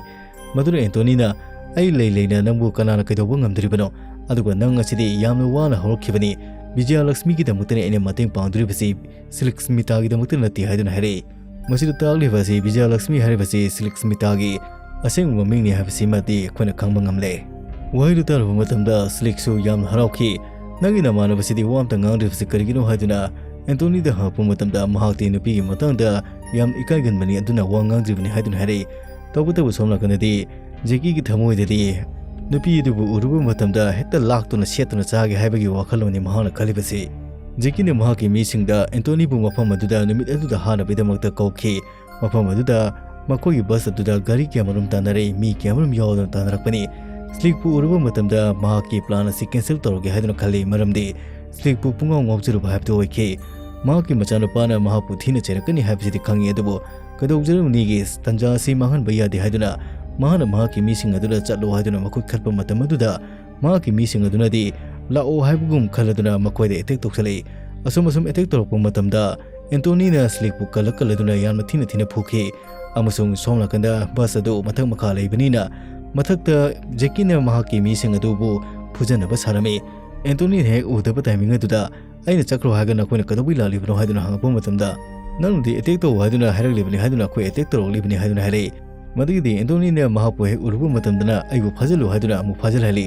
ꯃꯗꯨꯅ ꯑꯦꯟꯇꯣꯅꯤꯅ, "ꯑꯩ ꯂꯩ ꯂꯩꯅ ꯅꯪꯕꯨ ꯀꯅꯥꯅ ꯀꯩꯗꯧꯕ ꯉꯝꯗꯣꯔꯤꯕꯅꯣ? ꯑꯗꯨꯒ ꯅꯪ ꯑꯁꯤꯗꯤ ꯌꯥꯝꯅ ꯋꯥꯅ ꯍꯧꯔꯛꯈꯤꯕꯅꯤ꯫ ꯕꯤꯖꯌ ꯂꯛꯁꯃꯤꯒꯤꯗꯃꯛꯇꯅꯤ ꯑꯩꯅ ꯃꯇꯦꯡ ꯄꯥꯡꯗꯣꯔꯤꯕꯁꯤ, ꯁꯤꯜꯛ ꯁ꯭ꯃꯤꯇꯥꯒꯤꯗꯃꯛꯇ ꯅꯠꯇꯦ" ꯍꯥꯏꯗꯨꯅ ꯍꯥꯏꯔꯛꯏ꯫ ꯃꯁꯤꯗ ꯇꯥꯛꯂꯤꯕ ꯑꯁꯤ ꯕꯤꯖꯌ ꯂꯛꯁꯃꯤ ꯍꯥꯏꯔꯤꯕꯁꯤ ꯁꯤꯜꯛ ꯁ꯭ꯃꯤꯇꯥꯒꯤ ꯑꯁꯦꯡꯕ ꯃꯃꯤꯡꯅꯤ ꯍꯥꯏꯕꯁꯤꯃꯗꯤ ꯑꯩꯈꯣꯏꯅ ꯈꯪꯕ ꯉꯝꯂꯦ꯫ ꯋꯥꯍꯩꯗꯨ ꯇꯥꯔꯨꯕ ꯃꯇꯝꯗ ꯁ꯭ꯂꯤꯛꯁꯨ ꯌꯥꯝꯅ ꯍꯔꯥꯎꯈꯤ꯫ "ꯅꯪꯒꯤ ꯅꯃꯥꯟꯅꯕꯁꯤꯗꯤ ꯋꯥ ꯑꯝꯇ ꯉꯥꯡꯗ꯭ꯔꯤꯕꯁꯤ ꯀꯔꯤꯒꯤꯅꯣ?" ꯍꯥꯏꯗꯨꯅ ꯑꯦꯟꯇꯣꯅꯤꯗ ꯍꯪꯉꯛꯄ ꯃꯇꯝꯗ, ꯃꯍꯥꯛꯇꯤ ꯅꯨꯄꯤꯒꯤ ꯃꯇꯥꯡꯗ ꯌꯥꯝ ꯏꯀꯥꯏꯒꯟꯕꯅꯤ, ꯑꯗꯨꯅ ꯋꯥ ꯉꯥꯡꯗ꯭ꯔꯤꯕꯅꯤ ꯍꯥꯏꯗꯨꯅ ꯍꯥꯏꯔꯛꯏ꯫ ꯇꯧꯕꯇꯕꯨ ꯁꯣꯝ ꯅꯥꯀꯟꯗꯗꯤ ꯖꯦꯀꯤꯒꯤ ꯊꯃꯣꯏꯗꯗꯤ ꯅꯨꯄꯤ ꯑꯗꯨꯕꯨ ꯎꯔꯨꯕ ꯃꯇꯝꯗ ꯍꯦꯛꯇ ꯂꯥꯛꯇꯨꯅ ꯁꯦꯠꯇꯨꯅ ꯆꯥꯒꯦ ꯍꯥꯏꯕꯒꯤ ꯋꯥꯈꯜꯂꯣꯟꯅꯤ ꯃꯍꯥꯛꯅ ꯈꯜꯂꯤꯕꯁꯤ꯫ ꯖꯦꯀꯤꯅ ꯃꯍꯥꯛꯀꯤ ꯃꯤꯁꯤꯡꯗ ꯑꯦꯟꯇꯣꯅꯤꯕꯨ ꯃꯐꯝ ꯑꯗꯨꯗ ꯅꯨꯃꯤꯠ ꯑꯗꯨꯗ ꯍꯥꯟꯅꯕꯒꯤꯗꯃꯛꯇ ꯀꯧꯈꯤ꯫ ꯃꯐꯝ ꯑꯗꯨꯗ ꯃꯈꯣꯏꯒꯤ ꯕꯁ ꯑꯗꯨꯗ ꯒꯥꯔꯤ ꯀꯌꯥꯃꯔꯨꯝ ꯇꯥꯟꯅꯔꯛꯏ, ꯃꯤ ꯀꯌꯥꯃꯔꯨꯝ ꯌꯥꯎꯗꯨꯅ ꯇꯥꯟꯅꯔꯛꯄꯅꯤ꯫ ꯁ꯭ꯂꯤꯛꯄꯨ ꯎꯔꯨꯕ ꯃꯇꯝꯗ ꯃꯍꯥꯛꯀꯤ ꯄ꯭ꯂꯥꯟ ꯑꯁꯤ ꯀꯦꯟꯁꯦꯜ ꯇꯧꯔꯒꯦ ꯍꯥꯏꯗꯨꯅ ꯈꯜꯂꯤ, ꯃꯔꯝꯗꯤ ꯁ꯭ꯂꯤꯛꯄꯨ ꯄꯨꯡꯉꯥꯎ ꯉꯥꯎꯖꯔꯨꯕ ꯍꯥꯏꯕꯗꯨ ꯑꯣꯏꯈꯤ꯫ ꯃꯍꯥꯛꯀꯤ ꯃꯆꯥꯅꯨꯄꯥꯅ ꯃꯍꯥꯛꯄꯨ ꯊꯤꯅ ꯆꯩꯔꯛꯀꯅꯤ ꯍꯥꯏꯕꯁꯤꯗꯤ ꯈꯪꯉꯤ, ꯑꯗꯨꯕꯨ ꯀꯩꯗꯧꯖꯔꯨꯅꯤꯒꯦ, ꯇꯟꯖꯥ ꯑꯁꯤ ꯃꯥꯡꯍꯟꯕ ꯌꯥꯗꯦ ꯍꯥꯏꯗꯨꯅ ꯃꯍꯥꯛꯅ ꯃꯍꯥꯛꯀꯤ ꯃꯤꯁꯤꯡ ꯑꯗꯨꯗ ꯆꯠꯂꯣ ꯍꯥꯏꯗꯨꯅ ꯃꯈꯨꯠ ꯈꯠꯄ ꯃꯇꯝ ꯑꯗꯨꯗ ꯃꯍꯥꯛꯀꯤ ꯃꯤꯁꯤꯡ ꯑꯗꯨꯅꯗꯤ ꯂꯥꯛꯑꯣ ꯍꯥꯏꯕꯒꯨꯝ ꯈꯜꯂꯗꯨꯅ ꯃꯈꯣꯏꯗ ꯑꯦꯇꯦꯛ ꯇꯧꯁꯜꯂꯛꯏ꯫ ꯑꯁꯨꯝ ꯑꯁꯨꯝ ꯑꯦꯇꯦꯛ ꯇꯧꯔꯛꯄ ꯃꯇꯝꯗ ꯑꯦꯟꯇꯣꯅꯤꯅ ꯁ꯭ꯂꯤꯛꯄꯨ ꯀꯜꯂ ꯀꯜꯂꯗꯨꯅ ꯌꯥꯝꯅ ꯊꯤꯅ ꯊꯤꯅ ꯐꯨꯈꯤ, ꯑꯃꯁꯨꯡ ꯁꯣꯝ ꯅꯥꯀꯟꯗ ꯕꯁ ꯑꯗꯨ ꯃꯊꯛ ꯃꯈꯥ ꯂꯩꯕꯅꯤꯅ ꯃꯊꯛꯇ ꯖꯦꯀꯤꯅ ꯃꯍꯥꯛꯀꯤ ꯃꯤꯁꯤꯡ ꯑꯗꯨꯕꯨ ꯐꯨꯖꯅꯕ ꯁꯥꯔꯝꯃꯤ꯫ ꯑꯦꯟꯇꯣꯅꯤꯅ ꯍꯦꯛ ꯎꯗꯕ ꯇꯥꯏꯃꯤꯡ ꯑꯗꯨꯗ ꯑꯩꯅ ꯆꯠꯈ꯭ꯔꯣ ꯍꯥꯏꯔꯒ ꯅꯈꯣꯏꯅ ꯀꯩꯗꯧꯕꯩ ꯂꯥꯛꯂꯤꯕꯅꯣ ꯍꯥꯏꯗꯨꯅ ꯍꯪꯉꯛꯄ ꯃꯇꯝꯗ, ꯅꯪꯅꯗꯤ ꯑꯦꯇꯦꯛ ꯇꯧ ꯍꯥꯏꯗꯨꯅ ꯍꯥꯏꯔꯛꯂꯤꯕꯅꯤ ꯍꯥꯏꯗꯨꯅ ꯑꯩꯈꯣꯏ ꯑꯦꯇꯦꯛ ꯇꯧꯔꯛꯂꯤꯕꯅꯤ ꯍꯥꯏꯗꯨꯅ ꯍꯥꯏꯔꯛꯏ꯫ ꯃꯗꯨꯒꯤꯗꯤ ꯑꯦꯟꯇꯣꯅꯤꯅ ꯃꯍꯥꯛꯄꯨ ꯍꯦꯛ ꯎꯔꯨꯕ ꯃꯇꯝꯗꯅ ꯑꯩꯕꯨ ꯐꯥꯖꯤꯜꯂꯨ ꯍꯥꯏꯗꯨꯅ ꯑꯃꯨꯛ ꯐꯥꯖꯤꯜꯍꯜꯂꯤ꯫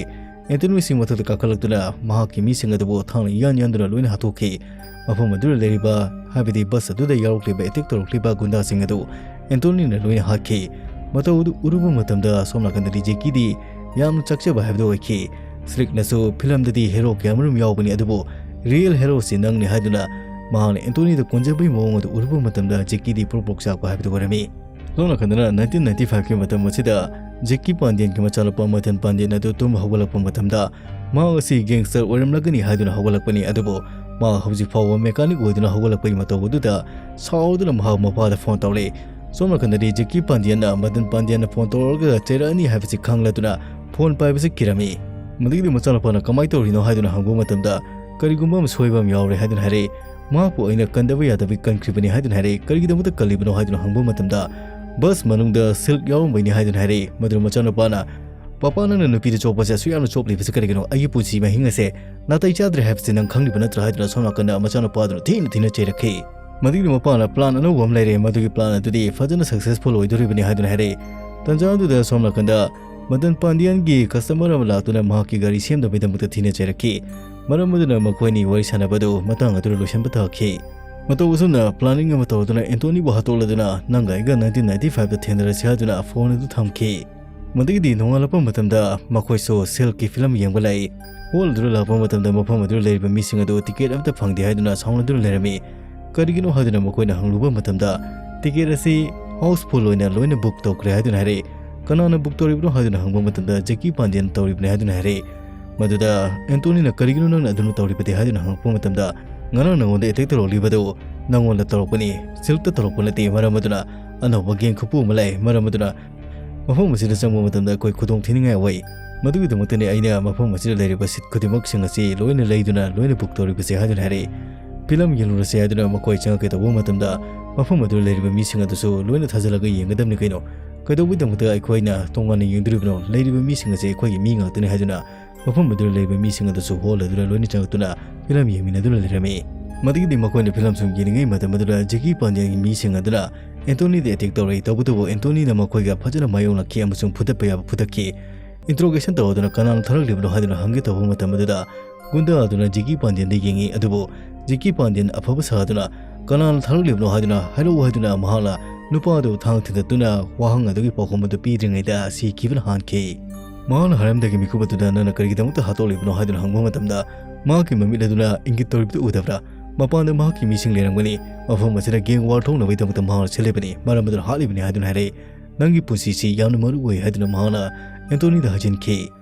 ꯑꯦꯟꯇꯣꯅꯤꯁꯤꯡ ꯃꯊꯛꯇ ꯀꯥꯈꯠꯂꯛꯇꯨꯅ ꯃꯍꯥꯛꯀꯤ ꯃꯤꯁꯤꯡ ꯑꯗꯨꯕꯨ ꯊꯥꯡꯅ ꯌꯥꯟ ꯌꯥꯟꯗꯨꯅ ꯂꯣꯏꯅ ꯍꯥꯠꯇꯣꯛꯈꯤ꯫ ꯃꯐꯝ ꯑꯗꯨꯗ ꯂꯩꯔꯤꯕ, ꯍꯥꯏꯕꯗꯤ ꯕꯁ ꯑꯗꯨꯗ ꯌꯥꯎꯔꯛꯂꯤꯕ ꯑꯦꯇꯦꯛ ꯇꯧꯔꯛꯂꯤꯕ ꯒꯨꯟꯗꯥꯁꯤꯡ ꯑꯗꯨ ꯑꯦꯟꯇꯣꯅꯤꯅ ꯂꯣꯏꯅ ꯍꯥꯠꯈꯤ꯫ ꯃꯇꯧ ꯑꯗꯨ ꯎꯔꯨꯕ ꯃꯇꯝꯗ ꯁꯣꯝ ꯅꯥꯀꯟꯗꯗꯤ ꯖꯦꯀꯤꯗꯤ ꯌꯥꯝꯅ ꯆꯥꯛꯆꯕ ꯍꯥꯏꯕꯗꯨ ꯑꯣꯏꯈꯤ꯫ ꯁ꯭ꯂꯤꯛꯅꯁꯨ ꯐꯤꯂꯝꯗꯗꯤ ꯍꯦꯔꯣ ꯀꯌꯥꯃꯔꯨꯝ ꯌꯥꯎꯕꯅꯤ, ꯑꯗꯨꯕꯨ ꯔꯤꯌꯦꯜ ꯍꯦꯔꯣꯁꯤ ꯅꯪꯅꯤ ꯍꯥꯏꯗꯨꯅ ꯃꯍꯥꯛꯅ ꯑꯦꯟꯇꯣꯅꯤꯗ ꯀꯣꯟꯖꯕꯒꯤ ꯃꯑꯣꯡ ꯑꯗꯨ ꯎꯔꯨꯕ ꯃꯇꯝꯗ ꯖꯦꯀꯤꯗꯤ ꯄ꯭ꯔꯣꯛ ꯄ꯭ꯔꯣꯛ ꯆꯥꯛꯄ ꯍꯥꯏꯕꯗꯨ ꯑꯣꯏꯔꯝꯃꯤ꯫ ꯁꯣꯝ ꯅꯥꯀꯟꯗꯅ ꯅꯥꯏꯟꯇꯤꯟ ꯅꯥꯏꯟꯇꯤ ꯐꯥꯏꯚꯀꯤ ꯃꯇꯝ ꯑꯁꯤꯗ ꯖꯦꯀꯤ ꯄꯥꯟꯗꯤꯌꯟꯒꯤ ꯃꯆꯥꯅꯨꯄꯥ ꯃꯗꯟ ꯄꯥꯟꯗꯤꯌꯟ ꯑꯗꯨ ꯇꯨꯝꯕ ꯍꯧꯒꯠꯂꯛꯄ ꯃꯇꯝꯗ ꯃꯍꯥꯛ ꯑꯁꯤ ꯒꯦꯡꯁꯇꯔ ꯑꯣꯏꯔꯝꯂꯒꯅꯤ ꯍꯥꯏꯗꯨꯅ ꯍꯧꯒꯠꯂꯛꯄꯅꯤ, ꯑꯗꯨꯕꯨ ꯃꯍꯥꯛ ꯍꯧꯖꯤꯛ ꯐꯥꯎꯕ ꯃꯦꯀꯥꯅꯤꯛ ꯑꯣꯏꯗꯨꯅ ꯍꯧꯒꯠꯂꯛꯄꯒꯤ ꯃꯇꯧ ꯑꯗꯨꯗ ꯁꯥꯎꯗꯨꯅ ꯃꯍꯥꯛ ꯃꯄꯥꯗ ꯐꯣꯟ ꯇꯧꯔꯛꯏ꯫ ꯁꯣꯝ ꯅꯥꯀꯟꯗꯗꯤ ꯖꯦꯀꯤ ꯄꯥꯟꯗꯤꯌꯟꯅ ꯃꯗꯟ ꯄꯥꯟꯗꯤꯌꯟꯅ ꯐꯣꯟ ꯇꯧꯔꯛꯑꯒ ꯆꯩꯔꯛꯑꯅꯤ ꯍꯥꯏꯕꯁꯤ ꯈꯪꯂꯗꯨꯅ ꯐꯣꯟ ꯄꯥꯏꯕꯁꯤ ꯀꯤꯔꯝꯃꯤ꯫ ꯃꯗꯨꯒꯤꯗꯤ ꯃꯆꯥꯅꯨꯄꯥꯅ ꯀꯃꯥꯏꯅ ꯇꯧꯔꯤꯅꯣ ꯍꯥꯏꯗꯨꯅ ꯍꯪꯕ ꯃꯇꯝꯗ, ꯀꯔꯤꯒꯨꯝꯕ ꯑꯃ ꯁꯣꯏꯕ ꯑꯃ ꯌꯥꯎꯔꯦ ꯍꯥꯏꯗꯨꯅ ꯍꯥꯏꯔꯛꯏ꯫ ꯃꯍꯥꯛꯄꯨ ꯑꯩꯅ ꯀꯟꯗꯕ ꯌꯥꯗꯕꯒꯤ ꯀꯟꯈ꯭ꯔꯤꯕꯅꯤ ꯍꯥꯏꯗꯨꯅ ꯍꯥꯏꯔꯛꯏ꯫ ꯀꯔꯤꯒꯤꯗꯃꯛꯇ ꯀꯜꯂꯤꯕꯅꯣ ꯍꯥꯏꯗꯨꯅ ꯍꯪꯕ ꯃꯇꯝꯗ, ꯕꯁ ꯃꯅꯨꯡꯗ ꯁꯤꯜꯛ ꯌꯥꯎꯔꯝꯕꯩꯅꯤ ꯍꯥꯏꯗꯨꯅ ꯍꯥꯏꯔꯛꯏ꯫ ꯃꯗꯨ ꯃꯆꯥꯅꯨꯄꯥꯅ, "ꯄꯥꯄꯥ, ꯅꯪꯅ ꯅꯨꯄꯤꯗ ꯆꯣꯞꯄꯁꯦ ꯑꯁꯨꯛ ꯌꯥꯝꯅ ꯆꯣꯞꯂꯤꯕꯁꯦ ꯀꯔꯤꯒꯤꯅꯣ? ꯑꯩꯒꯤ ꯄꯨꯟꯁꯤ ꯃꯍꯤꯡ ꯑꯁꯦ ꯅꯥꯇꯩ ꯆꯥꯗ꯭ꯔꯦ ꯍꯥꯏꯕꯁꯤ ꯅꯪ ꯈꯪꯂꯤꯕ ꯅꯠꯇ꯭ꯔꯥ?" ꯍꯥꯏꯗꯨꯅ ꯁꯣꯝ ꯅꯥꯀꯟꯗ ꯃꯆꯥꯅꯨꯄꯥꯗꯨꯅ ꯊꯤꯅ ꯊꯤꯅ ꯆꯩꯔꯛꯈꯤ꯫ ꯃꯗꯨꯒꯤ ꯃꯄꯥꯅ ꯄ꯭ꯂꯥꯟ ꯑꯅꯧꯕ ꯑꯃ ꯂꯩꯔꯦ, ꯃꯗꯨꯒꯤ ꯄ꯭ꯂꯥꯟ ꯑꯗꯨꯗꯤ ꯐꯖꯅ ꯁꯛꯁꯦꯁꯐꯨꯜ ꯑꯣꯏꯗꯣꯔꯤꯕꯅꯤ ꯍꯥꯏꯗꯨꯅ ꯍꯥꯏꯔꯛꯏ꯫ ꯇꯟꯖꯥ ꯑꯗꯨꯗ ꯁꯣꯝ ꯅꯥꯀꯟꯗ ꯃꯗꯟ ꯄꯥꯟꯗꯤꯌꯟꯒꯤ ꯀꯁꯇꯃꯔ ꯑꯃ ꯂꯥꯛꯇꯨꯅ ꯃꯍꯥꯛꯀꯤ ꯒꯥꯔꯤ ꯁꯦꯝꯅꯕꯒꯤꯗꯃꯛꯇ ꯊꯤꯅ ꯆꯩꯔꯛꯈꯤ꯫ ꯃꯔꯝ ꯑꯗꯨꯅ ꯃꯈꯣꯏ ꯑꯅꯤ ꯋꯥꯔꯤ ꯁꯥꯟꯅꯕ ꯑꯗꯨ ꯃꯇꯥꯡ ꯑꯗꯨꯗ ꯂꯣꯏꯁꯤꯟꯕ ꯇꯥꯈꯤ꯫ ꯃꯇꯧ ꯑꯁꯨꯝꯅ ꯄ꯭ꯂꯥꯅꯤꯡ ꯑꯃ ꯇꯧꯗꯨꯅ ꯑꯦꯟꯇꯣꯅꯤꯕꯨ ꯍꯥꯠꯇꯣꯛꯂꯗꯨꯅ ꯅꯪꯒ ꯑꯩꯒ ꯅꯥꯏꯟꯇꯤꯟ ꯅꯥꯏꯟꯇꯤ ꯐꯥꯏꯚꯇ ꯊꯦꯡꯅꯔꯁꯤ ꯍꯥꯏꯗꯨꯅ ꯐꯣꯟ ꯑꯗꯨ ꯊꯝꯈꯤ꯫ ꯃꯗꯨꯒꯤꯗꯤ ꯅꯣꯡꯉꯥꯜꯂꯛꯄ ꯃꯇꯝꯗ ꯃꯈꯣꯏꯁꯨ ꯁꯤꯜꯀꯤ ꯐꯤꯂꯝ ꯌꯦꯡꯕ ꯂꯥꯛꯏ꯫ ꯍꯣꯜ ꯑꯗꯨꯗ ꯂꯥꯛꯄ ꯃꯇꯝꯗ ꯃꯐꯝ ꯑꯗꯨꯗ ꯂꯩꯔꯤꯕ ꯃꯤꯁꯤꯡ ꯑꯗꯨ ꯇꯤꯀꯦꯠ ꯑꯃꯠꯇ ꯐꯪꯗꯦ ꯍꯥꯏꯗꯨꯅ ꯁꯥꯎꯅꯗꯨꯅ ꯂꯩꯔꯝꯃꯤ꯫ ꯀꯔꯤꯒꯤꯅꯣ ꯍꯥꯏꯗꯨꯅ ꯃꯈꯣꯏꯅ ꯍꯪꯂꯨꯕ ꯃꯇꯝꯗ, ꯇꯤꯀꯦꯠ ꯑꯁꯤ ꯍꯥꯎꯁꯐꯨꯜ ꯑꯣꯏꯅ ꯂꯣꯏꯅ ꯕꯨꯛ ꯇꯧꯈ꯭ꯔꯦ ꯍꯥꯏꯗꯨꯅ ꯍꯥꯏꯔꯛꯏ꯫ ꯀꯅꯥꯅ ꯕꯨꯛ ꯇꯧꯔꯤꯕꯅꯣ ꯍꯥꯏꯗꯨꯅ ꯍꯪꯕ ꯃꯇꯝꯗ, ꯖꯦꯀꯤ ꯄꯥꯟꯗꯦꯟ ꯇꯧꯔꯤꯕꯅꯤ ꯍꯥꯏꯗꯨꯅ ꯍꯥꯏꯔꯛꯏ꯫ ꯃꯗꯨꯗ ꯑꯦꯟꯇꯣꯅꯤꯅ, "ꯀꯔꯤꯒꯤꯅꯣ ꯅꯪꯅ ꯑꯗꯨꯅ ꯇꯧꯔꯤꯕꯗꯤ?" ꯍꯥꯏꯗꯨꯅ ꯍꯪꯉꯛꯄ ꯃꯇꯝꯗ, "ꯉꯔꯥꯡ ꯅꯉꯣꯟꯗ ꯑꯦꯇꯦꯛ ꯇꯧꯔꯛꯂꯤꯕꯗꯨ ꯅꯉꯣꯟꯗ ꯇꯧꯔꯛꯄꯅꯤ, ꯁꯤꯜꯛꯇ ꯇꯧꯔꯛꯄ ꯅꯠꯇꯦ꯫ ꯃꯔꯝ ꯑꯗꯨꯅ ꯑꯅꯧꯕ ꯒꯦꯡ ꯈꯨꯄꯨ ꯑꯃ ꯂꯥꯛꯑꯦ꯫ ꯃꯔꯝ ꯑꯗꯨꯅ ꯃꯐꯝ ꯑꯁꯤꯗ ꯆꯪꯕ ꯃꯇꯝꯗ ꯑꯩꯈꯣꯏ ꯈꯨꯗꯣꯡ ꯊꯤꯅꯤꯡꯉꯥꯏ ꯑꯣꯏ꯫ ꯃꯗꯨꯒꯤꯗꯃꯛꯇꯅꯤ ꯑꯩꯅ ꯃꯐꯝ ꯑꯁꯤꯗ ꯂꯩꯔꯤꯕ ꯁꯤꯠ ꯈꯨꯗꯤꯡꯃꯛꯁꯤꯡ ꯑꯁꯤ ꯂꯣꯏꯅ ꯂꯩꯗꯨꯅ ꯂꯣꯏꯅ ꯕꯨꯛ ꯇꯧꯔꯤꯕꯁꯦ" ꯍꯥꯏꯗꯨꯅ ꯍꯥꯏꯔꯛꯏ꯫ ꯐꯤꯂꯝ ꯌꯦꯡꯂꯨꯔꯁꯦ ꯍꯥꯏꯗꯨꯅ ꯃꯈꯣꯏ ꯆꯪꯉꯛꯀꯦ ꯇꯧꯕ ꯃꯇꯝꯗ, ꯃꯐꯝ ꯑꯗꯨꯗ ꯂꯩꯔꯤꯕ ꯃꯤꯁꯤꯡ ꯑꯗꯨꯁꯨ ꯂꯣꯏꯅ ꯊꯥꯖꯤꯜꯂꯒ ꯌꯦꯡꯒꯗꯕꯅꯤ ꯀꯩꯅꯣ꯫ ꯀꯩꯗꯧꯕꯒꯤꯗꯃꯛꯇ ꯑꯩꯈꯣꯏꯅ ꯇꯣꯉꯥꯟꯅ ꯌꯦꯡꯗꯣꯔꯤꯕꯅꯣ? ꯂꯩꯔꯤꯕ ꯃꯤꯁꯤꯡ ꯑꯁꯤ ꯑꯩꯈꯣꯏꯒꯤ ꯃꯤ ꯉꯥꯛꯇꯅꯤ ꯍꯥꯏꯗꯨꯅ ꯃꯐꯝ ꯑꯗꯨꯗ ꯂꯩꯔꯤꯕ ꯃꯤꯁꯤꯡ ꯑꯗꯨꯁꯨ ꯍꯣꯜ ꯑꯗꯨꯗ ꯂꯣꯏꯅ ꯆꯪꯉꯛꯇꯨꯅ ꯐꯤꯂꯝ ꯌꯦꯡꯃꯤꯟꯅꯗꯨꯅ ꯂꯩꯔꯝꯃꯤ꯫ ꯃꯗꯨꯒꯤꯗꯤ ꯃꯈꯣꯏꯅ ꯐꯤꯂꯝ ꯁꯨꯝ ꯌꯦꯡꯂꯤꯉꯩ ꯃꯇꯝ ꯑꯗꯨꯗ ꯖꯦꯀꯤ ꯄꯥꯟꯗꯦꯟꯒꯤ ꯃꯤꯁꯤꯡ ꯑꯗꯨꯅ ꯑꯦꯟꯇꯣꯅꯤꯗ ꯑꯦꯇꯦꯛ ꯇꯧꯔꯛꯏ꯫ ꯇꯧꯕꯇꯕꯨ ꯑꯦꯟꯇꯣꯅꯤꯅ ꯃꯈꯣꯏꯒ ꯐꯖꯅ ꯃꯥꯌꯣꯛꯅꯈꯤ ꯑꯃꯁꯨꯡ ꯐꯨꯗꯠꯄ ꯌꯥꯕ ꯐꯨꯗꯠꯈꯤ꯫ ꯏꯟꯇ꯭ꯔꯣꯒꯦꯁꯟ ꯇꯧꯗꯨꯅ ꯀꯅꯥꯅ ꯊꯥꯔꯛꯂꯤꯕꯅꯣ ꯍꯥꯏꯗꯨꯅ ꯍꯪꯒꯦ ꯇꯧꯕ ꯃꯇꯝ ꯑꯗꯨꯗ ꯒꯨꯟꯗꯥ ꯑꯗꯨꯅ ꯖꯦꯀꯤ ꯄꯥꯟꯗꯦꯟꯗ ꯌꯦꯡꯉꯤ꯫ ꯑꯗꯨꯕꯨ ꯖꯦꯀꯤ ꯄꯥꯟꯗꯦꯟ ꯑꯐꯕ ꯁꯥꯗꯨꯅ ꯀꯅꯥꯅ ꯊꯥꯔꯛꯂꯤꯕꯅꯣ ꯍꯥꯏꯗꯨꯅ ꯍꯥꯏꯔꯛꯎ ꯍꯥꯏꯗꯨꯅ ꯃꯍꯥꯛꯅ ꯅꯨꯄꯥ ꯑꯗꯨ ꯊꯥꯡ ꯊꯤꯟꯗꯠꯇꯨꯅ ꯋꯥꯍꯪ ꯑꯗꯨꯒꯤ ꯄꯥꯎꯈꯨꯝ ꯑꯗꯨ ꯄꯤꯗ꯭ꯔꯤꯉꯩꯗ ꯁꯤꯈꯤꯕꯅ ꯍꯥꯟꯈꯤ꯫ ꯃꯍꯥꯛꯅ ꯍꯥꯏꯔꯝꯗꯒꯤ ꯃꯤꯀꯨꯞ ꯑꯗꯨꯗ ꯅꯪꯅ ꯀꯔꯤꯒꯤꯗꯃꯛꯇ ꯍꯥꯠꯇꯣꯛꯂꯤꯕꯅꯣ ꯍꯥꯏꯗꯨꯅ ꯍꯪꯕ ꯃꯇꯝꯗ, ꯃꯍꯥꯛꯀꯤ ꯃꯃꯤꯠ ꯑꯗꯨꯅ ꯏꯪꯒꯤꯠ ꯇꯧꯔꯤꯕꯗꯨ ꯎꯗꯕ꯭ꯔꯥ? ꯃꯄꯥꯟꯗ ꯃꯍꯥꯛꯀꯤ ꯃꯤꯁꯤꯡ ꯂꯩꯔꯝꯒꯅꯤ꯫ ꯃꯐꯝ ꯑꯁꯤꯗ ꯒꯦꯡ ꯋꯥꯔ ꯊꯣꯛꯅꯕꯒꯤꯗꯃꯛꯇ ꯃꯍꯥꯛꯅ ꯁꯤꯜꯂꯤꯕꯅꯤ꯫ ꯃꯔꯝ ꯑꯗꯨꯅ ꯍꯥꯠꯂꯤꯕꯅꯤ ꯍꯥꯏꯗꯨꯅ ꯍꯥꯏꯔꯛꯏ꯫ ꯅꯪꯒꯤ ꯄꯨꯟꯁꯤꯁꯤ ꯌꯥꯝꯅ ꯃꯔꯨ ꯑꯣꯏ ꯍꯥꯏꯗꯨꯅ ꯃꯍꯥꯛꯅ ꯑꯦꯟꯇꯣꯅꯤꯗ ꯍꯥꯏꯖꯤꯟꯈꯤ꯫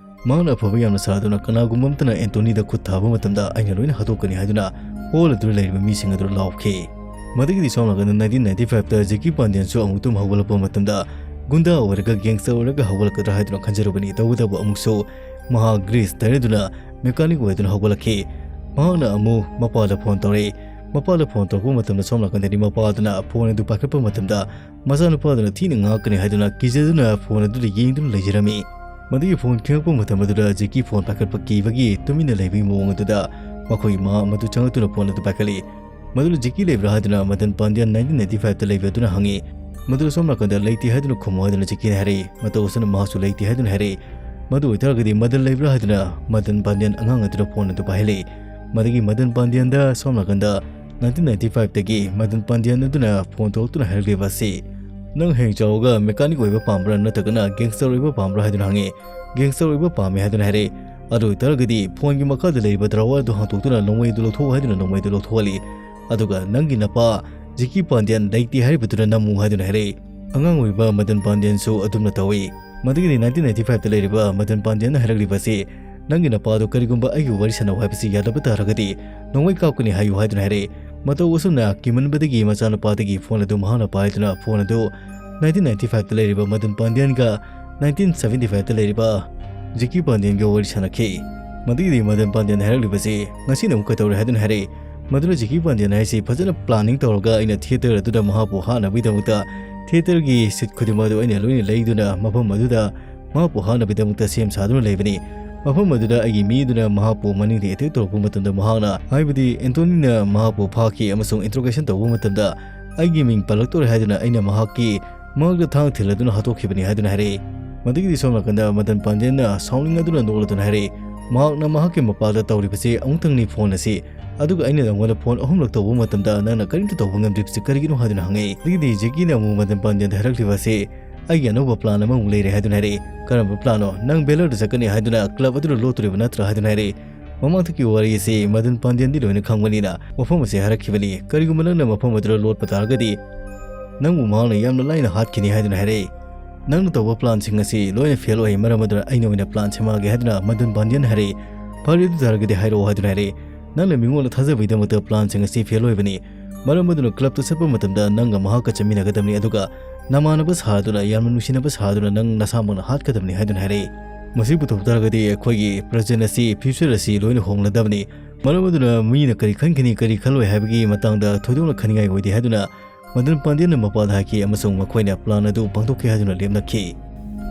ꯃꯍꯥꯛꯅ ꯑꯐꯕ ꯌꯥꯝꯅ ꯁꯥꯗꯨꯅ ꯀꯅꯥꯒꯨꯝꯕ ꯑꯃꯠꯇꯅ ꯑꯦꯟꯇꯣꯅꯤꯗ ꯈꯨꯠ ꯊꯥꯕ ꯃꯇꯝꯗ ꯑꯩꯅ ꯂꯣꯏꯅ ꯍꯥꯠꯇꯣꯛꯀꯅꯤ ꯍꯥꯏꯗꯨꯅ ꯍꯣꯜ ꯑꯗꯨꯗ ꯂꯩꯔꯤꯕ ꯃꯤꯁꯤꯡ ꯑꯗꯨ ꯂꯥꯎꯈꯤ꯫ ꯃꯗꯨꯒꯤꯗꯤ ꯁꯣꯝ ꯅꯥꯀꯟꯗ ꯅꯥꯏꯟꯇꯤꯟ ꯅꯥꯏꯟꯇꯤ ꯐꯥꯏꯚꯇ ꯖꯦꯀꯤ ꯄꯥꯟꯗꯦꯟꯁꯨ ꯑꯃꯨꯛꯇꯨꯝ ꯍꯧꯒꯠꯂꯛꯄ ꯃꯇꯝꯗ ꯒꯨꯟꯗꯥ ꯑꯣꯏꯔꯒ ꯒꯦꯡꯁꯇꯔ ꯑꯣꯏꯔꯒ ꯍꯧꯒꯠꯂꯛꯀꯗ꯭ꯔꯥ ꯍꯥꯏꯗꯨꯅ ꯈꯟꯖꯔꯨꯕꯅꯤ꯫ ꯇꯧꯕꯇꯕꯨ ꯑꯃꯨꯛꯁꯨ ꯃꯍꯥꯛ ꯒ꯭ꯔꯤꯁ ꯇꯩꯔꯗꯨꯅ ꯃꯦꯀꯥꯅꯤꯛ ꯑꯣꯏꯗꯨꯅ ꯍꯧꯒꯠꯂꯛꯈꯤ꯫ ꯃꯍꯥꯛꯅ ꯑꯃꯨꯛ ꯃꯄꯥꯗ ꯐꯣꯟ ꯇꯧꯔꯛꯏ꯫ ꯃꯄꯥꯗ ꯐꯣꯟ ꯇꯧꯔꯛꯄ ꯃꯇꯝꯗ ꯁꯣꯝ ꯅꯥꯀꯟꯗꯗꯤ ꯃꯄꯥ ꯑꯗꯨꯅ ꯐꯣꯟ ꯑꯗꯨ ꯄꯥꯏꯈꯠꯄ ꯃꯇꯝꯗ ꯃꯆꯥꯅꯨꯄꯥ ꯑꯗꯨꯅ ꯊꯤꯅ ꯉꯥꯡꯉꯛꯀꯅꯤ ꯍꯥꯏꯗꯨꯅ ꯀꯤꯖꯗꯨꯅ ꯐꯣꯟ ꯑꯗꯨꯗ ꯌꯦꯡꯗꯨꯅ ꯂꯩꯖꯔꯝꯃꯤ꯫ ꯃꯗꯨꯒꯤ ꯐꯣꯟ ꯈꯤꯡꯉꯛꯄ ꯃꯇꯝ ꯑꯗꯨꯗ ꯖꯦꯀꯤ ꯐꯣꯟ ꯄꯥꯏꯈꯠꯄ ꯀꯤꯕꯒꯤ ꯇꯨꯃꯤꯟꯅ ꯂꯩꯕꯒꯤ ꯃꯑꯣꯡ ꯑꯗꯨꯗ ꯃꯈꯣꯏ ꯏꯃꯥ ꯃꯗꯨ ꯆꯪꯉꯛꯇꯨꯅ ꯐꯣꯟ ꯑꯗꯨ ꯄꯥꯏꯈꯠꯂꯤ꯫ ꯃꯗꯨꯗ ꯖꯦꯀꯤ ꯂꯩꯕ꯭ꯔꯥ ꯍꯥꯏꯗꯨꯅ ꯃꯗꯟ ꯄꯥꯟꯗ꯭ꯌꯥꯟ ꯅꯥꯏꯟꯇꯤꯟ ꯅꯥꯏꯟꯇꯤ ꯐꯥꯏꯚꯇ ꯂꯩꯕ꯭ꯔꯥ ꯑꯗꯨꯅ ꯍꯪꯉꯤ꯫ ꯃꯗꯨꯗ ꯁꯣꯝ ꯅꯥꯀꯟꯗ ꯂꯩꯇꯦ ꯍꯥꯏꯗꯨꯅ ꯈꯨꯝꯃꯨ ꯍꯥꯏꯗꯨꯅ ꯖꯦꯀꯤꯅ ꯍꯥꯏꯔꯛꯏ꯫ ꯃꯇꯧ ꯑꯁꯨꯝꯅ ꯃꯍꯥꯛꯁꯨ ꯂꯩꯇꯦ ꯍꯥꯏꯗꯨꯅ ꯍꯥꯏꯔꯛꯏ꯫ ꯃꯗꯨ ꯑꯣꯏꯇꯥꯔꯒꯗꯤ ꯃꯗꯟ ꯂꯩꯕ꯭ꯔꯥ ꯍꯥꯏꯗꯨꯅ ꯃꯗꯟ ꯄꯥꯟꯗ꯭ꯌꯥꯟ ꯑꯉꯥꯡ ꯑꯗꯨꯅ ꯐꯣꯟ ꯑꯗꯨ ꯄꯥꯏꯍꯜꯂꯤ꯫ ꯃꯗꯨꯒꯤ ꯃꯗꯟ ꯄꯥꯟꯗ꯭ꯌꯥꯟꯗ ꯁꯣꯝ ꯅꯥꯀꯟꯗ ꯅꯥꯏꯟꯇꯤꯟ ꯅꯥꯏꯟꯇꯤ ꯐꯥꯏꯚꯇꯒꯤ ꯃꯗꯟ ꯄꯥꯟꯗ꯭ꯌꯥꯟ ꯑꯗꯨꯅ ꯐꯣꯟ ꯇꯧꯔꯛꯇꯨꯅ ꯍꯥꯏꯔꯛꯂꯤꯕ ꯑꯁꯤ, "ꯅꯪ ꯍꯌꯦꯡ ꯆꯥꯎꯔꯒ ꯃꯦꯀꯥꯅꯤꯛ ꯑꯣꯏꯕ ꯄꯥꯝꯕ꯭ꯔꯥ ꯅꯠꯇ꯭ꯔꯒꯅ ꯒꯦꯡꯁꯇꯔ ꯑꯣꯏꯕ ꯄꯥꯝꯕ꯭ꯔꯥ?" ꯍꯥꯏꯗꯨꯅ ꯍꯪꯉꯤ꯫ "ꯒꯦꯡꯁꯇꯔ ꯑꯣꯏꯕ ꯄꯥꯝꯃꯦ" ꯍꯥꯏꯗꯨꯅ ꯍꯥꯏꯔꯛꯏ꯫ "ꯑꯗꯨ ꯑꯣꯏꯇꯥꯔꯒꯗꯤ ꯐꯣꯟꯒꯤ ꯃꯈꯥꯗ ꯂꯩꯔꯤꯕ ꯗ꯭ꯔꯥꯋꯔ ꯑꯗꯨ ꯍꯥꯡꯗꯣꯛꯇꯨꯅ ꯅꯣꯡꯃꯩ ꯑꯗꯨ ꯂꯧꯊꯣꯛꯎ" ꯍꯥꯏꯗꯨꯅ ꯅꯣꯡꯃꯩ ꯑꯗꯨ ꯂꯧꯊꯣꯛꯍꯜꯂꯤ꯫ ꯑꯗꯨꯒ "ꯅꯪꯒꯤ ꯅꯄꯥ ꯖꯤꯀꯤ ꯄꯥꯟꯗ꯭ꯌꯥꯟ ꯂꯩꯇꯦ ꯍꯥꯏꯔꯤꯕꯗꯨꯗ ꯅꯝꯃꯨ" ꯍꯥꯏꯗꯨꯅ ꯍꯥꯏꯔꯛꯏ꯫ ꯑꯉꯥꯡ ꯑꯣꯏꯔꯤꯕ ꯃꯗꯟ ꯄꯥꯟꯗ꯭ꯌꯥꯟꯁꯨ ꯑꯗꯨꯝꯅ ꯇꯧꯏ꯫ ꯃꯗꯨꯒꯤꯗꯤ nineteen ninety five ꯇ ꯂꯩꯔꯤꯕ ꯃꯗꯟ ꯄꯥꯟꯗ꯭ꯌꯥꯟꯅ ꯍꯥꯏꯔꯛꯂꯤꯕꯁꯤ, "ꯅꯪꯒꯤ ꯅꯄꯥꯗꯣ ꯀꯔꯤꯒꯨꯝꯕ ꯑꯩꯒꯤ ꯋꯥꯔꯤ ꯁꯥꯟꯅꯧ ꯍꯥꯏꯕꯁꯤ ꯌꯥꯗꯕ ꯇꯥꯔꯒꯗꯤ ꯅꯣꯡꯃꯩ ꯀꯥꯞꯀꯅꯤ ꯍꯥꯏꯌꯨ" ꯍꯥꯏꯗꯨꯅ ꯍꯥꯏꯔꯛꯏ꯫ ꯃꯇꯧ ꯑꯁꯨꯝꯅ ꯀꯤꯃꯟꯕꯗꯒꯤ ꯃꯆꯥꯅꯨꯄꯥꯗꯒꯤ ꯐꯣꯟ ꯑꯗꯨ ꯃꯍꯥꯛꯅ ꯄꯥꯏꯗꯨꯅ ꯐꯣꯟ ꯑꯗꯨ nineteen ninety five ꯇ ꯂꯩꯔꯤꯕ ꯃꯗꯟ ꯄꯥꯟꯗ꯭ꯌꯥꯟꯒ nineteen seventy five ꯇ ꯂꯩꯔꯤꯕ ꯖꯤꯀꯤ ꯄꯥꯟꯗ꯭ꯌꯥꯟꯒ ꯋꯥꯔꯤ ꯁꯥꯟꯅꯈꯤ꯫ ꯃꯗꯨꯒꯤꯗꯤ ꯃꯗꯟ ꯄꯥꯟꯗ꯭ꯌꯥꯟꯅ ꯍꯥꯏꯔꯛꯂꯤꯕꯁꯤ, "ꯉꯁꯤꯅ ꯑꯃꯨꯛ ꯀꯩꯗꯧꯔꯦ?" ꯍꯥꯏꯗꯨꯅ ꯍꯥꯏꯔꯛꯏ꯫ ꯃꯗꯨꯅ ꯖꯤꯀꯤ ꯄꯥꯟꯗ꯭ꯌꯥꯟ ꯍꯥꯏꯁꯤ ꯐꯖꯅ planning ꯇꯧꯔꯒ ꯑꯩꯅ theatre ꯑꯗꯨꯗ ꯃꯍꯥꯛꯄꯨ ꯍꯥꯠꯅꯕꯒꯤꯗꯃꯛꯇ theatre ꯒꯤ seat ꯈꯨꯗꯤꯡꯃꯛ ꯑꯗꯨ ꯑꯩꯅ ꯂꯣꯏꯅ ꯂꯩꯗꯨꯅ ꯃꯐꯝ ꯑꯗꯨꯗ ꯃꯍꯥꯛꯄꯨ ꯍꯥꯠꯅꯕꯒꯤꯗꯃꯛꯇ ꯁꯦꯝ ꯁꯥꯗꯨꯅ ꯂꯩꯕꯅꯤ꯫ ꯃꯐꯝ ꯑꯗꯨꯗ ꯑꯩꯒꯤ ꯃꯤ ꯑꯗꯨꯅ ꯃꯍꯥꯛꯄꯨ ꯃꯅꯤꯡꯗꯒꯤ attack ꯇꯧꯔꯛꯄ ꯃꯇꯝꯗ ꯃꯍꯥꯛꯅ, ꯍꯥꯏꯕꯗꯤ ꯑꯦꯟꯇꯣꯅꯤꯅ ꯃꯍꯥꯛꯄꯨ ꯐꯥꯈꯤ ꯑꯃꯁꯨꯡ interrogation ꯇꯧꯕ ꯃꯇꯝꯗ ꯑꯩꯒꯤ ꯃꯤꯡ ꯄꯜꯂꯛꯇꯣꯔꯦ ꯍꯥꯏꯗꯨꯅ ꯑꯩꯅ ꯃꯍꯥꯛꯀꯤ ꯃꯉꯛꯇ ꯊꯥꯡ ꯊꯤꯜꯂꯗꯨꯅ ꯍꯥꯠꯇꯣꯛꯈꯤꯕꯅꯤ ꯍꯥꯏꯗꯨꯅ ꯍꯥꯏꯔꯛꯏ꯫ ꯃꯗꯨꯒꯤꯗꯤ ꯁꯣꯝ ꯅꯥꯀꯟꯗ ꯃꯗꯟ ꯄꯥꯟꯗ꯭ꯌꯟꯅ ꯁꯥꯎꯅꯤꯡꯂꯗꯨꯅ ꯅꯣꯛꯂꯗꯨꯅ ꯍꯥꯏꯔꯛꯏ, "ꯃꯍꯥꯛꯅ ꯃꯍꯥꯛꯀꯤ ꯃꯄꯥꯗ ꯇꯧꯔꯤꯕꯁꯤ ꯑꯃꯨꯛꯇꯪꯅꯤ ꯐꯣꯟ ꯑꯁꯤ, ꯑꯗꯨꯒ ꯑꯩꯅ ꯅꯉꯣꯟꯗ ꯐꯣꯟ ꯑꯍꯨꯝꯂꯛ ꯇꯧꯕ ꯃꯇꯝꯗ ꯅꯪꯅ ꯀꯔꯤꯝꯇ ꯇꯧꯕ ꯉꯝꯗ꯭ꯔꯤꯕꯁꯤ ꯀꯔꯤꯒꯤꯅꯣ?" ꯍꯥꯏꯗꯨꯅ ꯍꯪꯉꯛꯏ꯫ ꯑꯗꯒꯤꯗꯤ ꯖꯦꯀꯤꯅ ꯑꯃꯨꯛ ꯃꯗꯟ ꯄꯥꯟꯗ꯭ꯌꯟꯗ ꯍꯥꯏꯔꯛꯂꯤꯕ ꯑꯁꯤ, "ꯑꯩꯒꯤ ꯑꯅꯧꯕ plan ꯑꯃꯃꯨꯛ ꯂꯩꯔꯦ" ꯍꯥꯏꯗꯨꯅ ꯍꯥꯏꯔꯛꯏ꯫ "ꯀꯔꯝꯕ plan ꯅꯣ?" "ꯅꯪ ꯕꯦꯂꯔꯗ ꯆꯠꯀꯅꯤ ꯍꯥꯏꯗꯨꯅ club ꯑꯗꯨꯗ ꯂꯣꯠꯇꯣꯔꯤꯕ ꯅꯠꯇ꯭ꯔꯥ?" ꯍꯥꯏꯗꯨꯅ ꯍꯥꯏꯔꯛꯏ꯫ ꯃꯃꯥꯡꯊꯛꯀꯤ ꯋꯥꯔꯤ ꯑꯁꯤ ꯃꯗꯟ ꯄꯥꯟꯗ꯭ꯌꯟꯗꯤ ꯂꯣꯏꯅ ꯈꯪꯕꯅꯤꯅ ꯃꯐꯝ ꯑꯁꯤ ꯍꯥꯏꯔꯛꯈꯤꯕꯅꯤ꯫ "ꯀꯔꯤꯒꯨꯝꯕ ꯅꯪꯅ ꯃꯐꯝ ꯑꯗꯨꯗ ꯂꯣꯠꯄ ꯇꯥꯔꯒꯗꯤ ꯅꯪꯕꯨ ꯃꯍꯥꯛꯅ ꯌꯥꯝꯅ ꯂꯥꯏꯅ ꯍꯥꯠꯈꯤꯅꯤ" ꯍꯥꯏꯗꯨꯅ ꯍꯥꯏꯔꯛꯏ꯫ "ꯅꯪꯅ ꯇꯧꯕ plan ꯁꯤꯡ ꯑꯁꯤ ꯂꯣꯏꯅ fail ꯑꯣꯏ, ꯃꯔꯝ ꯑꯗꯨꯅ ꯑꯩꯅ ꯑꯣꯏꯅ plan ꯁꯦꯝꯃꯛꯑꯒꯦ" ꯍꯥꯏꯗꯨꯅ ꯃꯗꯟ ꯄꯥꯟꯗ꯭ꯌꯟ ꯍꯥꯏꯔꯛꯏ꯫ "ꯐꯔꯦ, ꯑꯗꯨ ꯇꯥꯔꯒꯗꯤ ꯍꯥꯏꯔꯛꯑꯣ" ꯍꯥꯏꯗꯨꯅ ꯍꯥꯏꯔꯛꯏ꯫ "ꯅꯪꯅ ꯃꯤꯉꯣꯟꯗ ꯊꯥꯖꯕꯒꯤꯗꯃꯛꯇ plan ꯁꯤꯡ ꯑꯁꯤ fail ꯑꯣꯏꯕꯅꯤ꯫ ꯃꯔꯝ ꯑꯗꯨꯅ club ꯇ ꯆꯠꯄ ꯃꯇꯝꯗ ꯅꯪꯒ ꯃꯍꯥꯛꯀ ꯆꯠꯃꯤꯟꯅꯒꯗꯕꯅꯤ, ꯑꯗꯨꯒ ꯅꯃꯥꯟꯅꯕ ꯁꯥꯗꯨꯅ, ꯌꯥꯝꯅ ꯅꯨꯡꯁꯤꯅꯕ ꯁꯥꯗꯨꯅ ꯅꯪ ꯅꯁꯥꯃꯛꯅ ꯍꯥꯠꯀꯗꯕꯅꯤ" ꯍꯥꯏꯗꯨꯅ ꯍꯥꯏꯔꯛꯏ꯫ "ꯃꯁꯤ ꯄꯨꯊꯣꯛ ꯇꯥꯔꯒꯗꯤ ꯑꯩꯈꯣꯏꯒꯤ present ꯑꯁꯤ, future ꯑꯁꯤ ꯂꯣꯏꯅ ꯍꯣꯡꯂꯗꯕꯅꯤ꯫ ꯃꯔꯝ ꯑꯗꯨꯅ ꯃꯤꯅ ꯀꯔꯤ ꯈꯟꯒꯅꯤ, ꯀꯔꯤ ꯈꯜꯂꯣꯏ ꯍꯥꯏꯕꯒꯤ ꯃꯇꯥꯡꯗ ꯊꯣꯏꯗꯣꯛꯅ ꯈꯟꯅꯤꯡꯉꯥꯏ ꯑꯣꯏꯗꯦ" ꯍꯥꯏꯗꯨꯅ ꯃꯗꯟ ꯄꯥꯟꯗ꯭ꯌꯟꯅ ꯃꯄꯥꯗ ꯍꯥꯏꯈꯤ ꯑꯃꯁꯨꯡ ꯃꯈꯣꯏꯅ plan ꯑꯗꯨ ꯄꯥꯡꯊꯣꯛꯀꯦ ꯍꯥꯏꯗꯨꯅ ꯂꯦꯞꯅꯈꯤ꯫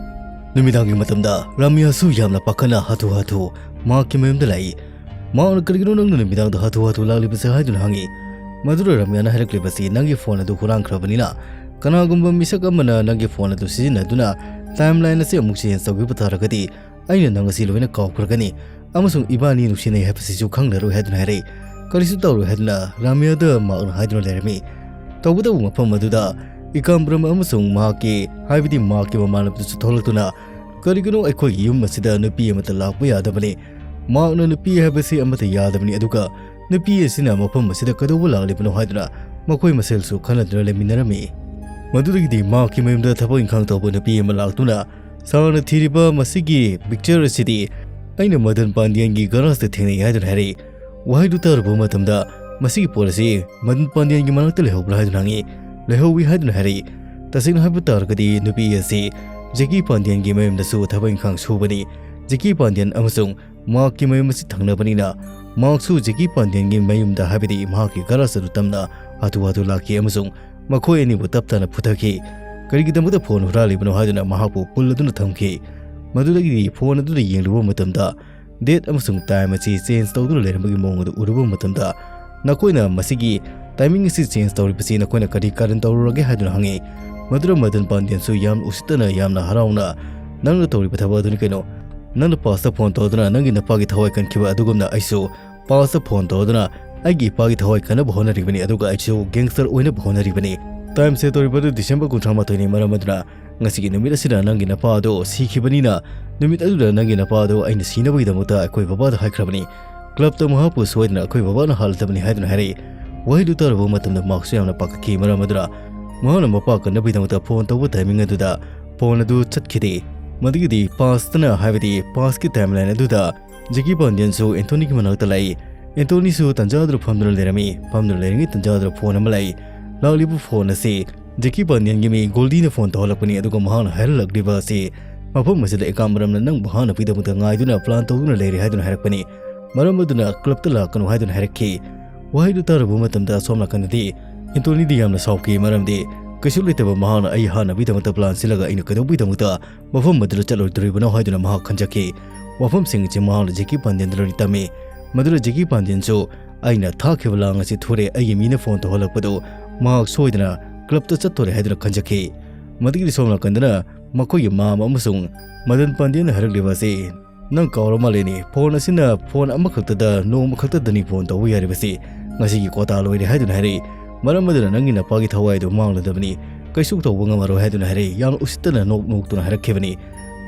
ꯅꯨꯃꯤꯗꯥꯡꯒꯤ ꯃꯇꯝꯗ ꯔꯥꯃꯤꯌꯥꯁꯨ ꯌꯥꯝꯅ ꯄꯥꯈꯠꯅ ꯍꯥꯊꯨ ꯍꯥꯊꯨ ꯃꯍꯥꯛꯀꯤ ꯃꯌꯨꯝꯗ ꯂꯥꯛꯏ꯫ ꯃꯍꯥꯛꯅ "ꯀꯔꯤꯒꯤꯅꯣ ꯅꯪꯅ ꯅꯨꯃꯤꯗꯥꯡꯗ ꯍꯥꯊꯨ ꯍꯥꯊꯨ ꯂꯥꯛꯂꯤꯕꯁꯦ?" ꯍꯥꯏꯗꯨꯅ ꯍꯪꯉꯤ꯫ ꯃꯗꯨꯗ ꯔꯥꯃꯤꯌꯥꯅ ꯍꯥꯏꯔꯛꯂꯤꯕꯁꯤ, "ꯅꯪꯒꯤ ꯐꯣꯟ ꯑꯗꯨ ꯍꯨꯔꯥꯟꯈ꯭ꯔꯕꯅꯤꯅ, ꯀꯅꯥꯒꯨꯝꯕ ꯃꯤꯁꯛ ꯑꯃꯅ ꯅꯪꯒꯤ ꯐꯣꯟ ꯑꯗꯨ ꯁꯤꯖꯤꯟꯅꯗꯨꯅ timeline ꯑꯁꯤ ꯑꯃꯨꯛ change ꯇꯧꯈꯤꯕ ꯇꯥꯔꯒꯗꯤ, ꯑꯩꯅ ꯅꯪ ꯑꯁꯤ ꯂꯣꯏꯅ ꯀꯥꯎꯈ꯭ꯔꯒꯅꯤ ꯑꯃꯁꯨꯡ ꯏꯕꯥꯅꯤ ꯅꯨꯡꯁꯤꯅꯩ ꯍꯥꯏꯕꯁꯤꯁꯨ ꯈꯪꯂꯔꯣꯏ" ꯍꯥꯏꯗꯨꯅ ꯍꯥꯏꯔꯛꯏ꯫ "ꯀꯔꯤꯁꯨ ꯇꯧꯔꯣꯏ" ꯍꯥꯏꯗꯨꯅ ꯔꯥꯃꯤꯌꯥꯗ ꯃꯍꯥꯛꯅ ꯍꯥꯏꯗꯨꯅ ꯂꯩꯔꯝꯃꯤ꯫ ꯇꯧꯕꯇꯕꯨ ꯃꯐꯝ ꯑꯗꯨꯗ ꯏꯀꯥꯝꯕ꯭ꯔꯝ ꯑꯃꯁꯨꯡ ꯃꯍꯥꯛꯀꯤ, ꯍꯥꯏꯕꯗꯤ ꯃꯍꯥꯛꯀꯤ ꯃꯃꯥꯟꯅꯕꯗꯨꯁꯨ ꯊꯣꯛꯂꯛꯇꯨꯅ, "ꯀꯔꯤꯒꯤꯅꯣ ꯑꯩꯈꯣꯏꯒꯤ ꯌꯨꯝ ꯑꯁꯤꯗ ꯅꯨꯄꯤ ꯑꯃꯠꯇ ꯂꯥꯛꯄ ꯌꯥꯗꯕꯅꯤ? ꯃꯍꯥꯛꯅ ꯅꯨꯄꯤ ꯍꯥꯏꯕꯁꯤ ꯑꯃꯠꯇ ꯌꯥꯗꯕꯅꯤ, ꯑꯗꯨꯒ ꯅꯨꯄꯤ ꯑꯁꯤꯅ ꯃꯐꯝ ꯑꯁꯤꯗ ꯀꯩꯗꯧꯕ ꯂꯥꯛꯂꯤꯕꯅꯣ?" ꯍꯥꯏꯗꯨꯅ ꯃꯈꯣꯏ ꯃꯁꯦꯜꯁꯨ ꯈꯟꯅꯗꯨꯅ ꯂꯩꯃꯤꯟꯅꯔꯝꯃꯤ꯫ ꯃꯗꯨꯗꯒꯤꯗꯤ ꯃꯍꯥꯛꯀꯤ ꯃꯌꯨꯝꯗ ꯊꯕꯛ ꯏꯪꯈꯥꯡ ꯇꯧꯕ ꯅꯨꯄꯤ ꯑꯃ ꯂꯥꯛꯇꯨꯅ, "ꯁꯥꯔꯅ ꯊꯤꯔꯤꯕ ꯃꯁꯤꯒꯤ ꯄꯤꯛꯆꯔ ꯑꯁꯤꯗꯤ ꯑꯩꯅ ꯃꯗꯟ ꯄꯥꯟꯗꯤꯌꯟꯒꯤ ꯒꯔꯥꯖꯇ ꯊꯦꯡꯅꯩ" ꯍꯥꯏꯗꯨꯅ ꯍꯥꯏꯔꯛꯏ꯫ ꯋꯥꯍꯩꯗꯨ ꯇꯥꯔꯨꯕ ꯃꯇꯝꯗ, "ꯃꯁꯤꯒꯤ ꯄꯣꯠ ꯑꯁꯤ ꯃꯗꯟ ꯄꯥꯟꯗꯤꯌꯟꯒꯤ ꯃꯅꯥꯛꯇ ꯂꯩꯍꯧꯕ꯭ꯔꯥ?" ꯍꯥꯏꯗꯨꯅ ꯍꯪꯉꯤ꯫ "ꯂꯩꯍꯧꯋꯤ" ꯍꯥꯏꯗꯨꯅ ꯍꯥꯏꯔꯛꯏ꯫ ꯇꯁꯦꯡꯅ ꯍꯥꯏꯕ ꯇꯥꯔꯒꯗꯤ, ꯅꯨꯄꯤ ꯑꯁꯤ ꯖꯦꯀꯤ ꯄꯥꯟꯗꯤꯌꯟꯒꯤ ꯃꯌꯨꯝꯗꯁꯨ ꯊꯕꯛ ꯏꯪꯈꯥꯡ ꯁꯨꯕꯅꯤ꯫ ꯖꯦꯀꯤ ꯄꯥꯟꯗꯤꯌꯟ ꯑꯃꯁꯨꯡ ꯃꯍꯥꯛꯀꯤ ꯃꯌꯨꯝ ꯑꯁꯤ ꯊꯪꯅꯕꯅꯤꯅ, ꯃꯍꯥꯛꯁꯨ ꯖꯦꯀꯤ ꯄꯥꯟꯗꯤꯌꯟꯒꯤ ꯃꯌꯨꯝꯗ, ꯍꯥꯏꯕꯗꯤ ꯃꯍꯥꯛꯀꯤ ꯒꯔꯥꯖ ꯑꯗꯨ ꯇꯝꯅ ꯍꯥꯊꯨ ꯍꯥꯊꯨ ꯂꯥꯛꯈꯤ ꯑꯃꯁꯨꯡ ꯃꯈꯣꯏ ꯑꯅꯤꯕꯨ ꯇꯞ ꯇꯥꯅ ꯐꯨꯊꯈꯤ꯫ "ꯀꯔꯤꯒꯤꯗꯃꯛꯇ ꯐꯣꯟ ꯍꯨꯔꯥꯜꯂꯤꯕꯅꯣ?" ꯍꯥꯏꯗꯨꯅ ꯃꯍꯥꯛꯄꯨ ꯄꯨꯜꯂꯗꯨꯅ ꯊꯝꯈꯤ꯫ ꯃꯗꯨꯗꯒꯤꯗꯤ ꯐꯣꯟ ꯑꯗꯨꯗ ꯌꯦꯡꯂꯨꯕ ꯃꯇꯝꯗ, ꯗꯦꯠ ꯑꯃꯁꯨꯡ ꯇꯥꯏꯝ ꯑꯁꯤ ꯆꯦꯟꯖ ꯇꯧꯗꯨꯅ ꯂꯩꯔꯝꯕꯒꯤ ꯃꯑꯣꯡ ꯑꯗꯨ ꯎꯔꯨꯕ ꯃꯇꯝꯗ, "ꯅꯈꯣꯏꯅ ꯃꯁꯤꯒꯤ ꯇꯥꯏꯃꯤꯡ ꯑꯁꯤ ꯆꯦꯟꯖ ꯇꯧꯔꯤꯕꯁꯤ ꯅꯈꯣꯏꯅ ꯀꯔꯤ ꯀꯥꯔꯟ ꯇꯧꯔꯨꯔꯒꯦ?" ꯍꯥꯏꯗꯨꯅ ꯍꯪꯉꯤ꯫ ꯃꯗꯨꯗ ꯃꯗꯟ ꯄꯥꯟꯗꯤꯌꯟꯁꯨ ꯌꯥꯝꯅ ꯎꯁꯤꯠꯇꯅ, ꯌꯥꯝꯅ ꯍꯔꯥꯎꯅ, "ꯅꯪꯅ ꯇꯧꯔꯤꯕ ꯊꯕꯛ ꯑꯗꯨꯅꯤ ꯀꯩꯅꯣ? ꯅꯪꯅ ꯄꯥꯁꯇ ꯐꯣꯟ ꯇꯧꯗꯨꯅ ꯅꯪꯒꯤ ꯅꯄꯥꯒꯤ ꯊꯋꯥꯏ ꯀꯟꯈꯤꯕ ꯑꯗꯨꯒꯨꯝꯅ ꯑꯩꯁꯨ ꯄꯥꯁꯇ ꯐꯣꯟ ꯇꯧꯗꯨꯅ ꯑꯩꯒꯤ ꯏꯄꯥꯒꯤ ꯊꯋꯥꯏ ꯀꯟꯅꯕ ꯍꯣꯠꯅꯔꯤꯕꯅꯤ, ꯑꯗꯨꯒ ꯑꯩꯁꯨ ꯒꯦꯡꯁꯇꯔ ꯑꯣꯏꯅꯕ ꯍꯣꯠꯅꯔꯤꯕꯅꯤ꯫ ꯇꯥꯏꯝ ꯁꯦꯠ ꯇꯧꯔꯤꯕ ꯑꯗꯨ ꯗꯤꯁꯦꯝꯕꯔ ꯀꯨꯟꯊ꯭ꯔꯥ ꯃꯥꯊꯣꯏꯅꯤ, ꯃꯔꯝ ꯑꯗꯨꯅ ꯉꯁꯤꯒꯤ ꯅꯨꯃꯤꯠ ꯑꯁꯤꯗ ꯅꯪꯒꯤ ꯅꯄꯥ ꯑꯗꯨ ꯁꯤꯈꯤꯕꯅꯤꯅ, ꯅꯨꯃꯤꯠ ꯑꯗꯨꯗ ꯅꯪꯒꯤ ꯅꯄꯥ ꯑꯗꯨ ꯑꯩꯅ ꯁꯤꯅꯕꯒꯤꯗꯃꯛꯇ ꯑꯩꯈꯣꯏ ꯕꯕꯥꯗ ꯍꯥꯏꯈ꯭ꯔꯕꯅꯤ꯫ ꯀ꯭ꯂꯕꯇ ꯃꯍꯥꯛꯄꯨ ꯁꯣꯏꯗꯅ ꯑꯩꯈꯣꯏ ꯕꯕꯥꯅ ꯍꯥꯜꯂꯗꯕꯅꯤ" ꯍꯥꯏꯗꯨꯅ ꯍꯥꯏꯔꯛꯏ꯫ ꯋꯥꯍꯩꯗꯨ ꯇꯥꯔꯨꯕ ꯃꯇꯝꯗ ꯃꯍꯥꯛꯁꯨ ꯌꯥꯝꯅ ꯄꯥꯈꯠꯈꯤ, ꯃꯔꯝ ꯑꯗꯨꯅ ꯃꯍꯥꯛꯅ ꯃꯄꯥ ꯀꯟꯅꯕꯒꯤꯗꯃꯛꯇ ꯐꯣꯟ ꯇꯧꯕ ꯇꯥꯏꯃꯤꯡ ꯑꯗꯨꯗ ꯐꯣꯟ ꯑꯗꯨ ꯆꯠꯈꯤꯗꯦ꯫ ꯃꯗꯨꯒꯤꯗꯤ ꯄꯥꯁꯇꯅ, ꯍꯥꯏꯕꯗꯤ ꯄꯥꯁꯀꯤ ꯇꯥꯏꯝꯂꯥꯏꯟ ꯑꯗꯨꯗ, ꯖꯦꯀꯤ ꯄꯥꯟꯗꯤꯌꯟꯁꯨ ꯑꯦꯟꯊꯣꯅꯤꯒꯤ ꯃꯅꯥꯛꯇ ꯂꯥꯛꯏ꯫ ꯑꯦꯟꯊꯣꯅꯤꯁꯨ ꯇꯟꯖꯥꯗꯨꯗ ꯐꯝꯗꯨꯅ ꯂꯩꯔꯝꯃꯤ꯫ ꯐꯝꯗꯨꯅ ꯂꯩꯔꯤꯉꯩ ꯇꯟꯖꯥꯗꯨꯗ ꯐꯣꯟ ꯑꯃ ꯂꯥꯛꯏ꯫ ꯂꯥꯛꯂꯤꯕ ꯐꯣꯟ ꯑꯁꯤ ꯖꯦꯀꯤ ꯄꯥꯟꯗꯤꯌꯟꯒꯤ ꯃꯤ ꯒꯣꯜꯗꯤꯅ ꯐꯣꯟ ꯇꯧꯍꯜꯂꯛꯄꯅꯤ, ꯑꯗꯨꯒ ꯃꯍꯥꯛꯅ ꯍꯥꯏꯍꯜꯂꯛꯂꯤꯕ ꯑꯁꯤ, "ꯃꯐꯝ ꯑꯁꯤꯗ ꯑꯦꯀꯥꯝꯕꯔꯝꯅ ꯅꯪꯕꯨ ꯍꯥꯠꯅꯕꯒꯤꯗꯃꯛꯇ ꯉꯥꯏꯗꯨꯅ ꯄ꯭ꯂꯥꯟ ꯇꯧꯗꯨꯅ ꯂꯩꯔꯦ" ꯍꯥꯏꯗꯨꯅ ꯍꯥꯏꯔꯛꯄꯅꯤ꯫ ꯃꯔꯝ ꯑꯗꯨꯅ ꯀ꯭ꯂꯕꯇ ꯂꯥꯛꯀꯅꯨ ꯍꯥꯏꯗꯨꯅ ꯍꯥꯏꯔꯛꯈꯤ꯫ ꯋꯥꯍꯩꯗꯨ ꯇꯥꯔꯨꯕ ꯃꯇꯝꯗ ꯑꯁꯣꯝ ꯅꯥꯀꯟꯗꯗꯤ ꯑꯦꯟꯊꯣꯅꯤꯗꯤ ꯌꯥꯝꯅ ꯁꯥꯎꯈꯤ, ꯃꯔꯝꯗꯤ ꯀꯩꯁꯨ ꯂꯩꯇꯕ ꯃꯍꯥꯛꯅ ꯑꯩ ꯍꯥꯠꯅꯕꯒꯤꯗꯃꯛꯇ ꯄ꯭ꯂꯥꯟ ꯁꯤꯜꯂꯒ ꯑꯩꯅ ꯀꯩꯗꯧꯕꯒꯤꯗꯃꯛꯇ ꯃꯐꯝ ꯑꯗꯨꯗ ꯆꯠꯂꯣꯏꯗꯣꯔꯤꯕꯅꯣ ꯍꯥꯏꯗꯨꯅ ꯃꯍꯥꯛ ꯈꯟꯖꯈꯤ꯫ ꯋꯥꯐꯝꯁꯤꯡ ꯑꯁꯤ ꯃꯍꯥꯛꯅ ꯖꯦꯀꯤ ꯄꯥꯟꯗꯤꯌꯟꯗ ꯂꯣꯏꯅ ꯇꯝꯃꯤ꯫ ꯃꯗꯨꯗ ꯖꯦꯀꯤ ꯄꯥꯟꯗꯤꯌꯟꯁꯨ, "ꯑꯩꯅ ꯊꯥꯈꯤꯕ ꯂꯥꯡ ꯑꯁꯤ ꯊꯨꯔꯦ, ꯑꯩꯒꯤ ꯃꯤꯅ ꯐꯣꯟ ꯇꯧꯍꯜꯂꯛꯄꯗꯨ ꯃꯍꯥꯛ ꯁꯣꯏꯗꯅ ꯀ꯭ꯂꯕꯇ ꯆꯠꯇꯣꯔꯦ" ꯍꯥꯏꯗꯨꯅ ꯈꯟꯖꯈꯤ꯫ ꯃꯗꯨꯒꯤꯗꯤ ꯁꯣꯝ ꯅꯥꯀꯟꯗꯅ ꯃꯈꯣꯏꯒꯤ ꯃꯥꯝ ꯑꯃꯁꯨꯡ ꯃꯗꯟ ꯄꯥꯟꯗꯤꯌꯟꯅ ꯍꯥꯏꯔꯛꯂꯤꯕ ꯑꯁꯤ, "ꯅꯪ ꯀꯥꯎꯔ ꯃꯥꯜꯂꯦꯅꯦ, ꯐꯣꯟ ꯑꯁꯤꯅ ꯐꯣꯟ ꯑꯃꯈꯛꯇꯗ ꯅꯣꯡꯃ ꯈꯛꯇꯗꯅꯤ ꯐꯣꯟ ꯇꯧꯕ ꯌꯥꯔꯤꯕꯁꯤ꯫ ꯉꯁꯤꯒꯤ ꯀ꯭ꯋꯥꯇꯥ ꯂꯣꯏꯔꯦ" ꯍꯥꯏꯗꯨꯅ ꯍꯥꯏꯔꯛꯏ꯫ "ꯃꯔꯝ ꯑꯗꯨꯅ ꯅꯪꯒꯤ ꯅꯄꯥꯒꯤ ꯊꯋꯥꯏ ꯑꯗꯨ ꯃꯥꯡꯂꯗꯕꯅꯤ꯫ ꯀꯩꯁꯨ ꯇꯧꯕ ꯉꯝꯃꯔꯣꯏ ꯍꯥꯏꯗꯨꯅ ꯍꯥꯏꯔꯛꯏ꯫ ꯌꯥꯝꯅ ꯎꯁꯤꯠꯇꯅ ꯅꯣꯛ ꯅꯣꯛꯇꯨꯅ ꯍꯥꯏꯔꯛꯈꯤꯕꯅꯤ꯫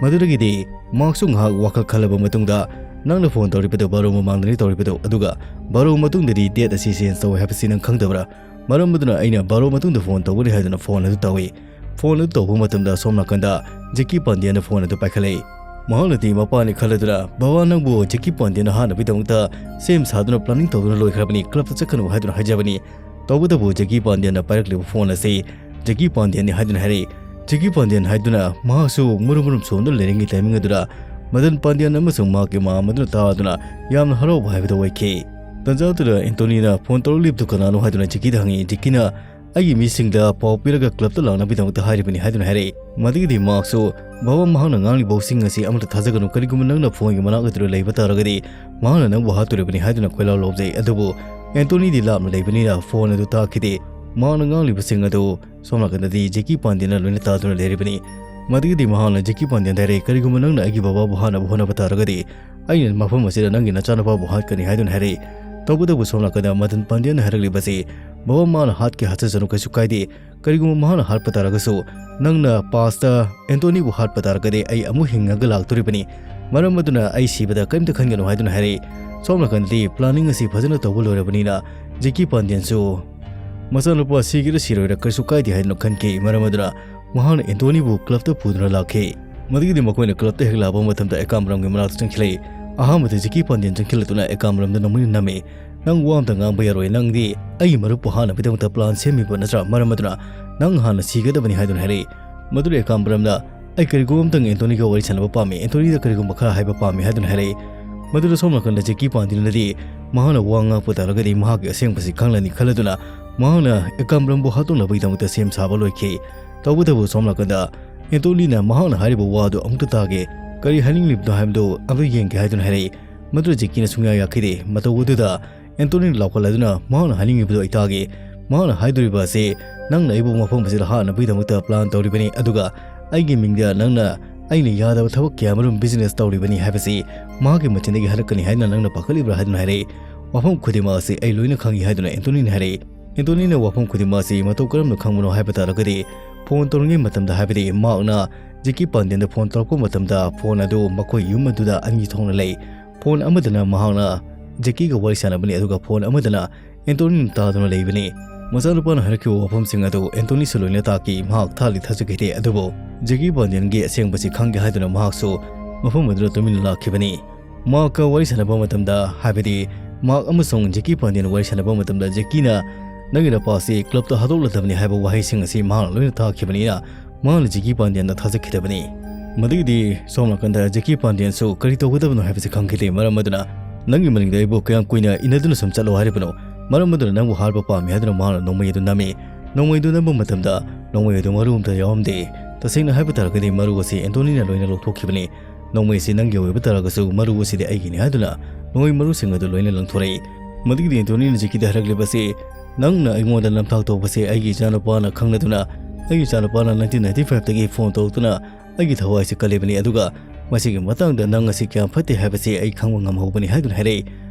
ꯃꯗꯨꯗꯒꯤꯗꯤ ꯃꯍꯥꯛꯁꯨ ꯉꯥꯏꯍꯥꯛ ꯋꯥꯈꯜ ꯈꯜꯂꯕ ꯃꯇꯨꯡꯗ, "ꯅꯪꯅ ꯐꯣꯟ ꯇꯧꯔꯤꯕꯗꯨ ꯕꯥꯔꯣ ꯃꯃꯥꯡꯗꯅꯤ ꯇꯧꯔꯤꯕꯗꯨ, ꯑꯗꯨꯒ ꯕꯥꯔꯣ ꯃꯇꯨꯡꯗꯗꯤ ꯗꯦꯠ ꯑꯁꯤ ꯆꯦꯟꯖ ꯇꯧꯋꯦ ꯍꯥꯏꯕꯁꯤ ꯅꯪ ꯈꯪꯗꯕ꯭ꯔꯥ? ꯃꯔꯝ ꯑꯗꯨꯅ ꯑꯩꯅ ꯕꯥꯔꯣ ꯃꯇꯨꯡꯗ ꯐꯣꯟ ꯇꯧꯒꯅꯤ" ꯍꯥꯏꯗꯨꯅ ꯐꯣꯟ ꯑꯗꯨ ꯇꯧꯏ꯫ ꯐꯣꯟ ꯑꯗꯨ ꯇꯧꯕ ꯃꯇꯝꯗ ꯁꯣꯝ ꯅꯥꯀꯟꯗ ꯖꯦꯀꯤ ꯄꯥꯟꯗ꯭ꯌꯥꯅ ꯐꯣꯟ ꯑꯗꯨ ꯄꯥꯏꯈꯠꯂꯛꯏ꯫ ꯃꯍꯥꯛꯅꯗꯤ ꯃꯄꯥꯅꯤ ꯈꯜꯂꯗꯨꯅ, "ꯕꯕꯥ, ꯅꯪꯕꯨ ꯖꯦꯀꯤ ꯄꯥꯟꯗ꯭ꯌꯥꯅ ꯍꯥꯠꯅꯕꯒꯤꯗꯃꯛꯇ ꯁꯦꯝ ꯁꯥꯗꯨꯅ planning ꯇꯧꯗꯨꯅ ꯂꯣꯏꯈ꯭ꯔꯕꯅꯤ, ꯀ꯭ꯂꯕꯇ ꯆꯠꯀꯅꯨ" ꯍꯥꯏꯗꯨꯅ ꯍꯥꯏꯖꯕꯅꯤ꯫ ꯇꯧꯕꯇꯕꯨ ꯖꯦꯀꯤ ꯄꯥꯟꯗ꯭ꯌꯥꯅ ꯄꯥꯏꯔꯛꯂꯤꯕ ꯐꯣꯟ ꯑꯁꯤ ꯖꯦꯀꯤ ꯄꯥꯟꯗ꯭ꯌꯥꯅꯤ ꯍꯥꯏꯗꯨꯅ ꯍꯥꯏꯔꯛꯏ꯫ ꯖꯦꯀꯤ ꯄꯥꯟꯗ꯭ꯌꯥꯟ ꯍꯥꯏꯗꯨꯅ ꯃꯍꯥꯛꯁꯨ ꯃꯨꯔꯨꯝ ꯃꯨꯔꯨꯝ ꯁꯣꯟꯗꯨꯅ ꯂꯩꯔꯤꯉꯩ timing ꯑꯗꯨꯗ ꯃꯗꯟ ꯄꯥꯟꯗ꯭ꯌꯥꯟ ꯑꯃꯁꯨꯡ ꯃꯍꯥꯛꯀꯤ ꯃꯃꯥ ꯑꯗꯨꯅ ꯇꯥꯗꯨꯅ ꯌꯥꯝꯅ ꯍꯔꯥꯎꯕ ꯍꯥꯏꯕꯗꯨ ꯑꯣꯏꯈꯤ꯫ ꯇꯟꯖꯥ ꯑꯗꯨꯗ ꯑꯦꯟꯇꯣꯅꯤꯅ ꯐꯣꯟ ꯇꯧꯔꯛꯂꯤꯕꯗꯨ ꯀꯅꯥꯅꯣ ꯍꯥꯏꯗꯨꯅ ꯖꯦꯀꯤꯗ ꯍꯪꯉꯤ꯫ ꯖꯦꯀꯤꯅ "ꯑꯩꯒꯤ ꯃꯤꯁꯤꯡꯗ ꯄꯥꯎ ꯄꯤꯔꯒ ꯀ꯭ꯂꯕꯇ ꯂꯥꯛꯅꯕꯒꯤꯗꯃꯛꯇ ꯍꯥꯏꯔꯤꯕꯅꯤ" ꯍꯥꯏꯗꯨꯅ ꯍꯥꯏꯔꯛꯏ꯫ ꯃꯗꯨꯒꯤꯗꯤ ꯃꯍꯥꯛꯁꯨ, "ꯕꯕꯥ, ꯃꯍꯥꯛꯅ ꯉꯥꯡꯂꯤꯕꯁꯤꯡ ꯑꯁꯤ ꯑꯃꯠꯇ ꯊꯥꯖꯒꯅꯨ, ꯀꯔꯤꯒꯨꯝꯕ ꯅꯪꯅ ꯐꯣꯟꯒꯤ ꯃꯅꯥꯛ ꯑꯗꯨꯗ ꯂꯩꯕ ꯇꯥꯔꯒꯗꯤ ꯃꯍꯥꯛꯅ ꯅꯪꯕꯨ ꯍꯥꯠꯇꯣꯔꯤꯕꯅꯤ" ꯍꯥꯏꯗꯨꯅ ꯀꯣꯏꯂꯥꯎ ꯂꯥꯎꯖꯩ꯫ ꯑꯗꯨꯕꯨ ꯑꯦꯟꯇꯣꯅꯤꯗꯤ ꯂꯥꯞꯅ ꯂꯩꯕꯅꯤꯅ ꯐꯣꯟ ꯑꯗꯨ ꯇꯥꯈꯤꯗꯦ꯫ ꯃꯍꯥꯛꯅ ꯉꯥꯡꯂꯤꯕꯁꯤꯡ ꯑꯗꯨ ꯁꯣꯝ ꯅꯥꯀꯟꯗꯗꯤ ꯖꯦꯀꯤ ꯄꯥꯟꯗꯦꯅ ꯂꯣꯏꯅ ꯇꯥꯗꯨꯅ ꯂꯩꯔꯤꯕꯅꯤ꯫ ꯃꯗꯨꯒꯤꯗꯤ ꯃꯍꯥꯛꯅ ꯖꯦꯀꯤ ꯄꯥꯟꯗꯦꯟꯗ ꯍꯥꯏꯔꯛꯏ, "ꯀꯔꯤꯒꯨꯝꯕ ꯅꯪꯅ ꯑꯩꯒꯤ ꯕꯕꯥꯕꯨ ꯍꯥꯠꯅꯕ ꯍꯣꯠꯅꯕ ꯇꯥꯔꯒꯗꯤ ꯑꯩꯅ ꯃꯐꯝ ꯑꯁꯤꯗ ꯅꯪꯒꯤ ꯅꯆꯥꯅꯨꯄꯥꯕꯨ ꯍꯥꯠꯀꯅꯤ" ꯍꯥꯏꯗꯨꯅ ꯍꯥꯏꯔꯛꯏ꯫ ꯇꯧꯕꯇꯕꯨ ꯁꯣꯝ ꯅꯥꯀꯟꯗ ꯃꯗꯟ ꯄꯥꯟꯗꯦꯟꯅ ꯍꯥꯏꯔꯛꯂꯤꯕꯁꯤ, "ꯕꯕꯥ, ꯃꯥꯅ ꯍꯥꯠꯀꯦ ꯍꯥꯠꯆꯁꯅꯨ, ꯀꯩꯁꯨ ꯀꯥꯏꯗꯦ꯫ ꯀꯔꯤꯒꯨꯝꯕ ꯃꯍꯥꯛꯅ ꯍꯥꯠꯄ ꯇꯥꯔꯒꯁꯨ ꯅꯪꯅ past ꯑꯦꯟꯇꯣꯅꯤꯕꯨ ꯍꯥꯠꯄ ꯇꯥꯔꯒꯗꯤ ꯑꯩ ꯑꯃꯨꯛ ꯍꯤꯡꯉꯒ ꯂꯥꯛꯇꯣꯔꯤꯕꯅꯤ꯫ ꯃꯔꯝ ꯑꯗꯨꯅ ꯑꯩ ꯁꯤꯕꯗ ꯀꯔꯤꯝꯇ ꯈꯟꯒꯅꯨ" ꯍꯥꯏꯗꯨꯅ ꯍꯥꯏꯔꯛꯏ꯫ ꯁꯣꯝ ꯅꯥꯀꯟꯗꯗꯤ planning ꯑꯁꯤ ꯐꯖꯅ ꯇꯧꯕ ꯂꯣꯏꯔꯕꯅꯤꯅ ꯖꯦꯀꯤ ꯄꯥꯟꯗꯦꯟꯁꯨ ꯃꯆꯥꯅꯨꯄꯥ ꯁꯤꯒꯦꯔꯥ ꯁꯤꯔꯣꯏꯔꯥ ꯀꯩꯁꯨ ꯀꯥꯏꯗꯦ ꯍꯥꯏꯗꯨꯅ ꯈꯟꯈꯤ꯫ ꯃꯔꯝ ꯑꯗꯨꯅ ꯃꯍꯥꯛꯅ ꯑꯦꯟꯇꯣꯅꯤꯕꯨ ꯀ꯭ꯂꯕꯇ ꯄꯨꯗꯨꯅ ꯂꯥꯛꯈꯤ꯫ ꯃꯗꯨꯒꯤꯗꯤ ꯃꯈꯣꯏꯅ ꯀ꯭ꯂꯕꯇ ꯍꯦꯛ ꯂꯥꯛꯄ ꯃꯇꯝꯗ ꯑꯦꯀꯥꯝꯕ꯭ꯔꯝꯒꯤ ꯃꯅꯥꯛꯇ ꯆꯪꯁꯤꯜꯂꯛꯏ꯫ ꯑꯍꯥꯟꯕꯗ ꯖꯦꯀꯤ ꯄꯥꯟꯗꯦꯟ ꯆꯪꯁꯤꯜꯂꯛꯇꯨꯅ ꯑꯦꯀꯥꯝꯕ꯭ꯔꯝꯗ ꯅꯣꯡꯃꯩꯅ ꯅꯝꯃꯤ꯫ "ꯅꯪ ꯋꯥ ꯑꯝꯇ ꯉꯥꯡꯕ ꯌꯥꯔꯣꯏ꯫ ꯅꯪꯗꯤ ꯑꯩꯒꯤ ꯃꯔꯨꯞꯄꯨ ꯍꯥꯠꯅꯕꯒꯤꯗꯃꯛꯇ plan ꯁꯦꯝꯃꯤꯕ ꯅꯠꯇ꯭ꯔꯥ? ꯃꯔꯝ ꯑꯗꯨꯅ ꯅꯪ ꯍꯥꯟꯅ ꯁꯤꯒꯗꯕꯅꯤ" ꯍꯥꯏꯗꯨꯅ ꯍꯥꯏꯔꯛꯏ꯫ ꯃꯗꯨꯗ ꯑꯦꯀꯥꯝꯕ꯭ꯔꯝꯅ, "ꯑꯩ ꯀꯔꯤꯒꯨꯝꯕ ꯑꯝꯇꯪ ꯑꯦꯟꯇꯣꯅꯤꯒ ꯋꯥꯔꯤ ꯁꯥꯟꯅꯕ ꯄꯥꯝꯃꯤ꯫ ꯑꯦꯟꯇꯣꯅꯤꯗ ꯀꯔꯤꯒꯨꯝꯕ ꯈꯔ ꯍꯥꯏꯕ ꯄꯥꯝꯃꯤ" ꯍꯥꯏꯗꯨꯅ ꯍꯥꯏꯔꯛꯏ꯫ ꯃꯗꯨꯗ ꯁꯣꯝ ꯅꯥꯀꯟꯗ ꯖꯦꯀꯤ ꯄꯥꯟꯗꯦꯟꯅꯗꯤ ꯃꯍꯥꯛꯅ ꯋꯥ ꯉꯥꯡꯄ ꯇꯥꯔꯒꯗꯤ ꯃꯍꯥꯛꯀꯤ ꯑꯁꯦꯡꯕꯁꯤ ꯈꯪꯂꯅꯤ ꯈꯜꯂꯗꯨꯅ ꯃꯍꯥꯛꯅ ꯑꯦꯀꯥꯝꯕ꯭ꯔꯝꯕꯨ ꯍꯥꯠꯇꯣꯛꯅꯕꯒꯤꯗꯃꯛꯇ ꯁꯦꯝ ꯁꯥꯕ ꯂꯣꯏꯈꯤ꯫ ꯇꯧꯕꯇꯕꯨ ꯁꯣꯝ ꯅꯥꯀꯟꯗ ꯑꯦꯟꯇꯣꯅꯤꯅ ꯃꯍꯥꯛꯅ ꯍꯥꯏꯔꯤꯕ ꯋꯥꯗꯨ ꯑꯃꯨꯛꯇ ꯇꯥꯒꯦ, ꯀꯔꯤ ꯍꯥꯏꯅꯤꯡꯂꯤꯕꯅꯣ ꯍꯥꯏꯕꯗꯨ ꯑꯃꯨꯛꯇ ꯌꯦꯡꯒꯦ ꯍꯥꯏꯗꯨꯅ ꯍꯥꯏꯔꯛꯏ꯫ ꯃꯗꯨꯗ ꯖꯦꯀꯤꯅ ꯁꯨꯡꯌꯥ ꯌꯥꯈꯤꯗꯦ꯫ ꯃꯇꯧ ꯑꯗꯨꯗ ꯑꯦꯟꯇꯣꯅꯤꯅ ꯂꯥꯎꯈꯠꯂꯗꯨꯅ, "ꯃꯍꯥꯛꯅ ꯍꯥꯏꯅꯤꯡꯉꯤꯕꯗꯨ ꯑꯩ ꯇꯥꯒꯦ꯫ ꯃꯍꯥꯛꯅ ꯍꯥꯏꯗꯣꯔꯤꯕ ꯑꯁꯤ ꯅꯪꯅ ꯑꯩꯕꯨ ꯃꯐꯝ ꯑꯁꯤꯗ ꯍꯥꯠꯅꯕꯒꯤꯗꯃꯛꯇ plan ꯇꯧꯔꯤꯕꯅꯤ, ꯑꯗꯨꯒ ꯑꯩꯒꯤ ꯃꯤꯡꯗ ꯅꯪꯅ ꯑꯩꯅ ꯌꯥꯗꯕ ꯊꯕꯛ ꯀꯌꯥꯃꯔꯨꯝ business ꯇꯧꯔꯤꯕꯅꯤ ꯍꯥꯏꯕꯁꯤ ꯃꯍꯥꯛꯀꯤ ꯃꯆꯤꯟꯗꯒꯤ ꯍꯥꯏꯔꯛꯀꯅꯤ ꯍꯥꯏꯅ ꯅꯪꯅ ꯄꯥꯈꯠꯂꯤꯕ꯭ꯔꯥ?" ꯍꯥꯏꯗꯨꯅ ꯍꯥꯏꯔꯛꯏ꯫ "ꯋꯥꯐꯝ ꯈꯨꯗꯤꯡꯃꯛ ꯑꯁꯤ ꯑꯩ ꯂꯣꯏꯅ ꯈꯪꯏ" ꯍꯥꯏꯗꯨꯅ ꯑꯦꯟꯇꯣꯅꯤꯅ ꯍꯥꯏꯔꯛꯏ꯫ ꯑꯦꯟꯇꯣꯅꯤꯅ ꯋꯥꯐꯝ ꯈꯨꯗꯤꯡꯃꯛ ꯑꯁꯤ ꯃꯇꯧ ꯀꯔꯝꯅ ꯈꯪꯕꯅꯣ ꯍꯥꯏꯕ ꯇꯥꯔꯒꯗꯤ, ꯐꯣꯟ ꯇꯧꯔꯤꯉꯩ ꯃꯇꯝꯗ, ꯍꯥꯏꯕꯗꯤ ꯃꯥꯔꯛꯅ ꯖꯦꯀꯤ ꯄꯥꯟꯗꯤꯌꯟꯗ ꯐꯣꯟ ꯇꯧꯔꯛꯄ ꯃꯇꯝꯗ, ꯐꯣꯟ ꯑꯗꯨ ꯃꯈꯣꯏ ꯌꯨꯝ ꯑꯗꯨꯗ ꯑꯅꯤ ꯊꯣꯛꯅ ꯂꯩ꯫ ꯐꯣꯟ ꯑꯃꯗꯅ ꯃꯍꯥꯛꯅ ꯖꯦꯀꯤꯒ ꯋꯥꯔꯤ ꯁꯥꯟꯅꯕꯅꯤ, ꯑꯗꯨꯒ ꯐꯣꯟ ꯑꯃꯗꯅ ꯑꯦꯟꯇꯣꯅꯤꯅ ꯇꯥꯗꯨꯅ ꯂꯩꯕꯅꯤ꯫ ꯃꯆꯥꯅꯨꯄꯥꯅ ꯍꯥꯏꯔꯛꯈꯤꯕ ꯋꯥꯐꯝꯁꯤꯡ ꯑꯗꯨ ꯑꯦꯟꯇꯣꯅꯤꯁꯨ ꯂꯣꯏꯅ ꯇꯥꯈꯤ꯫ ꯃꯍꯥꯛ ꯊꯥꯗꯤ ꯊꯥꯖꯈꯤꯗꯦ, ꯑꯗꯨꯕꯨ ꯖꯦꯀꯤ ꯄꯥꯟꯗꯤꯌꯟꯒꯤ ꯑꯁꯦꯡꯕꯁꯤ ꯈꯪꯒꯦ ꯍꯥꯏꯗꯨꯅ ꯃꯍꯥꯛꯁꯨ ꯃꯐꯝ ꯑꯗꯨꯗ ꯇꯨꯃꯤꯟꯅ ꯂꯥꯛꯈꯤꯕꯅꯤ꯫ ꯃꯍꯥꯛꯀ ꯋꯥꯔꯤ ꯁꯥꯟꯅꯕ ꯃꯇꯝꯗ, ꯍꯥꯏꯕꯗꯤ ꯃꯍꯥꯛ ꯑꯃꯁꯨꯡ ꯖꯦꯀꯤ ꯄꯥꯟꯗꯤꯌꯟ ꯋꯥꯔꯤ ꯁꯥꯟꯅꯕ ꯃꯇꯝꯗ, ꯖꯦꯀꯤꯅ "ꯅꯪꯒꯤ ꯅꯄꯥꯁꯤ ꯀ꯭ꯂꯕꯇ ꯍꯥꯠꯇꯣꯛꯂꯗꯕꯅꯤ" ꯍꯥꯏꯕ ꯋꯥꯍꯩꯁꯤꯡ ꯑꯁꯤ ꯃꯍꯥꯛꯅ ꯂꯣꯏꯅ ꯇꯥꯈꯤꯕꯅꯤꯅ, ꯃꯍꯥꯛꯅ ꯖꯦꯀꯤ ꯄꯥꯟꯗꯤꯌꯟꯗ ꯊꯥꯖꯈꯤꯗꯕꯅꯤ꯫ ꯃꯗꯨꯒꯤꯗꯤ ꯁꯣꯝ ꯅꯥꯀꯟꯗ ꯖꯦꯀꯤ ꯄꯥꯟꯗꯤꯌꯟꯁꯨ ꯀꯔꯤ ꯇꯧꯒꯗꯕꯅꯣ ꯍꯥꯏꯕꯁꯤ ꯈꯪꯈꯤꯗꯦ꯫ ꯃꯔꯝ ꯑꯗꯨꯅ, "ꯅꯪꯒꯤ ꯃꯅꯤꯡꯗ ꯑꯩꯕꯨ ꯀꯌꯥꯝ ꯀꯨꯏꯅ ꯏꯟꯅꯗꯨꯅ ꯁꯨꯝ ꯆꯠꯂꯣ ꯍꯥꯏꯔꯤꯕꯅꯣ? ꯃꯔꯝ ꯑꯗꯨꯅ ꯅꯪꯕꯨ ꯍꯥꯠꯄ ꯄꯥꯝꯃꯤ" ꯍꯥꯏꯗꯨꯅ ꯃꯍꯥꯛꯅ ꯅꯣꯡꯃꯩ ꯑꯗꯨ ꯅꯝꯃꯤ꯫ ꯅꯣꯡꯃꯩ ꯑꯗꯨ ꯅꯝꯕ ꯃꯇꯝꯗ ꯅꯣꯡꯃꯩ ꯑꯗꯨ ꯃꯔꯨ ꯑꯃꯠꯇ ꯌꯥꯎꯔꯝꯗꯦ꯫ ꯇꯁꯦꯡꯅ ꯍꯥꯏꯕ ꯇꯥꯔꯒꯗꯤ, ꯃꯔꯨ ꯑꯁꯤ ꯑꯦꯟꯇꯣꯅꯤꯅ ꯂꯣꯏꯅ ꯂꯧꯊꯣꯛꯈꯤꯕꯅꯤ꯫ "ꯅꯣꯡꯃꯩ ꯑꯁꯤ ꯅꯪꯒꯤ ꯑꯣꯏꯕ ꯇꯥꯔꯒꯁꯨ, ꯃꯔꯨ ꯑꯁꯤꯗꯤ ꯑꯩꯒꯤꯅꯤ" ꯍꯥꯏꯗꯨꯅ ꯅꯣꯡꯃꯩ ꯃꯔꯨꯁꯤꯡ ꯑꯗꯨ ꯂꯣꯏꯅ ꯂꯪꯊꯣꯔꯛꯏ꯫ ꯃꯗꯨꯒꯤꯗꯤ ꯑꯦꯟꯇꯣꯅꯤꯅ ꯖꯦꯀꯤꯗ ꯍꯥꯏꯔꯛꯂꯤꯕꯁꯤ, "ꯅꯪꯅ ꯑꯩꯉꯣꯟꯗ ꯅꯝꯊꯥꯛ ꯇꯧꯕꯁꯦ ꯑꯩꯒꯤ ꯏꯆꯥꯅꯨꯄꯥꯅ ꯈꯪꯂꯗꯨꯅ, ꯑꯩꯒꯤ ꯏꯆꯥꯅꯨꯄꯥꯅ ꯅꯥꯏꯟꯇꯤꯟ ꯅꯥꯏꯟꯇꯤ ꯐꯥꯏꯚꯇꯒꯤ ꯐꯣꯟ ꯇꯧꯔꯛꯇꯨꯅ ꯑꯩꯒꯤ ꯊꯋꯥꯏꯁꯤ ꯀꯜꯂꯤꯕꯅꯤ, ꯑꯗꯨꯒ ꯃꯁꯤꯒꯤ ꯃꯇꯥꯡꯗ ꯅꯪ ꯑꯁꯤ ꯀꯌꯥꯝ ꯐꯠꯇꯦ ꯍꯥꯏꯕꯁꯤ ꯑꯩ ꯈꯪꯕ ꯉꯝꯍꯧꯕꯅꯤ" ꯍꯥꯏꯗꯨꯅ ꯍꯥꯏꯔꯛꯏ꯫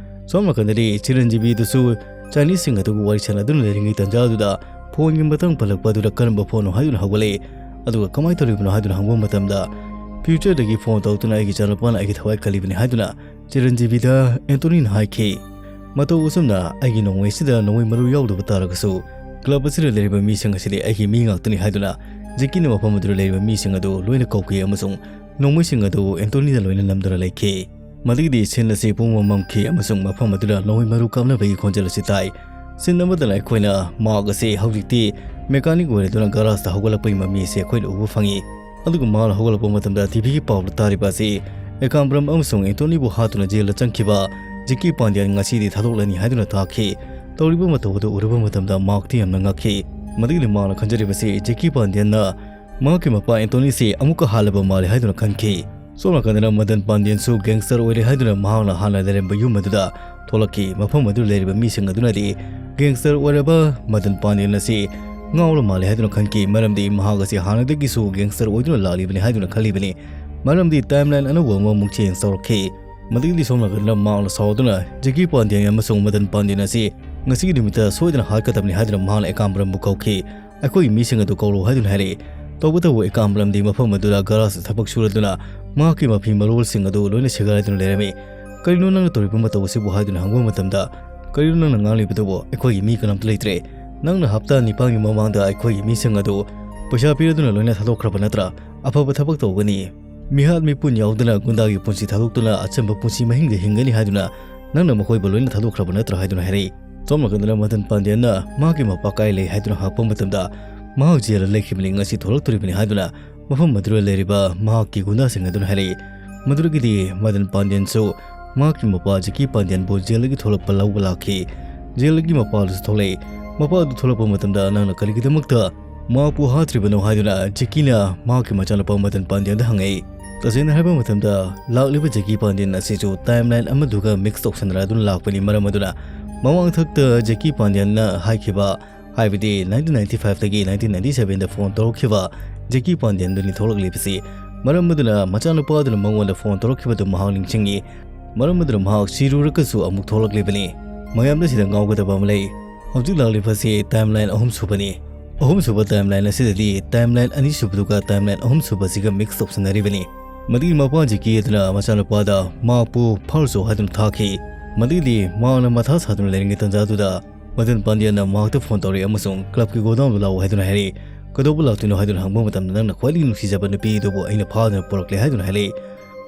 ꯁꯣꯝ ꯅꯥꯀꯟꯗꯗꯤ ꯆꯤꯔꯟꯖꯤꯕꯤꯗꯨꯁꯨ ꯆꯥꯏꯅꯤꯁꯁꯤꯡ ꯑꯗꯨꯒ ꯋꯥꯔꯤ ꯁꯥꯟꯅꯗꯨꯅ ꯂꯩꯔꯤꯉꯩ ꯇꯥꯟꯖꯥꯗꯨꯗ ꯐꯣꯟꯒꯤ ꯃꯇꯥꯡ ꯄꯜꯂꯛꯄ ꯑꯗꯨꯗ ꯀꯔꯝꯕ ꯐꯣꯟꯅꯣ ꯍꯥꯏꯗꯨꯅ ꯍꯧꯒꯠꯂꯛꯏ, ꯑꯗꯨꯒ "ꯀꯃꯥꯏꯅ ꯇꯧꯔꯤꯕꯅꯣ?" ꯍꯥꯏꯗꯨꯅ ꯍꯪꯕ ꯃꯇꯝꯗ, "ꯐ꯭ꯌꯨꯆꯔꯗꯒꯤ ꯐꯣꯟ ꯇꯧꯗꯨꯅ ꯑꯩꯒꯤ ꯏꯆꯥꯅꯨꯄꯥꯅ ꯑꯩꯒꯤ ꯊꯋꯥꯏ ꯀꯜꯂꯤꯕꯅꯤ" ꯍꯥꯏꯗꯨꯅ ꯆꯤꯔꯟꯖꯤꯕꯤꯗ ꯑꯦꯟꯇꯣꯅꯤꯅ ꯍꯥꯏꯈꯤ꯫ ꯃꯇꯧ ꯑꯁꯨꯝꯅ ꯑꯩꯒꯤ ꯅꯣꯡꯃꯩꯁꯤꯗ ꯅꯣꯡꯃꯩ ꯃꯔꯨ ꯌꯥꯎꯗꯕ ꯇꯥꯔꯒꯁꯨ, ꯀ꯭ꯂꯕ ꯑꯁꯤꯗ ꯂꯩꯔꯤꯕ ꯃꯤꯁꯤꯡ ꯑꯁꯤꯗꯤ ꯑꯩꯒꯤ ꯃꯤ ꯉꯥꯛꯇꯅꯤ ꯍꯥꯏꯗꯨꯅ ꯖꯦꯀꯤꯅ ꯃꯐꯝ ꯑꯗꯨꯗ ꯂꯩꯔꯤꯕ ꯃꯤꯁꯤꯡ ꯑꯗꯨ ꯂꯣꯏꯅ ꯀꯧꯈꯤ ꯑꯃꯁꯨꯡ ꯅꯣꯡꯃꯩꯁꯤꯡ ꯑꯗꯨ ꯑꯦꯟꯇꯣꯅꯤꯗ ꯂꯣꯏꯅ ꯅꯝꯗꯨꯅ ꯂꯩꯈꯤ꯫ ꯃꯗꯨꯒꯤꯗꯤ ꯁꯤꯟ ꯑꯁꯤ ꯄꯨꯝꯃꯝ ꯃꯝꯈꯤ ꯑꯃꯁꯨꯡ ꯃꯐꯝ ꯑꯗꯨꯗ ꯅꯣꯡꯃꯩ ꯃꯔꯨ ꯀꯥꯞꯅꯕꯒꯤ ꯈꯣꯟꯖꯦꯜ ꯑꯁꯤ ꯇꯥꯏ꯫ ꯁꯤꯟ ꯑꯃꯗꯅ ꯑꯩꯈꯣꯏꯅ ꯃꯥꯔꯛ ꯑꯁꯤ ꯍꯧꯖꯤꯛꯇꯤ ꯃꯦꯀꯥꯅꯤꯛ ꯑꯣꯏꯔꯗꯨꯅ ꯒꯔꯥꯖꯇ ꯍꯧꯒꯠꯂꯛꯄꯒꯤ ꯃꯃꯤ ꯑꯁꯤ ꯑꯩꯈꯣꯏꯅ ꯎꯕ ꯐꯪꯏ꯫ ꯑꯗꯨꯒ ꯃꯍꯥꯛꯅ ꯍꯧꯒꯠꯂꯛꯄ ꯃꯇꯝꯗ ꯇꯤꯚꯤꯒꯤ ꯄꯥꯎꯗ ꯇꯥꯔꯤꯕ ꯑꯁꯤ ꯑꯦꯀꯥꯝꯕ꯭ꯔꯝ ꯑꯃꯁꯨꯡ ꯑꯦꯟꯇꯣꯅꯤꯕꯨ ꯍꯥꯠꯇꯨꯅ ꯖꯦꯜꯗ ꯆꯪꯈꯤꯕ ꯖꯦꯀꯤ ꯄꯥꯟꯗꯤꯌꯟ ꯉꯁꯤꯗꯤ ꯊꯥꯗꯣꯛꯂꯅꯤ ꯍꯥꯏꯗꯨꯅ ꯇꯥꯈꯤ꯫ ꯇꯧꯔꯤꯕ ꯃꯇꯧ ꯑꯗꯨ ꯎꯔꯨꯕ ꯃꯇꯝꯗ ꯃꯥꯔꯛꯇꯤ ꯌꯥꯝꯅ ꯉꯛꯈꯤ꯫ ꯃꯗꯨꯒꯤꯗꯤ ꯃꯍꯥꯛꯅ ꯈꯟꯖꯔꯤꯕꯁꯤ ꯖꯦꯀꯤ ꯄꯥꯟꯗꯤꯌꯟꯅ ꯃꯍꯥꯛꯀꯤ ꯃꯄꯥ ꯑꯦꯟꯇꯣꯅꯤꯁꯤ ꯑꯃꯨꯛꯀ ꯍꯥꯠꯂꯕ ꯃꯥꯜꯂꯦ ꯍꯥꯏꯗꯨꯅ ꯈꯟꯈꯤ꯫ ꯁꯣꯝ ꯅꯥꯀꯟꯗꯅ ꯃꯗꯟ ꯄꯥꯟꯗꯤꯌꯟꯁꯨ ꯒꯦꯡꯁꯇꯔ ꯑꯣꯏꯔꯦ ꯍꯥꯏꯗꯨꯅ ꯃꯍꯥꯛꯅ ꯍꯥꯟꯅ ꯂꯩꯔꯝꯕ ꯌꯨꯝ ꯑꯗꯨꯗ ꯊꯣꯛꯂꯛꯈꯤ꯫ ꯃꯐꯝ ꯑꯗꯨꯗ ꯂꯩꯔꯤꯕ ꯃꯤꯁꯤꯡ ꯑꯗꯨꯅꯗꯤ ꯒꯦꯡꯁꯇꯔ ꯑꯣꯏꯔꯕ ꯃꯗꯟ ꯄꯥꯟꯗꯤꯌꯟ ꯑꯁꯤ ꯉꯥꯎꯔ ꯃꯥꯜꯂꯦ ꯍꯥꯏꯗꯨꯅ ꯈꯟꯈꯤ, ꯃꯔꯝꯗꯤ ꯃꯍꯥꯛ ꯑꯁꯤ ꯍꯥꯟꯅꯗꯒꯤꯁꯨ ꯒꯦꯡꯁꯇꯔ ꯑꯣꯏꯗꯨꯅ ꯂꯥꯛꯂꯤꯕꯅꯤ ꯍꯥꯏꯗꯨꯅ ꯈꯜꯂꯤꯕꯅꯤ, ꯃꯔꯝꯗꯤ ꯇꯥꯏꯝꯂꯥꯏꯟ ꯑꯅꯧꯕ ꯑꯃꯃꯨꯛ ꯆꯦꯟꯖ ꯇꯧꯔꯛꯈꯤ꯫ ꯃꯗꯨꯒꯤꯗꯤ ꯁꯣꯝ ꯅꯥꯀꯟꯗ ꯃꯥꯔꯛꯅ ꯁꯥꯎꯗꯨꯅ ꯖꯦꯀꯤ ꯄꯥꯟꯗꯤꯌꯟ ꯑꯃꯁꯨꯡ ꯃꯗꯟ ꯄꯥꯟꯗꯤꯌꯟ ꯑꯁꯤ ꯉꯁꯤꯒꯤ ꯅꯨꯃꯤꯠꯇ ꯁꯣꯏꯗꯅ ꯍꯥꯠꯀꯗꯕꯅꯤ ꯍꯥꯏꯗꯨꯅ ꯃꯍꯥꯛꯅ ꯑꯦꯀꯥꯝꯕꯔꯝꯕꯨ ꯀꯧꯈꯤ꯫ ꯑꯩꯈꯣꯏꯒꯤ ꯃꯤꯁꯤꯡ ꯑꯗꯨ ꯀꯧꯔꯛꯎ ꯍꯥꯏꯗꯨꯅ ꯍꯥꯏꯔꯛꯏ꯫ ꯇꯧꯕꯇꯕꯨ ꯑꯦꯀꯥꯝꯕꯔꯝꯗꯤ ꯃꯐꯝ ꯑꯗꯨꯗ ꯒꯔꯥꯖꯇ ꯊꯕꯛ ꯁꯨꯔꯗꯨꯅ ꯃꯍꯥꯛꯀꯤ ꯃꯐꯤ ꯃꯔꯣꯜꯁꯤꯡ ꯑꯗꯨ ꯂꯣꯏꯅ ꯁꯦꯒꯥꯏꯗꯨꯅ ꯂꯩꯔꯝꯃꯤ꯫ "ꯀꯔꯤꯅꯣ ꯅꯪꯅ ꯇꯧꯔꯤꯕ ꯃꯇꯧ ꯑꯁꯤꯕꯨ?" ꯍꯥꯏꯗꯨꯅ ꯍꯪꯕ ꯃꯇꯝꯗ, "ꯀꯔꯤꯅꯣ ꯅꯪꯅ ꯉꯥꯡꯂꯤꯕꯗꯨꯕꯨ? ꯑꯩꯈꯣꯏꯒꯤ ꯃꯤ ꯀꯅꯥꯝꯇ ꯂꯩꯇ꯭ꯔꯦ꯫ ꯅꯪꯅ ꯍꯞꯇꯥ ꯅꯤꯄꯥꯟꯒꯤ ꯃꯃꯥꯡꯗ ꯑꯩꯈꯣꯏꯒꯤ ꯃꯤꯁꯤꯡ ꯑꯗꯨ ꯄꯩꯁꯥ ꯄꯤꯔꯗꯨꯅ ꯂꯣꯏꯅ ꯊꯥꯗꯣꯛꯈ꯭ꯔꯕ ꯅꯠꯇ꯭ꯔꯥ? ꯑꯐꯕ ꯊꯕꯛ ꯇꯧꯒꯅꯤ꯫ ꯃꯤꯍꯥꯠ ꯃꯤꯄꯨꯟ ꯌꯥꯎꯗꯅ ꯒꯨꯟꯗꯥꯒꯤ ꯄꯨꯟꯁꯤ ꯊꯥꯗꯣꯛꯇꯨꯅ ꯑꯆꯝꯕ ꯄꯨꯟꯁꯤ ꯃꯍꯤꯡꯗ ꯍꯤꯡꯒꯅꯤ ꯍꯥꯏꯗꯨꯅ ꯅꯪꯅ ꯃꯈꯣꯏꯕꯨ ꯂꯣꯏꯅ ꯊꯥꯗꯣꯛꯈ꯭ꯔꯕ ꯅꯠꯇ꯭ꯔꯥ?" ꯍꯥꯏꯗꯨꯅ ꯍꯥꯏꯔꯛꯏ꯫ ꯁꯣꯝ ꯅꯥꯀꯟꯗꯅ ꯃꯗꯟ ꯄꯥꯟꯗ꯭ꯌꯟꯅ ꯃꯍꯥꯛꯀꯤ ꯃꯄꯥ ꯀꯥꯏ ꯂꯩ ꯍꯥꯏꯗꯨꯅ ꯍꯪꯉꯛꯄ ꯃꯇꯝꯗ, "ꯃꯍꯥꯛ ꯖꯦꯜꯗ ꯂꯩꯈꯤꯕꯅꯤ, ꯉꯁꯤ ꯊꯣꯛꯂꯛꯇꯣꯔꯤꯕꯅꯤ" ꯍꯥꯏꯗꯨꯅ ꯃꯐꯝ ꯑꯗꯨꯗ ꯂꯩꯔꯤꯕ ꯃꯍꯥꯛꯀꯤ ꯒꯨꯟꯗꯥꯁꯤꯡ ꯑꯗꯨꯅ ꯍꯥꯏꯔꯛꯏ꯫ ꯃꯗꯨꯗꯒꯤꯗꯤ ꯃꯗꯟ ꯄꯥꯟꯗ꯭ꯌꯟꯁꯨ ꯃꯍꯥꯛꯀꯤ ꯃꯄꯥ ꯖꯦꯀꯤ ꯄꯥꯟꯗ꯭ꯌꯟꯕꯨ ꯖꯦꯜꯗꯒꯤ ꯊꯣꯛꯂꯛꯄ ꯂꯧꯕ ꯂꯥꯛꯈꯤ꯫ ꯖꯦꯜꯗꯒꯤ ꯃꯄꯥꯗꯨꯁꯨ ꯊꯣꯛꯂꯛꯏ꯫ ꯃꯄꯥꯗꯨ ꯊꯣꯛꯂꯛꯄ ꯃꯇꯝꯗ, "ꯅꯪꯅ ꯀꯔꯤꯒꯤꯗꯃꯛꯇ ꯃꯍꯥꯛꯄꯨ ꯍꯥꯠꯇ꯭ꯔꯤꯕꯅꯣ?" ꯍꯥꯏꯗꯨꯅ ꯖꯦꯀꯤꯅ ꯃꯍꯥꯛꯀꯤ ꯃꯆꯥꯅꯨꯄꯥ ꯃꯗꯟ ꯄꯥꯟꯗ꯭ꯌꯟꯗ ꯍꯪꯉꯛꯏ꯫ ꯇꯁꯦꯡꯅ ꯍꯥꯏꯕ ꯃꯇꯝꯗ, ꯂꯥꯛꯂꯤꯕ ꯖꯦꯀꯤ ꯄꯥꯟꯗ꯭ꯌꯟ ꯑꯁꯤꯁꯨ timeline ꯑꯃꯗꯨꯒ mix ꯇꯧꯁꯟꯅꯔꯗꯨꯅ ꯂꯥꯛꯄꯅꯤ꯫ ꯃꯔꯝ ꯑꯗꯨꯅ ꯃꯃꯥꯡꯊꯛꯇ ꯖꯦꯀꯤ ꯄꯥꯟꯗ꯭ꯌꯟꯅ ꯍꯥꯏꯈꯤꯕ, ꯍꯥꯏꯕꯗꯤ nineteen ninety five ꯇꯒꯤ nineteen ninety seven ꯗ phone ꯇꯧꯔꯛꯈꯤꯕ ꯖꯦꯀꯤ ꯄꯥꯟꯗ꯭ꯌꯟꯗꯨꯅꯤ ꯊꯣꯛꯂꯛꯂꯤꯕꯁꯤ꯫ ꯃꯔꯝ ꯑꯗꯨꯅ ꯃꯆꯥꯅꯨꯄꯥꯗꯨꯅ ꯃꯉꯣꯟꯗ phone ꯇꯧꯔꯛꯈꯤꯕꯗꯨ ꯃꯍꯥꯛ ꯅꯤꯡꯁꯤꯡꯉꯤ꯫ ꯃꯔꯝ ꯑꯗꯨꯅ ꯃꯍꯥꯛ ꯁꯤꯔꯨꯔꯒꯁꯨ ꯑꯃꯨꯛ ꯊꯣꯛꯂꯛꯂꯤꯕꯅꯤ꯫ ꯃꯌꯥꯝꯗ ꯁꯤꯗ ꯉꯥꯎꯒꯗꯕ ꯑꯃ ꯂꯩ꯫ ꯍꯧꯖꯤꯛ ꯂꯥꯛꯂꯤꯕꯁꯤ timeline ꯑꯍꯨꯝ ꯁꯨꯕꯅꯤ꯫ ꯑꯍꯨꯝ ꯁꯨꯕ timeline ꯑꯁꯤꯗꯗꯤ timeline ꯑꯅꯤ ꯁꯨꯕꯗꯨꯒ timeline ꯑꯍꯨꯝ ꯁꯨꯕꯁꯤꯒ mix ꯇꯧꯁꯟꯅꯔꯤꯕꯅꯤ꯫ ꯃꯗꯨꯒꯤ ꯃꯄꯥ ꯖꯦꯀꯤ ꯑꯗꯨꯅ ꯃꯆꯥꯅꯨꯄꯥꯗ ꯃꯍꯥꯛꯄꯨ ꯐꯥꯔꯨꯆꯣ ꯍꯥꯏꯗꯨꯅ ꯊꯥꯈꯤ꯫ ꯃꯗꯨꯒꯤꯗꯤ ꯃꯍꯥꯛꯅ ꯃꯊꯥ ꯁꯥꯗꯨꯅ ꯂꯩꯔꯤꯉꯩ ꯇꯥꯟꯖꯥꯗꯨꯗ ꯃꯗꯟ ꯄꯥꯟꯗ꯭ꯌꯟꯅ ꯃꯍꯥꯛꯇ phone ꯇꯧꯔꯛꯏ ꯑꯃꯁꯨꯡ clubꯀꯤ godownꯗ ꯂꯥꯛꯎ ꯍꯥꯏꯗꯨꯅ ꯍꯥꯏꯔꯛꯏ꯫ "ꯀꯩꯗꯧꯕ ꯂꯥꯛꯇꯣꯏꯅꯣ?" ꯍꯥꯏꯗꯨꯅ ꯍꯪꯕ ꯃꯇꯝꯗ, "ꯅꯪꯅ ꯈ꯭ꯋꯥꯏꯗꯒꯤ ꯅꯨꯡꯁꯤꯖꯕ ꯅꯨꯄꯤ ꯑꯗꯨꯕꯨ ꯑꯩꯅ ꯐꯥꯗꯨꯅ ꯄꯨꯔꯛꯂꯦ" ꯍꯥꯏꯗꯨꯅ ꯍꯥꯏꯔꯛꯏ꯫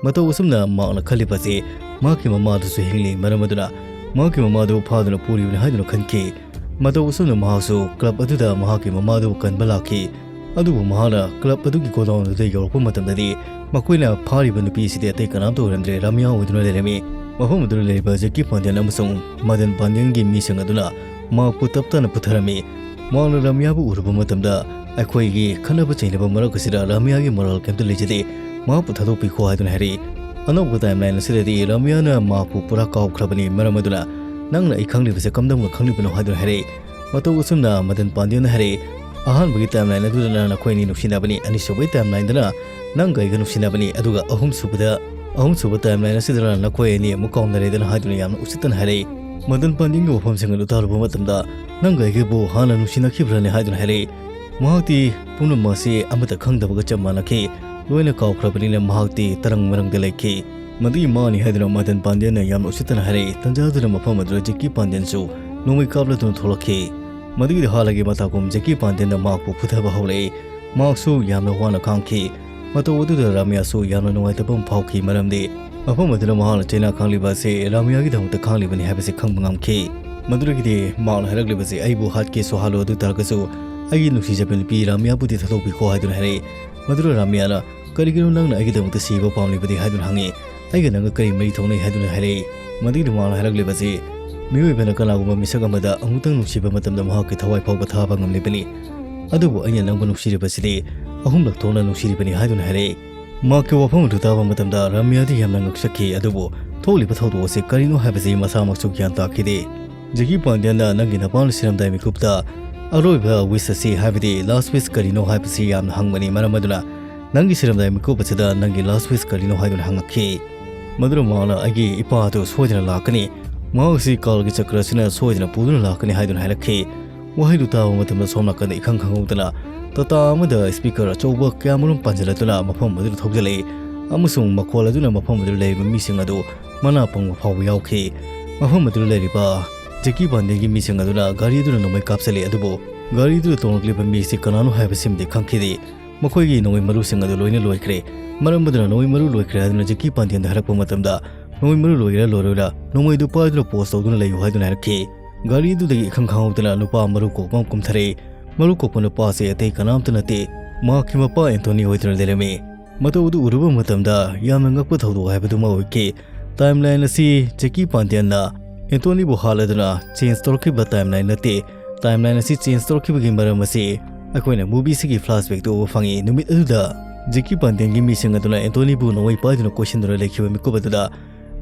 ꯃꯇꯧ ꯑꯁꯨꯝꯅ ꯃꯍꯥꯛꯅ ꯈꯜꯂꯤꯕꯁꯤ ꯃꯍꯥꯛꯀꯤ ꯃꯃꯥꯗꯨꯁꯨ ꯍꯤꯡꯂꯤ꯫ ꯃꯔꯝ ꯑꯗꯨꯅ ꯃꯍꯥꯛꯀꯤ ꯃꯃꯥꯗꯨ ꯐꯥꯗꯨꯅ ꯄꯨꯔꯤꯕꯅꯤ ꯍꯥꯏꯗꯨꯅ ꯈꯟꯈꯤ꯫ ꯃꯇꯧ ꯑꯁꯨꯝꯅ ꯃꯍꯥꯛꯁꯨ club ꯑꯗꯨꯗ ꯃꯍꯥꯛꯀꯤ ꯃꯃꯥꯗꯨꯕꯨ ꯀꯟꯕ ꯂꯥꯛꯈꯤ꯫ ꯑꯗꯨꯕꯨ ꯃꯍꯥꯛꯅ club ꯑꯗꯨꯒꯤ godown ꯑꯗꯨꯗ ꯌꯧꯔꯛꯄ ꯃꯇꯝꯗꯗꯤ, ꯃꯈꯣꯏꯅ ꯐꯥꯔꯤꯕ ꯅꯨꯄꯤ ꯑꯁꯤꯗꯤ ꯑꯇꯩ ꯀꯅꯥꯝꯇ ꯑꯣꯏꯔꯝꯗ꯭ꯔꯦ, ꯔꯥꯃꯤꯌꯥ ꯑꯣꯏꯗꯨꯅ ꯂꯩꯔꯝꯃꯤ꯫ ꯃꯐꯝ ꯑꯗꯨꯗ ꯂꯩꯔꯤꯕ ꯖꯦꯀꯤ ꯄꯥꯟꯗ꯭ꯌꯟ ꯑꯃꯁꯨꯡ ꯃꯗꯟ ꯄꯥꯟꯗ꯭ꯌꯟꯒꯤ ꯃꯤꯁꯤꯡ ꯑꯗꯨꯅ ꯃꯍꯥꯛꯄꯨ ꯇꯞ ꯇꯥꯅ ꯄꯨꯊꯔꯝꯃꯤ꯫ ꯃꯍꯥꯛꯅ ꯔꯥꯃꯤꯌꯥꯕꯨ ꯎꯔꯨꯕ ꯃꯇꯝꯗ, "ꯑꯩꯈꯣꯏꯒꯤ ꯈꯠꯅꯕ ꯆꯩꯅꯕ ꯃꯔꯛ ꯑꯁꯤꯗ ꯔꯥꯃꯤꯌꯥꯒꯤ ꯃꯔꯥꯜ ꯀꯩꯝꯇ ꯂꯩꯖꯗꯦ, ꯃꯍꯥꯛꯄꯨ ꯊꯥꯗꯣꯛꯄꯤꯈꯣ" ꯍꯥꯏꯗꯨꯅ ꯍꯥꯏꯔꯛꯏ꯫ ꯑꯅꯧꯕ timeline ꯑꯁꯤꯗꯗꯤ ꯔꯥꯃꯤꯌꯥꯅ ꯃꯍꯥꯛꯄꯨ ꯄꯨꯔꯥ ꯀꯥꯎꯈ꯭ꯔꯕꯅꯤ꯫ ꯃꯔꯝ ꯑꯗꯨꯅ, "ꯅꯪꯅ ꯑꯩ ꯈꯪꯂꯤꯕꯁꯦ ꯀꯝꯗꯧꯅ ꯈꯪꯂꯤꯕꯅꯣ?" ꯍꯥꯏꯗꯨꯅ ꯍꯥꯏꯔꯛꯏ꯫ ꯃꯇꯧ ꯑꯁꯨꯝꯅ ꯃꯗꯟ ꯄꯥꯟꯗ꯭ꯌꯟꯅ ꯍꯥꯏꯔꯛꯏ, "ꯑꯍꯥꯟꯕꯒꯤ timeline ꯑꯗꯨꯗꯅ ꯅꯈꯣꯏ ꯑꯅꯤ ꯅꯨꯡꯁꯤꯅꯕꯅꯤ, ꯑꯅꯤꯁꯨꯕꯒꯤ timelineꯗꯅ ꯅꯪꯒ ꯑꯩꯒ ꯅꯨꯡꯁꯤꯅꯕꯅꯤ, ꯑꯗꯨꯒ ꯑꯍꯨꯝꯁꯨꯕꯗ, ꯑꯍꯨꯝꯁꯨꯕ timeline ꯑꯁꯤꯗꯅ ꯅꯈꯣꯏ ꯑꯅꯤ ꯑꯃꯨꯛ ꯀꯥꯎꯅꯔꯦꯗꯅ" ꯍꯥꯏꯗꯨꯅ ꯌꯥꯝꯅ ꯎꯁꯤꯠꯇꯅ ꯍꯥꯏꯔꯛꯏ꯫ ꯃꯗꯟ ꯄꯥꯟꯗꯤꯌꯟꯒꯤ ꯋꯥꯐꯝꯁꯤꯡ ꯑꯗꯨ ꯇꯥꯔꯨꯕ ꯃꯇꯝꯗ, "ꯅꯪꯒ ꯑꯩꯒꯕꯨ ꯍꯥꯟꯅ ꯅꯨꯡꯁꯤꯅꯛꯈꯤꯕ꯭ꯔꯅꯦ?" ꯍꯥꯏꯗꯨꯅ ꯍꯥꯏꯔꯛꯏ꯫ ꯃꯍꯥꯛꯇꯤ ꯄꯨꯝꯅꯃꯛ ꯑꯁꯤ ꯑꯃꯠꯇ ꯈꯪꯗꯕꯒ ꯆꯞ ꯃꯥꯟꯅꯈꯤ꯫ ꯂꯣꯏꯅ ꯀꯥꯎꯈ꯭ꯔꯕꯅꯤꯅ ꯃꯍꯥꯛꯇꯤ ꯇꯔꯪ ꯃꯔꯪꯗ ꯂꯩꯈꯤ꯫ ꯃꯗꯨꯒꯤ ꯃꯥꯅꯤ ꯍꯥꯏꯗꯨꯅ ꯃꯗꯟ ꯄꯥꯟꯗꯤꯌꯟꯅ ꯌꯥꯝꯅ ꯎꯁꯤꯠꯇꯅ ꯍꯥꯏꯔꯛꯏ꯫ ꯇꯟꯖꯥꯗꯨꯗ ꯃꯐꯝ ꯑꯗꯨꯗ ꯖꯦꯀꯤ ꯄꯥꯟꯗꯤꯌꯟꯁꯨ ꯅꯣꯡꯃꯩ ꯀꯥꯞꯂꯗꯨꯅ ꯊꯣꯛꯂꯛꯈꯤ꯫ ꯃꯗꯨꯒꯤꯗꯤ ꯍꯥꯟꯅꯒꯤ ꯃꯇꯥꯒꯨꯝ ꯖꯦꯀꯤ ꯄꯥꯟꯗꯤꯌꯟꯅ ꯃꯍꯥꯛꯄꯨ ꯐꯨꯊꯕ ꯍꯧꯔꯛꯏ꯫ ꯃꯍꯥꯛꯁꯨ ꯌꯥꯝꯅ ꯋꯥꯅ ꯈꯥꯡꯈꯤ꯫ ꯃꯇꯧ ꯑꯗꯨꯗ ꯔꯥꯃꯤꯌꯥꯁꯨ ꯌꯥꯝꯅ ꯅꯨꯡꯉꯥꯏꯇꯕ ꯑꯃ ꯐꯥꯎꯈꯤ, ꯃꯔꯝꯗꯤ ꯃꯐꯝ ꯑꯗꯨꯗ ꯃꯍꯥꯛꯅ ꯆꯩꯅꯥ ꯈꯥꯡꯂꯤꯕ ꯑꯁꯤ ꯔꯥꯃꯤꯌꯥꯒꯤꯗꯃꯛꯇ ꯈꯥꯡꯂꯤꯕꯅꯤ ꯍꯥꯏꯕꯁꯤ ꯈꯪꯕ ꯉꯝꯈꯤ꯫ ꯃꯗꯨꯗꯒꯤꯗꯤ ꯃꯍꯥꯛꯅ ꯍꯥꯏꯔꯛꯂꯤꯕꯁꯤ, "ꯑꯩꯕꯨ ꯍꯥꯠꯀꯦꯁꯨ ꯍꯥꯠꯂꯣ, ꯑꯗꯨ ꯇꯥꯔꯒꯁꯨ ꯑꯩꯒꯤ ꯅꯨꯡꯁꯤꯖꯕ ꯅꯨꯄꯤ ꯔꯥꯃꯤꯌꯥꯕꯨꯗꯤ ꯊꯥꯗꯣꯛꯄꯤꯈꯣ" ꯍꯥꯏꯗꯨꯅ ꯍꯥꯏꯔꯛꯏ꯫ ꯃꯗꯨꯗ ꯔꯥꯃꯤꯌꯥꯅ, "ꯀꯔꯤꯒꯤꯅꯣ ꯅꯪꯅ ꯑꯩꯒꯤꯗꯃꯛꯇ ꯁꯤꯕ ꯄꯥꯝꯂꯤꯕꯗꯤ?" ꯍꯥꯏꯗꯨꯅ ꯍꯪꯉꯤ꯫ "ꯑꯩꯒ ꯅꯪꯒ ꯀꯔꯤ ꯃꯔꯤ ꯊꯣꯛꯅꯩ?" ꯍꯥꯏꯗꯨꯅ ꯍꯥꯏꯔꯛꯏ꯫ ꯃꯗꯨꯒꯤꯗꯤ ꯃꯍꯥꯛꯅ ꯍꯥꯏꯔꯛꯂꯤꯕꯁꯤ, ꯃꯤꯑꯣꯏꯕꯅ ꯀꯅꯥꯒꯨꯝꯕ ꯃꯤꯁꯛ ꯑꯃꯗ ꯑꯃꯨꯛꯇꯪ ꯅꯨꯡꯁꯤꯕ ꯃꯇꯝꯗ ꯃꯍꯥꯛꯀꯤ ꯊꯋꯥꯏ ꯐꯥꯎꯕ ꯊꯥꯕ ꯉꯝꯂꯤꯕꯅꯤ, ꯑꯗꯨꯕꯨ ꯑꯩꯅ ꯅꯪꯕꯨ ꯅꯨꯡꯁꯤꯔꯤꯕꯁꯤꯗꯤ ꯑꯍꯨꯝꯂꯛ ꯊꯣꯛꯅ ꯅꯨꯡꯁꯤꯔꯤꯕꯅꯤ ꯍꯥꯏꯗꯨꯅ ꯍꯥꯏꯔꯛꯏ꯫ ꯃꯍꯥꯛꯀꯤ ꯋꯥꯐꯝ ꯑꯗꯨ ꯇꯥꯕ ꯃꯇꯝꯗ ꯔꯥꯃꯤꯌꯥꯗꯤ ꯌꯥꯝꯅ ꯉꯛꯆꯈꯤ, ꯑꯗꯨꯕꯨ ꯊꯣꯛꯂꯤꯕ ꯊꯧꯗꯣꯛ ꯑꯁꯤ ꯀꯔꯤꯅꯣ ꯍꯥꯏꯕꯁꯤ ꯃꯁꯥꯃꯛꯁꯨ ꯒ꯭ꯌꯥꯟ ꯇꯥꯈꯤꯗꯦ꯫ ꯖꯦꯀꯤ ꯄꯥꯟꯗꯤꯌꯟꯅ ꯅꯪꯒꯤ ꯅꯄꯥꯅ ꯁꯤꯔꯝꯗꯥꯏ ꯃꯤꯀꯨꯞꯇ ꯑꯔꯣꯏꯕ ꯋꯤꯁ ꯑꯁꯤ, ꯍꯥꯏꯕꯗꯤ ꯂꯥꯁ ꯋꯤꯁ ꯀꯔꯤꯅꯣ ꯍꯥꯏꯕꯁꯤ ꯌꯥꯝꯅ ꯍꯪꯕꯅꯤ, ꯃꯔꯝ ꯑꯗꯨꯅ ꯅꯪꯒꯤ ꯁꯤꯔꯝꯗꯥꯏ ꯃꯤꯀꯨꯞ ꯑꯁꯤꯗ ꯅꯪꯒꯤ ꯂꯥꯁ ꯋꯤꯁ ꯀꯔꯤꯅꯣ ꯍꯥꯏꯗꯨꯅ ꯍꯪꯉꯛꯈꯤ꯫ ꯃꯗꯨꯗ ꯃꯍꯥꯛꯅ, "ꯑꯩꯒꯤ ꯏꯄꯥ ꯑꯗꯨ ꯁꯣꯏꯗꯅ ꯂꯥꯛꯀꯅꯤ, ꯃꯍꯥꯛ ꯑꯁꯤ ꯀꯥꯜꯒꯤ ꯆꯀ꯭ꯔ ꯑꯁꯤꯅ ꯁꯣꯏꯗꯅ ꯄꯨꯗꯨꯅ ꯂꯥꯛꯀꯅꯤ" ꯍꯥꯏꯗꯨꯅ ꯍꯥꯏꯔꯛꯈꯤ꯫ ꯋꯥꯍꯩꯗꯨ ꯇꯥꯕ ꯃꯇꯝꯗ ꯁꯣꯝ ꯅꯥꯀꯟꯗ ꯏꯈꯪ ꯈꯪꯍꯧꯗꯅ ꯇꯥꯇꯥ ꯑꯃꯗ ꯁ꯭ꯄꯤꯀꯔ ꯑꯆꯧꯕ ꯀꯌꯥꯃꯔꯨꯝ ꯄꯥꯟꯁꯤꯜꯂꯗꯨꯅ ꯃꯐꯝ ꯑꯗꯨꯗ ꯊꯧꯖꯤꯜꯂꯛꯏ, ꯑꯃꯁꯨꯡ ꯃꯈꯣꯜ ꯑꯗꯨꯅ ꯃꯐꯝ ꯑꯗꯨꯗ ꯂꯩꯔꯤꯕ ꯃꯤꯁꯤꯡ ꯑꯗꯨ ꯃꯅꯥ ꯄꯪꯕ ꯐꯥꯎꯕ ꯌꯥꯎꯈꯤ꯫ ꯃꯐꯝ ꯑꯗꯨꯗ ꯂꯩꯔꯤꯕ ꯖꯦꯀꯤ ꯄꯥꯟꯗꯤꯌꯟꯒꯤ ꯃꯤꯁꯤꯡ ꯑꯗꯨꯅ ꯒꯥꯔꯤ ꯑꯗꯨꯗ ꯅꯣꯡꯃꯩ ꯀꯥꯞꯁꯤꯜꯂꯤ, ꯑꯗꯨꯕꯨ ꯒꯥꯔꯤ ꯑꯗꯨꯗ ꯇꯣꯡꯂꯛꯂꯤꯕ ꯃꯤꯁꯤ ꯀꯅꯥꯅꯣ ꯍꯥꯏꯕꯁꯤꯃꯗꯤ ꯈꯪꯈꯤꯗꯦ꯫ ꯃꯈꯣꯏꯒꯤ ꯅꯣꯡꯃꯩ ꯃꯔꯨꯁꯤꯡ ꯑꯗꯨ ꯂꯣꯏꯅ ꯂꯣꯏꯈ꯭ꯔꯦ꯫ ꯃꯔꯝ ꯑꯗꯨꯅ ꯅꯣꯡꯃꯩ ꯃꯔꯨ ꯂꯣꯏꯈ꯭ꯔꯦ ꯍꯥꯏꯗꯨꯅ ꯖꯦꯀꯤ ꯄꯥꯟꯗꯤꯌꯟꯗ ꯍꯥꯏꯔꯛꯄ ꯃꯇꯝꯗ, "ꯅꯣꯡꯃꯩ ꯃꯔꯨ ꯂꯣꯏꯒꯦꯔꯥ ꯂꯣꯏꯔꯣꯏꯔꯥ, ꯅꯣꯡꯃꯩꯗꯨ ꯄꯥꯏꯗꯨꯅ ꯄꯣꯁ ꯇꯧꯗꯨꯅ ꯂꯩꯌꯨ" ꯍꯥꯏꯗꯨꯅ ꯍꯥꯏꯔꯛꯈꯤ꯫ ꯒꯥꯔꯤ ꯑꯗꯨꯗꯒꯤ ꯏꯈꯪ ꯈꯪꯍꯧꯗꯅ ꯅꯨꯄꯥ ꯃꯔꯨ ꯀꯣꯛꯄ ꯑꯃ ꯀꯨꯝꯊꯔꯛꯏ꯫ ꯃꯔꯨ ꯀꯣꯛꯄ ꯅꯨꯄꯥ ꯑꯁꯤ ꯑꯇꯩ ꯀꯅꯥꯝꯇ ꯅꯠꯇꯦ, ꯃꯍꯥꯛꯀꯤ ꯃꯄꯥ ꯑꯦꯟꯊꯣꯅꯤ ꯑꯣꯏꯗꯨꯅ ꯂꯩꯔꯝꯃꯤ꯫ ꯃꯇꯧ ꯑꯗꯨ ꯎꯔꯨꯕ ꯃꯇꯝꯗ ꯌꯥꯝꯅ ꯉꯛꯄ ꯊꯧꯗꯣꯛ ꯍꯥꯏꯕꯗꯨꯃ ꯑꯣꯏꯈꯤ꯫ ꯇꯥꯏꯝꯂꯥꯏꯟ ꯑꯁꯤ ꯖꯦꯀꯤ ꯄꯥꯟꯗꯤꯌꯟꯅ ꯑꯦꯟꯊꯣꯅꯤꯕꯨ ꯍꯥꯠꯂꯗꯨꯅ ꯆꯦꯟꯖ ꯇꯧꯔꯛꯈꯤꯕ ꯇꯥꯏꯝꯂꯥꯏꯟ ꯅꯠꯇꯦ꯫ ꯇꯥꯏꯝꯂꯥꯏꯟ ꯑꯁꯤ ꯆꯦꯟꯖ ꯇꯧꯔꯛꯈꯤꯕꯒꯤ ꯃꯔꯝ ꯑꯁꯤ ꯑꯩꯈꯣꯏꯅ ꯃꯨꯚꯤꯁꯤꯒꯤ ꯐ꯭ꯂꯥꯁꯕꯦꯛꯇ ꯎꯕ ꯐꯪꯉꯤ꯫ ꯅꯨꯃꯤꯠ ꯑꯗꯨꯗ ꯖꯦꯀꯤ ꯄꯥꯟꯗꯤꯌꯟꯒꯤ ꯃꯤꯁꯤꯡ ꯑꯗꯨꯅ ꯑꯦꯟꯊꯣꯅꯤꯕꯨ ꯅꯣꯡꯃꯩ ꯄꯥꯏꯗꯨꯅ ꯀꯣꯏꯁꯤꯟꯗꯨꯅ ꯂꯩꯈꯤꯕ ꯃꯤꯀꯨꯞ ꯑꯗꯨꯗ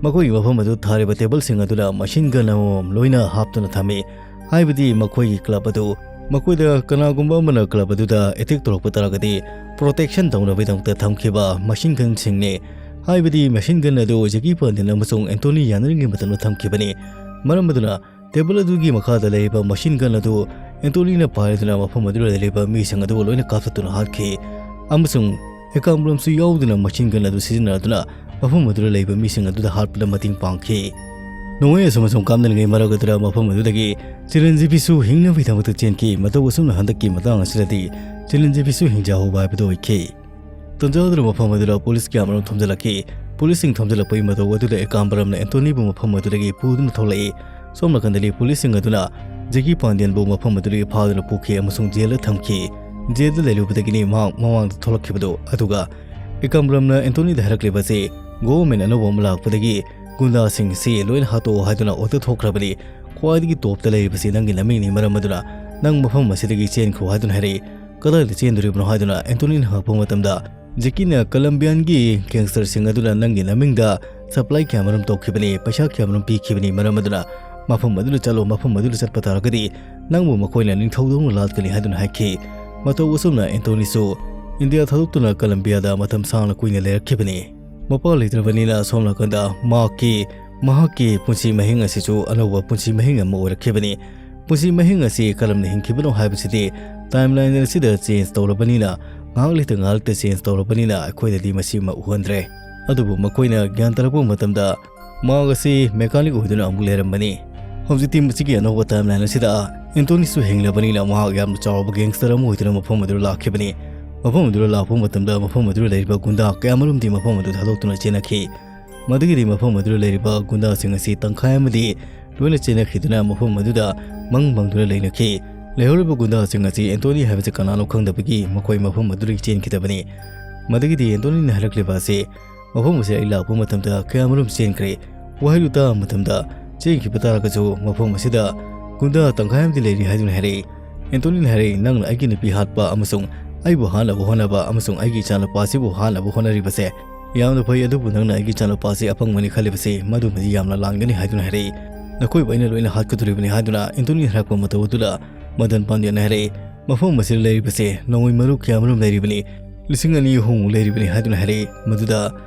ꯃꯈꯣꯏꯒꯤ ꯃꯐꯝ ꯑꯗꯨ ꯊꯥꯔꯤꯕ ꯇꯦꯕꯜꯁꯤꯡ ꯑꯗꯨꯗ ꯃꯦꯁꯤꯟ ꯒꯟ ꯑꯃꯃꯝ ꯂꯣꯏꯅ ꯍꯥꯞꯇꯨꯅ ꯊꯝꯃꯤ꯫ ꯍꯥꯏꯕꯗꯤ ꯃꯈꯣꯏꯒꯤ ꯀ꯭ꯂꯕ ꯑꯗꯨ, ꯃꯈꯣꯏꯗ ꯀꯅꯥꯒꯨꯝꯕ ꯑꯃꯅ ꯀ꯭ꯂꯕ ꯑꯗꯨꯗ ꯑꯦꯇꯦꯛ ꯇꯧꯔꯛꯄ ꯇꯥꯔꯒꯗꯤ ꯄ꯭ꯔꯣꯇꯦꯛꯁꯟ ꯇꯧꯅꯕꯒꯤꯗꯃꯛꯇ ꯊꯝꯈꯤꯕ ꯃꯦꯁꯤꯟ ꯒꯟꯁꯤꯡꯅꯤ꯫ ꯍꯥꯏꯕꯗꯤ ꯃꯦꯁꯤꯟ ꯒꯟ ꯑꯗꯨ ꯖꯦꯀꯤ ꯄꯥꯟꯗꯤꯌꯟ ꯑꯃꯁꯨꯡ ꯑꯦꯟꯊꯣꯅꯤ ꯌꯥꯅꯔꯤꯉꯩ ꯃꯇꯝꯗ ꯊꯝꯈꯤꯕꯅꯤ꯫ ꯃꯔꯝ ꯑꯗꯨꯅ ꯇꯦꯕꯜ ꯑꯗꯨꯒꯤ ꯃꯈꯥꯗ ꯂꯩꯔꯤꯕ ꯃꯦꯁꯤꯟ ꯒꯟ ꯑꯗꯨ ꯑꯦꯟꯇꯣꯅꯤꯅ ꯄꯥꯏꯔꯗꯨꯅ ꯃꯐꯝ ꯑꯗꯨꯗ ꯂꯩꯔꯤꯕ ꯃꯤꯁꯤꯡ ꯑꯗꯨꯕꯨ ꯂꯣꯏꯅ ꯀꯥꯞꯊꯠꯇꯨꯅ ꯍꯥꯠꯈꯤ, ꯑꯃꯁꯨꯡ ꯑꯦꯀꯥꯝꯕ꯭ꯔꯝꯁꯨ ꯌꯥꯎꯗꯨꯅ ꯃꯦꯁꯤꯟ ꯒꯟ ꯑꯗꯨ ꯁꯤꯖꯤꯟꯅꯗꯨꯅ ꯃꯐꯝ ꯑꯗꯨꯗ ꯂꯩꯕ ꯃꯤꯁꯤꯡ ꯑꯗꯨꯗ ꯍꯥꯠꯄꯗ ꯃꯇꯦꯡ ꯄꯥꯡꯈꯤ꯫ ꯅꯣꯡꯃꯩ ꯑꯁꯨꯝ ꯑꯁꯨꯝ ꯀꯥꯞꯅꯔꯤꯉꯩ ꯃꯔꯛ ꯑꯗꯨꯗ ꯃꯐꯝ ꯑꯗꯨꯗꯒꯤ ꯆꯤꯔꯟꯖꯤꯕꯤꯁꯨ ꯍꯤꯡꯅꯕꯒꯤꯗꯃꯛꯇ ꯆꯦꯟꯈꯤ꯫ ꯃꯇꯧ ꯑꯁꯨꯝꯅ ꯍꯟꯗꯛꯀꯤ ꯃꯇꯥꯡ ꯑꯁꯤꯗꯗꯤ ꯆꯤꯔꯟꯖꯤꯕꯤꯁꯨ ꯍꯤꯡꯖꯍꯧꯕ ꯍꯥꯏꯕꯗꯨ ꯑꯣꯏꯈꯤ꯫ ꯇꯟꯖꯥ ꯑꯗꯨꯗ ꯃꯐꯝ ꯑꯗꯨꯗ ꯄꯨꯂꯤꯁ ꯀꯌꯥ ꯑꯃꯔꯣꯝ ꯊꯣꯝꯖꯤꯜꯂꯛꯈꯤ꯫ ꯄꯨꯂꯤꯁꯁꯤꯡ ꯊꯣꯝꯖꯤꯜꯂꯛꯄꯒꯤ ꯃꯇꯧ ꯑꯗꯨꯗ ꯑꯦꯀꯥꯝꯕꯔꯝꯅ ꯑꯦꯟꯇꯣꯅꯤꯕꯨ ꯃꯐꯝ ꯑꯗꯨꯗꯒꯤ ꯄꯨꯗꯨꯅ ꯊꯣꯛꯂꯛꯏ꯫ ꯁꯣꯝ ꯅꯥꯀꯟꯗꯗꯤ ꯄꯨꯂꯤꯁꯁꯤꯡ ꯑꯗꯨꯅ ꯖꯦꯀꯤ ꯄꯥꯟꯗꯤꯌꯟꯕꯨ ꯃꯐꯝ ꯑꯗꯨꯗꯒꯤ ꯐꯥꯗꯨꯅ ꯄꯨꯈꯤ ꯑꯃꯁꯨꯡ ꯖꯦꯜꯗ ꯊꯝꯈꯤ꯫ ꯖꯦꯜꯗ ꯂꯩꯔꯨꯕꯗꯒꯤꯅꯤ ꯃꯍꯥꯛ ꯃꯃꯥꯡꯗ ꯊꯣꯛꯂꯛꯈꯤꯕꯗꯨ꯫ ꯑꯗꯨꯒ ꯑꯦꯀꯥꯝꯕꯔꯝꯅ ꯑꯦꯟꯇꯣꯅꯤꯗ ꯍꯥꯏꯔꯛꯂꯤꯕꯁꯤ, "ꯒꯣꯚꯔꯟꯃꯦꯟ ꯑꯅꯧꯕ ꯑꯃ ꯂꯥꯛꯄꯗꯒꯤ ꯒꯨꯟꯗꯥꯁꯤꯡ ꯑꯁꯤ ꯂꯣꯏꯅ ꯍꯥꯠꯇꯣꯛꯑꯣ ꯍꯥꯏꯗꯨꯅ ꯑꯣꯔꯗꯔ ꯊꯣꯛꯈ꯭ꯔꯕꯅꯤ꯫ ꯈ꯭ꯋꯥꯏꯗꯒꯤ ꯇꯣꯞꯇ ꯂꯩꯔꯤꯕꯁꯤ ꯅꯪꯒꯤ ꯅꯃꯤꯡꯅꯤ, ꯃꯔꯝ ꯑꯗꯨꯅ ꯅꯪ ꯃꯐꯝ ꯑꯁꯤꯗꯒꯤ ꯆꯦꯟꯈ꯭ꯔꯣ" ꯍꯥꯏꯗꯨꯅ ꯍꯥꯏꯔꯛꯏ꯫ "ꯀꯗꯥꯏꯗ ꯆꯦꯟꯗꯣꯔꯤꯕꯅꯣ?" ꯍꯥꯏꯗꯨꯅ ꯑꯦꯟꯇꯣꯅꯤꯅ ꯍꯪꯉꯛꯄ ꯃꯇꯝꯗ, "ꯖꯦꯀꯤꯅ ꯀꯂꯝꯕꯤꯌꯥꯟꯒꯤ ꯒꯦꯡꯁꯇꯔꯁꯤꯡ ꯑꯗꯨꯅ ꯅꯪꯒꯤ ꯅꯃꯤꯡꯗ ꯁꯄ꯭ꯂꯥꯏ ꯀꯌꯥꯃꯔꯨꯝ ꯇꯧꯈꯤꯕꯅꯤ, ꯄꯩꯁꯥ ꯀꯌꯥꯃꯔꯨꯝ ꯄꯤꯈꯤꯕꯅꯤ, ꯃꯔꯝ ꯑꯗꯨꯅ ꯃꯐꯝ ꯑꯗꯨꯗ ꯆꯠꯂꯣ, ꯃꯐꯝ ꯑꯗꯨꯗ ꯆꯠꯄ ꯇꯥꯔꯒꯗꯤ ꯅꯪꯕꯨ ꯃꯈꯣꯏꯅ ꯅꯤꯡꯊꯧꯗꯧꯅ ꯂꯥꯠꯀꯅꯤ" ꯍꯥꯏꯗꯨꯅ ꯍꯥꯏꯈꯤ꯫ ꯃꯇꯧ ꯑꯁꯨꯝꯅ ꯑꯦꯟꯇꯣꯅꯤꯁꯨ ꯏꯟꯗꯤꯌꯥ ꯊꯥꯗꯣꯛꯇꯨꯅ ꯀꯂꯝꯕꯤꯌꯥꯗ ꯃꯇꯝ ꯁꯥꯡꯅ ꯀꯨꯏꯅ ꯂꯩꯔꯛꯈꯤꯕꯅꯤ꯫ ꯃꯄꯥ ꯂꯩꯇ꯭ꯔꯕꯅꯤꯅ ꯁꯣꯝ ꯅꯥꯀꯟꯗ ꯃꯍꯥꯛꯀꯤ, ꯃꯍꯥꯛꯀꯤ ꯄꯨꯟꯁꯤ ꯃꯍꯤꯡ ꯑꯁꯤꯁꯨ ꯑꯅꯧꯕ ꯄꯨꯟꯁꯤ ꯃꯍꯤꯡ ꯑꯃ ꯑꯣꯏꯔꯛꯈꯤꯕꯅꯤ꯫ ꯄꯨꯟꯁꯤ ꯃꯍꯤꯡ ꯑꯁꯤ ꯀꯔꯝꯅ ꯍꯤꯡꯈꯤꯕꯅꯣ ꯍꯥꯏꯕꯁꯤꯗꯤ ꯇꯥꯏꯝꯂꯥꯏꯟ ꯑꯁꯤꯗ ꯆꯦꯟꯖ ꯇꯧꯔꯕꯅꯤꯅ, ꯉꯥꯏꯍꯥꯛ ꯂꯩꯇ ꯉꯥꯏꯍꯥꯛ ꯂꯩꯇ ꯆꯦꯟꯖ ꯇꯧꯔꯕꯅꯤꯅ ꯑꯩꯈꯣꯏꯗꯗꯤ ꯃꯁꯤꯃ ꯎꯍꯟꯗ꯭ꯔꯦ꯫ ꯑꯗꯨꯕꯨ ꯃꯈꯣꯏꯅ ꯒ꯭ꯌꯥꯟ ꯇꯥꯔꯛꯄ ꯃꯇꯝꯗ ꯃꯍꯥꯛ ꯑꯁꯤ ꯃꯦꯀꯥꯅꯤꯛ ꯑꯣꯏꯗꯨꯅ ꯑꯃꯨꯛ ꯂꯩꯔꯝꯕꯅꯤ꯫ ꯍꯧꯖꯤꯛꯇꯤ ꯃꯁꯤꯒꯤ ꯑꯅꯧꯕ ꯇꯥꯏꯝꯂꯥꯏꯟ ꯑꯁꯤꯗ ꯑꯦꯟꯇꯣꯅꯤꯁꯨ ꯍꯤꯡꯂꯕꯅꯤꯅ ꯃꯍꯥꯛ ꯌꯥꯝꯅ ꯆꯥꯎꯔꯕ ꯒꯦꯡꯁꯇꯔ ꯑꯃ ꯑꯣꯏꯗꯨꯅ ꯃꯐꯝ ꯑꯗꯨꯗ ꯂꯥꯛꯈꯤꯕꯅꯤ꯫ ꯃꯐꯝ ꯑꯗꯨꯗ ꯂꯥꯛꯄ ꯃꯇꯝꯗ ꯃꯐꯝ ꯑꯗꯨꯗ ꯂꯩꯔꯤꯕ ꯒꯨꯟꯗꯥ ꯀꯌꯥꯃꯔꯨꯝꯗꯤ ꯃꯐꯝ ꯑꯗꯨ ꯊꯥꯗꯣꯛꯇꯨꯅ ꯆꯦꯟꯅꯈꯤ꯫ ꯃꯗꯨꯒꯤꯗꯤ ꯃꯐꯝ ꯑꯗꯨꯗ ꯂꯩꯔꯤꯕ ꯒꯨꯟꯗꯥꯁꯤꯡ ꯑꯁꯤ ꯇꯪꯈꯥꯏ ꯑꯃꯗꯤ ꯂꯣꯏꯅ ꯆꯦꯟꯅꯈꯤꯗꯨꯅ ꯃꯐꯝ ꯑꯗꯨꯗ ꯃꯪ ꯃꯪꯗꯨꯅ ꯂꯩꯅꯈꯤ꯫ ꯂꯩꯍꯧꯔꯤꯕ ꯒꯨꯟꯗꯥꯁꯤꯡ ꯑꯁꯤ ꯑꯦꯟꯇꯣꯅꯤ ꯍꯥꯏꯕꯁꯤ ꯀꯅꯥꯅꯣ ꯈꯪꯗꯕꯒꯤ ꯃꯈꯣꯏ ꯃꯐꯝ ꯑꯗꯨꯗꯒꯤ ꯆꯦꯟꯈꯤꯗꯕꯅꯤ꯫ ꯃꯗꯨꯒꯤꯗꯤ ꯑꯦꯟꯇꯣꯅꯤꯅ ꯍꯥꯏꯔꯛꯂꯤꯕ ꯑꯁꯤ, "ꯃꯐꯝ ꯑꯁꯤꯗ ꯑꯩ ꯂꯥꯛꯄ ꯃꯇꯝꯗ ꯀꯌꯥꯃꯔꯨꯝ ꯆꯦꯟꯈ꯭ꯔꯦ꯫ ꯋꯥꯍꯩꯗꯨ ꯇꯥꯕ ꯃꯇꯝꯗ ꯆꯦꯟꯈꯤꯕ ꯇꯥꯔꯒꯁꯨ ꯃꯐꯝ ꯑꯁꯤꯗ ꯒꯨꯟꯗꯥ ꯇꯪꯈꯥꯏ ꯑꯃꯗꯤ ꯂꯩꯔꯤ" ꯍꯥꯏꯗꯨꯅ ꯍꯥꯏꯔꯛꯏ꯫ ꯑꯦꯟꯇꯣꯅꯤꯅ ꯍꯥꯏꯔꯛꯏ, "ꯅꯪꯅ ꯑꯩꯒꯤ ꯅꯨꯄꯤ ꯍꯥꯠꯄ ꯑꯃꯁꯨꯡ ꯑꯩꯕꯨ ꯍꯥꯠꯅꯕ ꯍꯣꯠꯅꯕ ꯑꯃꯁꯨꯡ ꯑꯩꯒꯤ ꯏꯆꯥꯅꯨꯄꯥꯁꯤꯕꯨ ꯍꯥꯠꯅꯕ ꯍꯣꯠꯅꯔꯤꯕꯁꯦ ꯌꯥꯝꯅ ꯐꯩ, ꯑꯗꯨꯕꯨ ꯅꯪꯅ ꯑꯩꯒꯤ ꯏꯆꯥꯅꯨꯄꯥꯁꯤ ꯑꯄꯪꯕꯅꯤ ꯈꯜꯂꯤꯕꯁꯤ ꯃꯗꯨꯃꯗꯤ ꯌꯥꯝꯅ ꯂꯥꯟꯒꯅꯤ" ꯍꯥꯏꯗꯨꯅ ꯍꯥꯏꯔꯛꯏ꯫ "ꯅꯈꯣꯏꯕꯨ ꯑꯩꯅ ꯂꯣꯏꯅ ꯍꯥꯠꯀꯗꯧꯔꯤꯕꯅꯤ" ꯍꯥꯏꯗꯨꯅ ꯑꯦꯟꯇꯣꯅꯤꯅ ꯍꯥꯏꯔꯛꯄ ꯃꯇꯧ ꯑꯗꯨꯗ ꯃꯗꯟ ꯄꯥꯟꯗ꯭ꯌꯥꯅ ꯍꯥꯏꯔꯛꯏ, "ꯃꯐꯝ ꯑꯁꯤꯗ ꯂꯩꯔꯤꯕꯁꯦ ꯅꯣꯡꯃꯩ ꯃꯔꯨ ꯀꯌꯥꯃꯔꯨꯝ ꯂꯩꯔꯤꯕꯅꯤ, ꯂꯤꯁꯤꯡ ꯑꯅꯤ ꯑꯍꯨꯝꯃꯨꯛ ꯂꯩꯔꯤꯕꯅꯤ" ꯍꯥꯏꯗꯨꯅ ꯍꯥꯏꯔꯛꯏ꯫ ꯃꯗꯨꯗ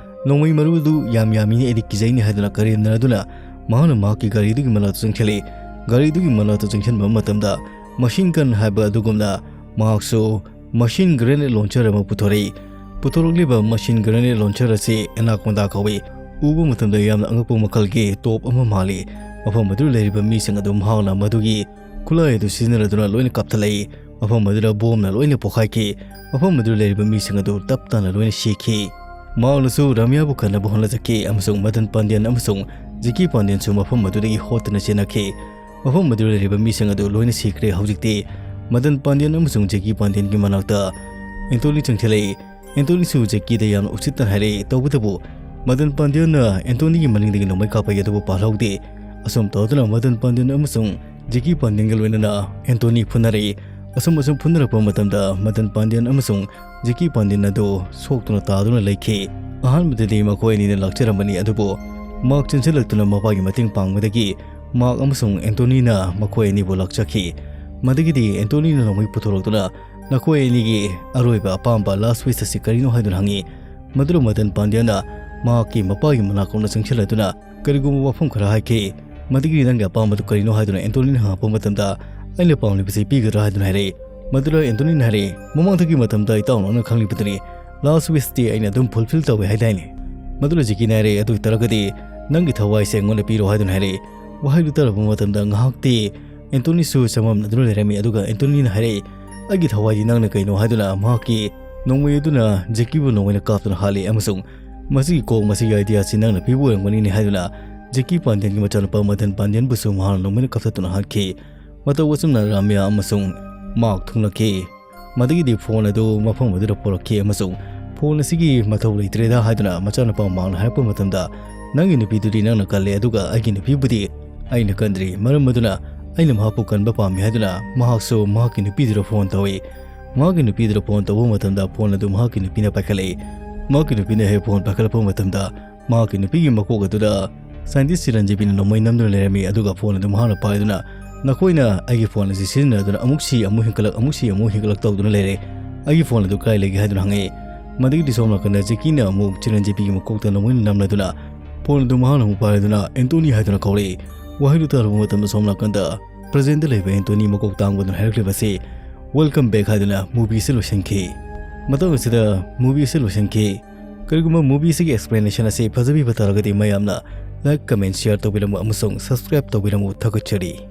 "ꯅꯣꯡꯃꯩ ꯃꯔꯨ ꯑꯗꯨ ꯌꯥꯝ ꯌꯥꯝꯃꯤꯅꯦ, ꯑꯩꯗꯤ ꯀꯤꯖꯩꯅꯦ" ꯍꯥꯏꯗꯨꯅ ꯀꯔꯦꯝꯅꯔꯗꯨꯅ ꯃꯍꯥꯛꯅ ꯃꯍꯥꯛꯀꯤ ꯒꯥꯔꯤꯗꯨꯒꯤ ꯃꯅꯥꯛꯇ ꯆꯪꯁꯤꯜꯂꯤ꯫ ꯒꯥꯔꯤꯗꯨꯒꯤ ꯃꯅꯥꯛꯇ ꯆꯪꯁꯤꯟꯕ ꯃꯇꯝꯗ, ꯃꯁꯤꯟ ꯒꯟ ꯍꯥꯏꯕ ꯑꯗꯨꯒꯨꯝꯅ ꯃꯍꯥꯛꯁꯨ ꯃꯁꯤꯟ ꯒ꯭ꯔꯦꯅꯦꯗ ꯂꯣꯟꯆꯔ ꯑꯃ ꯄꯨꯊꯣꯔꯛꯏ꯫ ꯄꯨꯊꯣꯔꯛꯂꯤꯕ ꯃꯁꯤꯟ ꯒ꯭ꯔꯦꯅꯦꯗ ꯂꯣꯟꯆꯔ ꯑꯁꯤ ꯑꯦꯅꯥꯀꯣꯟꯗꯥ ꯀꯧꯏ꯫ ꯎꯕ ꯃꯇꯝꯗ ꯌꯥꯝꯅ ꯑꯉꯛꯄ ꯃꯈꯜꯒꯤ ꯇꯣꯞ ꯑꯃ ꯃꯥꯜꯂꯤ꯫ ꯃꯐꯝ ꯑꯗꯨꯗ ꯂꯩꯔꯤꯕ ꯃꯤꯁꯤꯡ ꯑꯗꯨ ꯃꯍꯥꯛꯅ ꯃꯗꯨꯒꯤ ꯈꯨꯠꯂꯥꯏ ꯑꯗꯨ ꯁꯤꯖꯤꯟꯅꯗꯨꯅ ꯂꯣꯏꯅ ꯀꯥꯞꯊꯠꯂꯛꯏ꯫ ꯃꯐꯝ ꯑꯗꯨꯗ ꯕꯣꯝꯅ ꯂꯣꯏꯅ ꯄꯣꯈꯥꯏꯈꯤ꯫ ꯃꯐꯝ ꯑꯗꯨꯗ ꯂꯩꯔꯤꯕ ꯃꯤꯁꯤꯡ ꯑꯗꯨ ꯇꯞ ꯇꯥꯅ ꯂꯣꯏꯅ ꯁꯤꯈꯤ꯫ ꯃꯍꯥꯛꯅꯁꯨ ꯔꯥꯃꯤꯌꯥꯕꯨ ꯀꯟꯅꯕ ꯍꯣꯠꯅꯖꯈꯤ ꯑꯃꯁꯨꯡ ꯃꯗꯟ ꯄꯥꯟꯗꯤꯌꯟ ꯑꯃꯁꯨꯡ ꯖꯦꯀꯤ ꯄꯥꯟꯗꯤꯌꯟꯁꯨ ꯃꯐꯝ ꯑꯗꯨꯗꯒꯤ ꯍꯣꯠꯇꯨꯅ ꯆꯦꯟꯅꯈꯤ꯫ ꯃꯐꯝ ꯑꯗꯨꯗ ꯂꯩꯔꯤꯕ ꯃꯤꯁꯤꯡ ꯑꯗꯨ ꯂꯣꯏꯅ ꯁꯤꯈ꯭ꯔꯦ꯫ ꯍꯧꯖꯤꯛꯇꯤ ꯃꯗꯟ ꯄꯥꯟꯗꯤꯌꯟ ꯑꯃꯁꯨꯡ ꯖꯦꯀꯤ ꯄꯥꯟꯗꯤꯌꯟꯒꯤ ꯃꯅꯥꯛꯇ ꯑꯦꯟꯇꯣꯅꯤ ꯆꯪꯁꯤꯜꯂꯛꯏ꯫ ꯑꯦꯟꯇꯣꯅꯤꯁꯨ ꯖꯦꯀꯤꯗ ꯌꯥꯝꯅ ꯎꯁꯤꯠꯇꯅ ꯍꯥꯏꯔꯛꯏ꯫ ꯇꯧꯕꯇꯕꯨ ꯃꯗꯟ ꯄꯥꯟꯗꯤꯌꯟꯅ ꯑꯦꯟꯇꯣꯅꯤꯒꯤ ꯃꯅꯤꯡꯗꯒꯤ ꯅꯣꯡꯃꯩ ꯀꯥꯞꯄꯛꯏ, ꯑꯗꯨꯕꯨ ꯄꯥꯜꯍꯧꯗꯦ꯫ ꯑꯁꯨꯝ ꯇꯧꯗꯨꯅ ꯃꯗꯟ ꯄꯥꯟꯗꯤꯌꯟ ꯑꯃꯁꯨꯡ ꯖꯦꯀꯤ ꯄꯥꯟꯗꯤꯌꯟꯒ ꯂꯣꯏꯅꯅ ꯑꯦꯟꯇꯣꯅꯤ ꯐꯨꯅꯔꯛꯏ꯫ ꯑꯁꯨꯝ ꯑꯁꯨꯝ ꯐꯨꯅꯔꯛꯄ ꯃꯇꯝꯗ ꯃꯗꯟ ꯄꯥꯟꯗꯤꯌꯟ ꯑꯃꯁꯨꯡ ꯖꯦꯀꯤ ꯄꯥꯟꯗꯤꯌꯟ ꯑꯗꯨ ꯁꯣꯛꯇꯨꯅ ꯇꯥꯗꯨꯅ ꯂꯩꯈꯤ꯫ ꯑꯍꯥꯟꯕꯗꯗꯤ ꯃꯈꯣꯏ ꯑꯅꯤꯅ ꯂꯥꯛꯆꯔꯝꯕꯅꯤ, ꯑꯗꯨꯕꯨ ꯃꯍꯥꯛ ꯆꯦꯟꯁꯤꯜꯂꯛꯇꯨꯅ ꯃꯄꯥꯒꯤ ꯃꯇꯦꯡ ꯄꯥꯡꯕꯗꯒꯤ ꯃꯍꯥꯛ ꯑꯃꯁꯨꯡ ꯑꯦꯟꯇꯣꯅꯤꯅ ꯃꯈꯣꯏ ꯑꯅꯤꯕꯨ ꯂꯥꯛꯆꯈꯤ꯫ ꯃꯗꯨꯒꯤꯗꯤ ꯑꯦꯟꯇꯣꯅꯤꯅ ꯅꯣꯡꯃꯩ ꯄꯨꯊꯣꯔꯛꯇꯨꯅ ꯅꯈꯣꯏ ꯑꯅꯤꯒꯤ ꯑꯔꯣꯏꯕ ꯑꯄꯥꯝꯕ ꯂꯥꯁ ꯋꯤꯁ ꯑꯁꯤ ꯀꯔꯤꯅꯣ ꯍꯥꯏꯗꯨꯅ ꯍꯪꯉꯤ꯫ ꯃꯗꯨꯗ ꯃꯗꯟ ꯄꯥꯟꯗ꯭ꯌꯥꯅ ꯃꯍꯥꯛꯀꯤ ꯃꯄꯥꯒꯤ ꯃꯅꯥꯀꯣꯡꯗ ꯆꯪꯁꯤꯜꯂꯗꯨꯅ ꯀꯔꯤꯒꯨꯝꯕ ꯋꯥꯐꯝ ꯈꯔ ꯍꯥꯏꯈꯤ꯫ ꯃꯗꯨꯒꯤ ꯅꯪꯒꯤ ꯑꯄꯥꯝꯕꯗꯨ ꯀꯔꯤꯅꯣ ꯍꯥꯏꯗꯨꯅ ꯑꯦꯟꯇꯣꯅꯤꯅ ꯍꯪꯉꯛꯄ ꯃꯇꯝꯗ, "ꯑꯩꯅ ꯄꯥꯝꯂꯤꯕꯁꯤ ꯄꯤꯒꯗ꯭ꯔꯥ?" ꯍꯥꯏꯗꯨꯅ ꯍꯥꯏꯔꯛꯏ꯫ ꯃꯗꯨꯗ ꯑꯦꯟꯇꯣꯅꯤꯅ ꯍꯥꯏꯔꯛꯏ, "ꯃꯃꯥꯡꯗꯒꯤ ꯃꯇꯝꯗ ꯏꯇꯥꯎ ꯅꯪꯅ ꯈꯪꯂꯤꯕꯗꯨꯅꯤ, ꯂꯥꯁ ꯋꯤꯁꯇꯤ ꯑꯩꯅ ꯑꯗꯨꯝ ꯐꯨꯜꯐꯤꯜ ꯇꯧꯏ ꯍꯥꯏꯗꯥꯏꯅꯦ?" ꯃꯗꯨꯗ ꯖꯤꯀꯤꯅ ꯍꯥꯏꯔꯛꯏ, "ꯑꯗꯨ ꯑꯣꯏꯇꯥꯔꯒꯗꯤ ꯅꯪꯒꯤ ꯊꯋꯥꯏꯁꯦ ꯑꯩꯉꯣꯟꯗ ꯄꯤꯔꯣ" ꯍꯥꯏꯗꯨꯅ ꯍꯥꯏꯔꯛꯏ꯫ ꯋꯥꯍꯩꯗꯨ ꯇꯥꯔꯕ ꯃꯇꯝꯗ ꯉꯥꯏꯍꯥꯛꯇꯤ ꯑꯦꯟꯇꯣꯅꯤꯁꯨ ꯆꯃꯝꯅꯗꯨꯅ ꯂꯩꯔꯝꯃꯤ, ꯑꯗꯨꯒ ꯑꯦꯟꯇꯣꯅꯤꯅ ꯍꯥꯏꯔꯛꯏ, "ꯑꯩꯒꯤ ꯊꯋꯥꯏꯗꯤ ꯅꯪꯅ ꯀꯩꯅꯣ?" ꯍꯥꯏꯗꯨꯅ ꯃꯍꯥꯛꯀꯤ ꯅꯣꯡꯃꯩ ꯑꯗꯨꯅ ꯖꯦꯀꯤꯕꯨ ꯅꯣꯡꯃꯩꯅ ꯀꯥꯞꯇꯨꯅ ꯍꯥꯠꯂꯤ ꯑꯃꯁꯨꯡ ꯃꯁꯤꯒꯤ ꯀꯣꯛ ꯃꯁꯤꯒꯤ ꯑꯥꯏꯗꯤꯌꯥꯁꯤ ꯅꯪꯅ ꯄꯤꯕ ꯑꯣꯏꯔꯝꯒꯅꯤꯅꯦ ꯍꯥꯏꯗꯨꯅ ꯖꯦꯀꯤ ꯄꯥꯟꯗꯤꯌꯟꯒꯤ ꯃꯆꯥꯅꯨꯄꯥ ꯃꯗꯟ ꯄꯥꯟꯗꯤꯌꯟꯕꯨꯁꯨ ꯃꯍꯥꯛꯅ ꯅꯣꯡꯃꯩꯅ ꯀꯥꯞꯊꯠꯇꯨꯅ ꯍꯥꯠꯈꯤ꯫ ꯃꯇꯧ ꯑꯁꯨꯝꯅ ꯔꯥꯃꯤꯌꯥ ꯑꯃꯁꯨꯡ ꯃꯥꯛ ꯊꯨꯡꯂꯛꯈꯤ꯫ ꯃꯗꯨꯒꯤꯗꯤ ꯐꯣꯟ ꯑꯗꯨ ꯃꯐꯝ ꯑꯗꯨꯗ ꯄꯨꯔꯛꯈꯤ ꯑꯃꯁꯨꯡ ꯐꯣꯟ ꯑꯁꯤꯒꯤ ꯃꯊꯧ ꯂꯩꯇ꯭ꯔꯦꯗ ꯍꯥꯏꯗꯨꯅ ꯃꯆꯥꯅꯨꯄꯥ ꯃꯥꯛꯅ ꯍꯥꯏꯔꯛꯄ ꯃꯇꯝꯗ, "ꯅꯪꯒꯤ ꯅꯨꯄꯤꯗꯨꯗꯤ ꯅꯪꯅ ꯀꯜꯂꯦ, ꯑꯗꯨꯒ ꯑꯩꯒꯤ ꯅꯨꯄꯤꯕꯨꯗꯤ ꯑꯩꯅ ꯀꯟꯗ꯭ꯔꯤ, ꯃꯔꯝ ꯑꯗꯨꯅ ꯑꯩꯅ ꯃꯍꯥꯛꯄꯨ ꯀꯟꯕ ꯄꯥꯝꯃꯤ" ꯍꯥꯏꯗꯨꯅ ꯃꯍꯥꯛꯁꯨ ꯃꯍꯥꯛꯀꯤ ꯅꯨꯄꯤꯗꯨꯗ ꯐꯣꯟ ꯇꯧꯏ꯫ ꯃꯍꯥꯛꯀꯤ ꯅꯨꯄꯤꯗꯨꯗ ꯐꯣꯟ ꯇꯧꯕ ꯃꯇꯝꯗ ꯐꯣꯟ ꯑꯗꯨ ꯃꯍꯥꯛꯀꯤ ꯅꯨꯄꯤꯅ ꯄꯥꯏꯈꯠꯂꯛꯏ꯫ ꯃꯍꯥꯛꯀꯤ ꯅꯨꯄꯤꯅ ꯍꯦꯛ ꯐꯣꯟ ꯄꯥꯏꯈꯠꯂꯛꯄ ꯃꯇꯝꯗ ꯃꯍꯥꯛꯀꯤ ꯅꯨꯄꯤꯒꯤ ꯃꯀꯣꯛ ꯑꯗꯨꯗ ꯁꯥꯏꯟꯇꯤꯁ ꯆꯤꯔꯟꯖꯤꯕꯤꯅ ꯅꯣꯡꯃꯩ ꯅꯝꯗꯨꯅ ꯂꯩꯔꯝꯃꯤ, ꯑꯗꯨꯒ ꯐꯣꯟ ꯑꯗꯨ ꯃꯍꯥꯛꯅ ꯄꯥꯏꯗꯨꯅ, "ꯅꯈꯣꯏꯅ ꯑꯩꯒꯤ ꯐꯣꯟ ꯑꯁꯤ ꯁꯤꯖꯤꯟꯅꯗꯨꯅ ꯑꯃꯨꯛ ꯁꯤ ꯑꯃꯨꯛ ꯍꯤꯡꯒꯠꯂꯛ, ꯑꯃꯨꯛ ꯁꯤ ꯑꯃꯨꯛ ꯍꯤꯡꯒꯠꯂꯛ ꯇꯧꯗꯨꯅ ꯂꯩꯔꯦ꯫ ꯑꯩꯒꯤ ꯐꯣꯟ ꯑꯗꯨ ꯀꯗꯥꯏ ꯂꯩꯒꯦ?" ꯍꯥꯏꯗꯨꯅ ꯍꯪꯉꯛꯏ꯫ ꯃꯗꯨꯒꯤꯗꯤ ꯁꯣꯝ ꯅꯥꯀꯟꯗ ꯖꯦꯀꯤꯅ ꯑꯃꯨꯛ ꯆꯤꯔꯟꯖꯤꯕꯤꯒꯤ ꯃꯀꯣꯛꯇ ꯅꯣꯡꯃꯩꯅ ꯅꯝꯂꯗꯨꯅ ꯐꯣꯟ ꯑꯗꯨ ꯃꯍꯥꯛꯅ ꯑꯃꯨꯛ ꯄꯥꯏꯔꯗꯨꯅ ꯑꯦꯟꯇꯣꯅꯤ ꯍꯥꯏꯗꯨꯅ ꯀꯧꯔꯛꯏ꯫ ꯋꯥꯍꯩꯗꯨ ꯇꯥꯔꯨꯕ ꯃꯇꯝꯗ ꯁꯣꯝ ꯅꯥꯀꯟꯗ ꯄ꯭ꯔꯖꯦꯟꯗ ꯂꯩꯕ ꯑꯦꯟꯇꯣꯅꯤ ꯃꯀꯣꯛ ꯇꯥꯡꯕꯗꯨꯅ ꯍꯥꯏꯔꯛꯂꯤꯕꯁꯤ "Welcome back" ꯍꯥꯏꯗꯨꯅ ꯃꯨꯚꯤꯁꯤ ꯂꯣꯏꯁꯤꯟꯈꯤ꯫ ꯃꯇꯥꯡ ꯑꯁꯤꯗ ꯃꯨꯚꯤꯁꯤ ꯂꯣꯏꯁꯤꯟꯈꯤ꯫ ꯀꯔꯤꯒꯨꯝꯕ ꯃꯨꯚꯤꯁꯤꯒꯤ ꯑꯦꯛꯁꯄ꯭ꯂꯦꯅꯦꯁꯟ ꯑꯁꯤ ꯐꯖꯕꯤꯕ ꯇꯥꯔꯒꯗꯤ ꯃꯌꯥꯝꯅ ꯂꯥꯏꯛ, ꯀꯃꯦꯟ, ꯁꯤꯌꯔ ꯇꯧꯕꯤꯔꯝꯃꯨ ꯑꯃꯁꯨꯡ ꯁꯕꯁꯀ꯭ꯔꯥꯏꯕ ꯇꯧꯕꯤꯔꯝꯃꯨ꯫ ꯊꯥꯒꯠꯆꯔꯤ꯫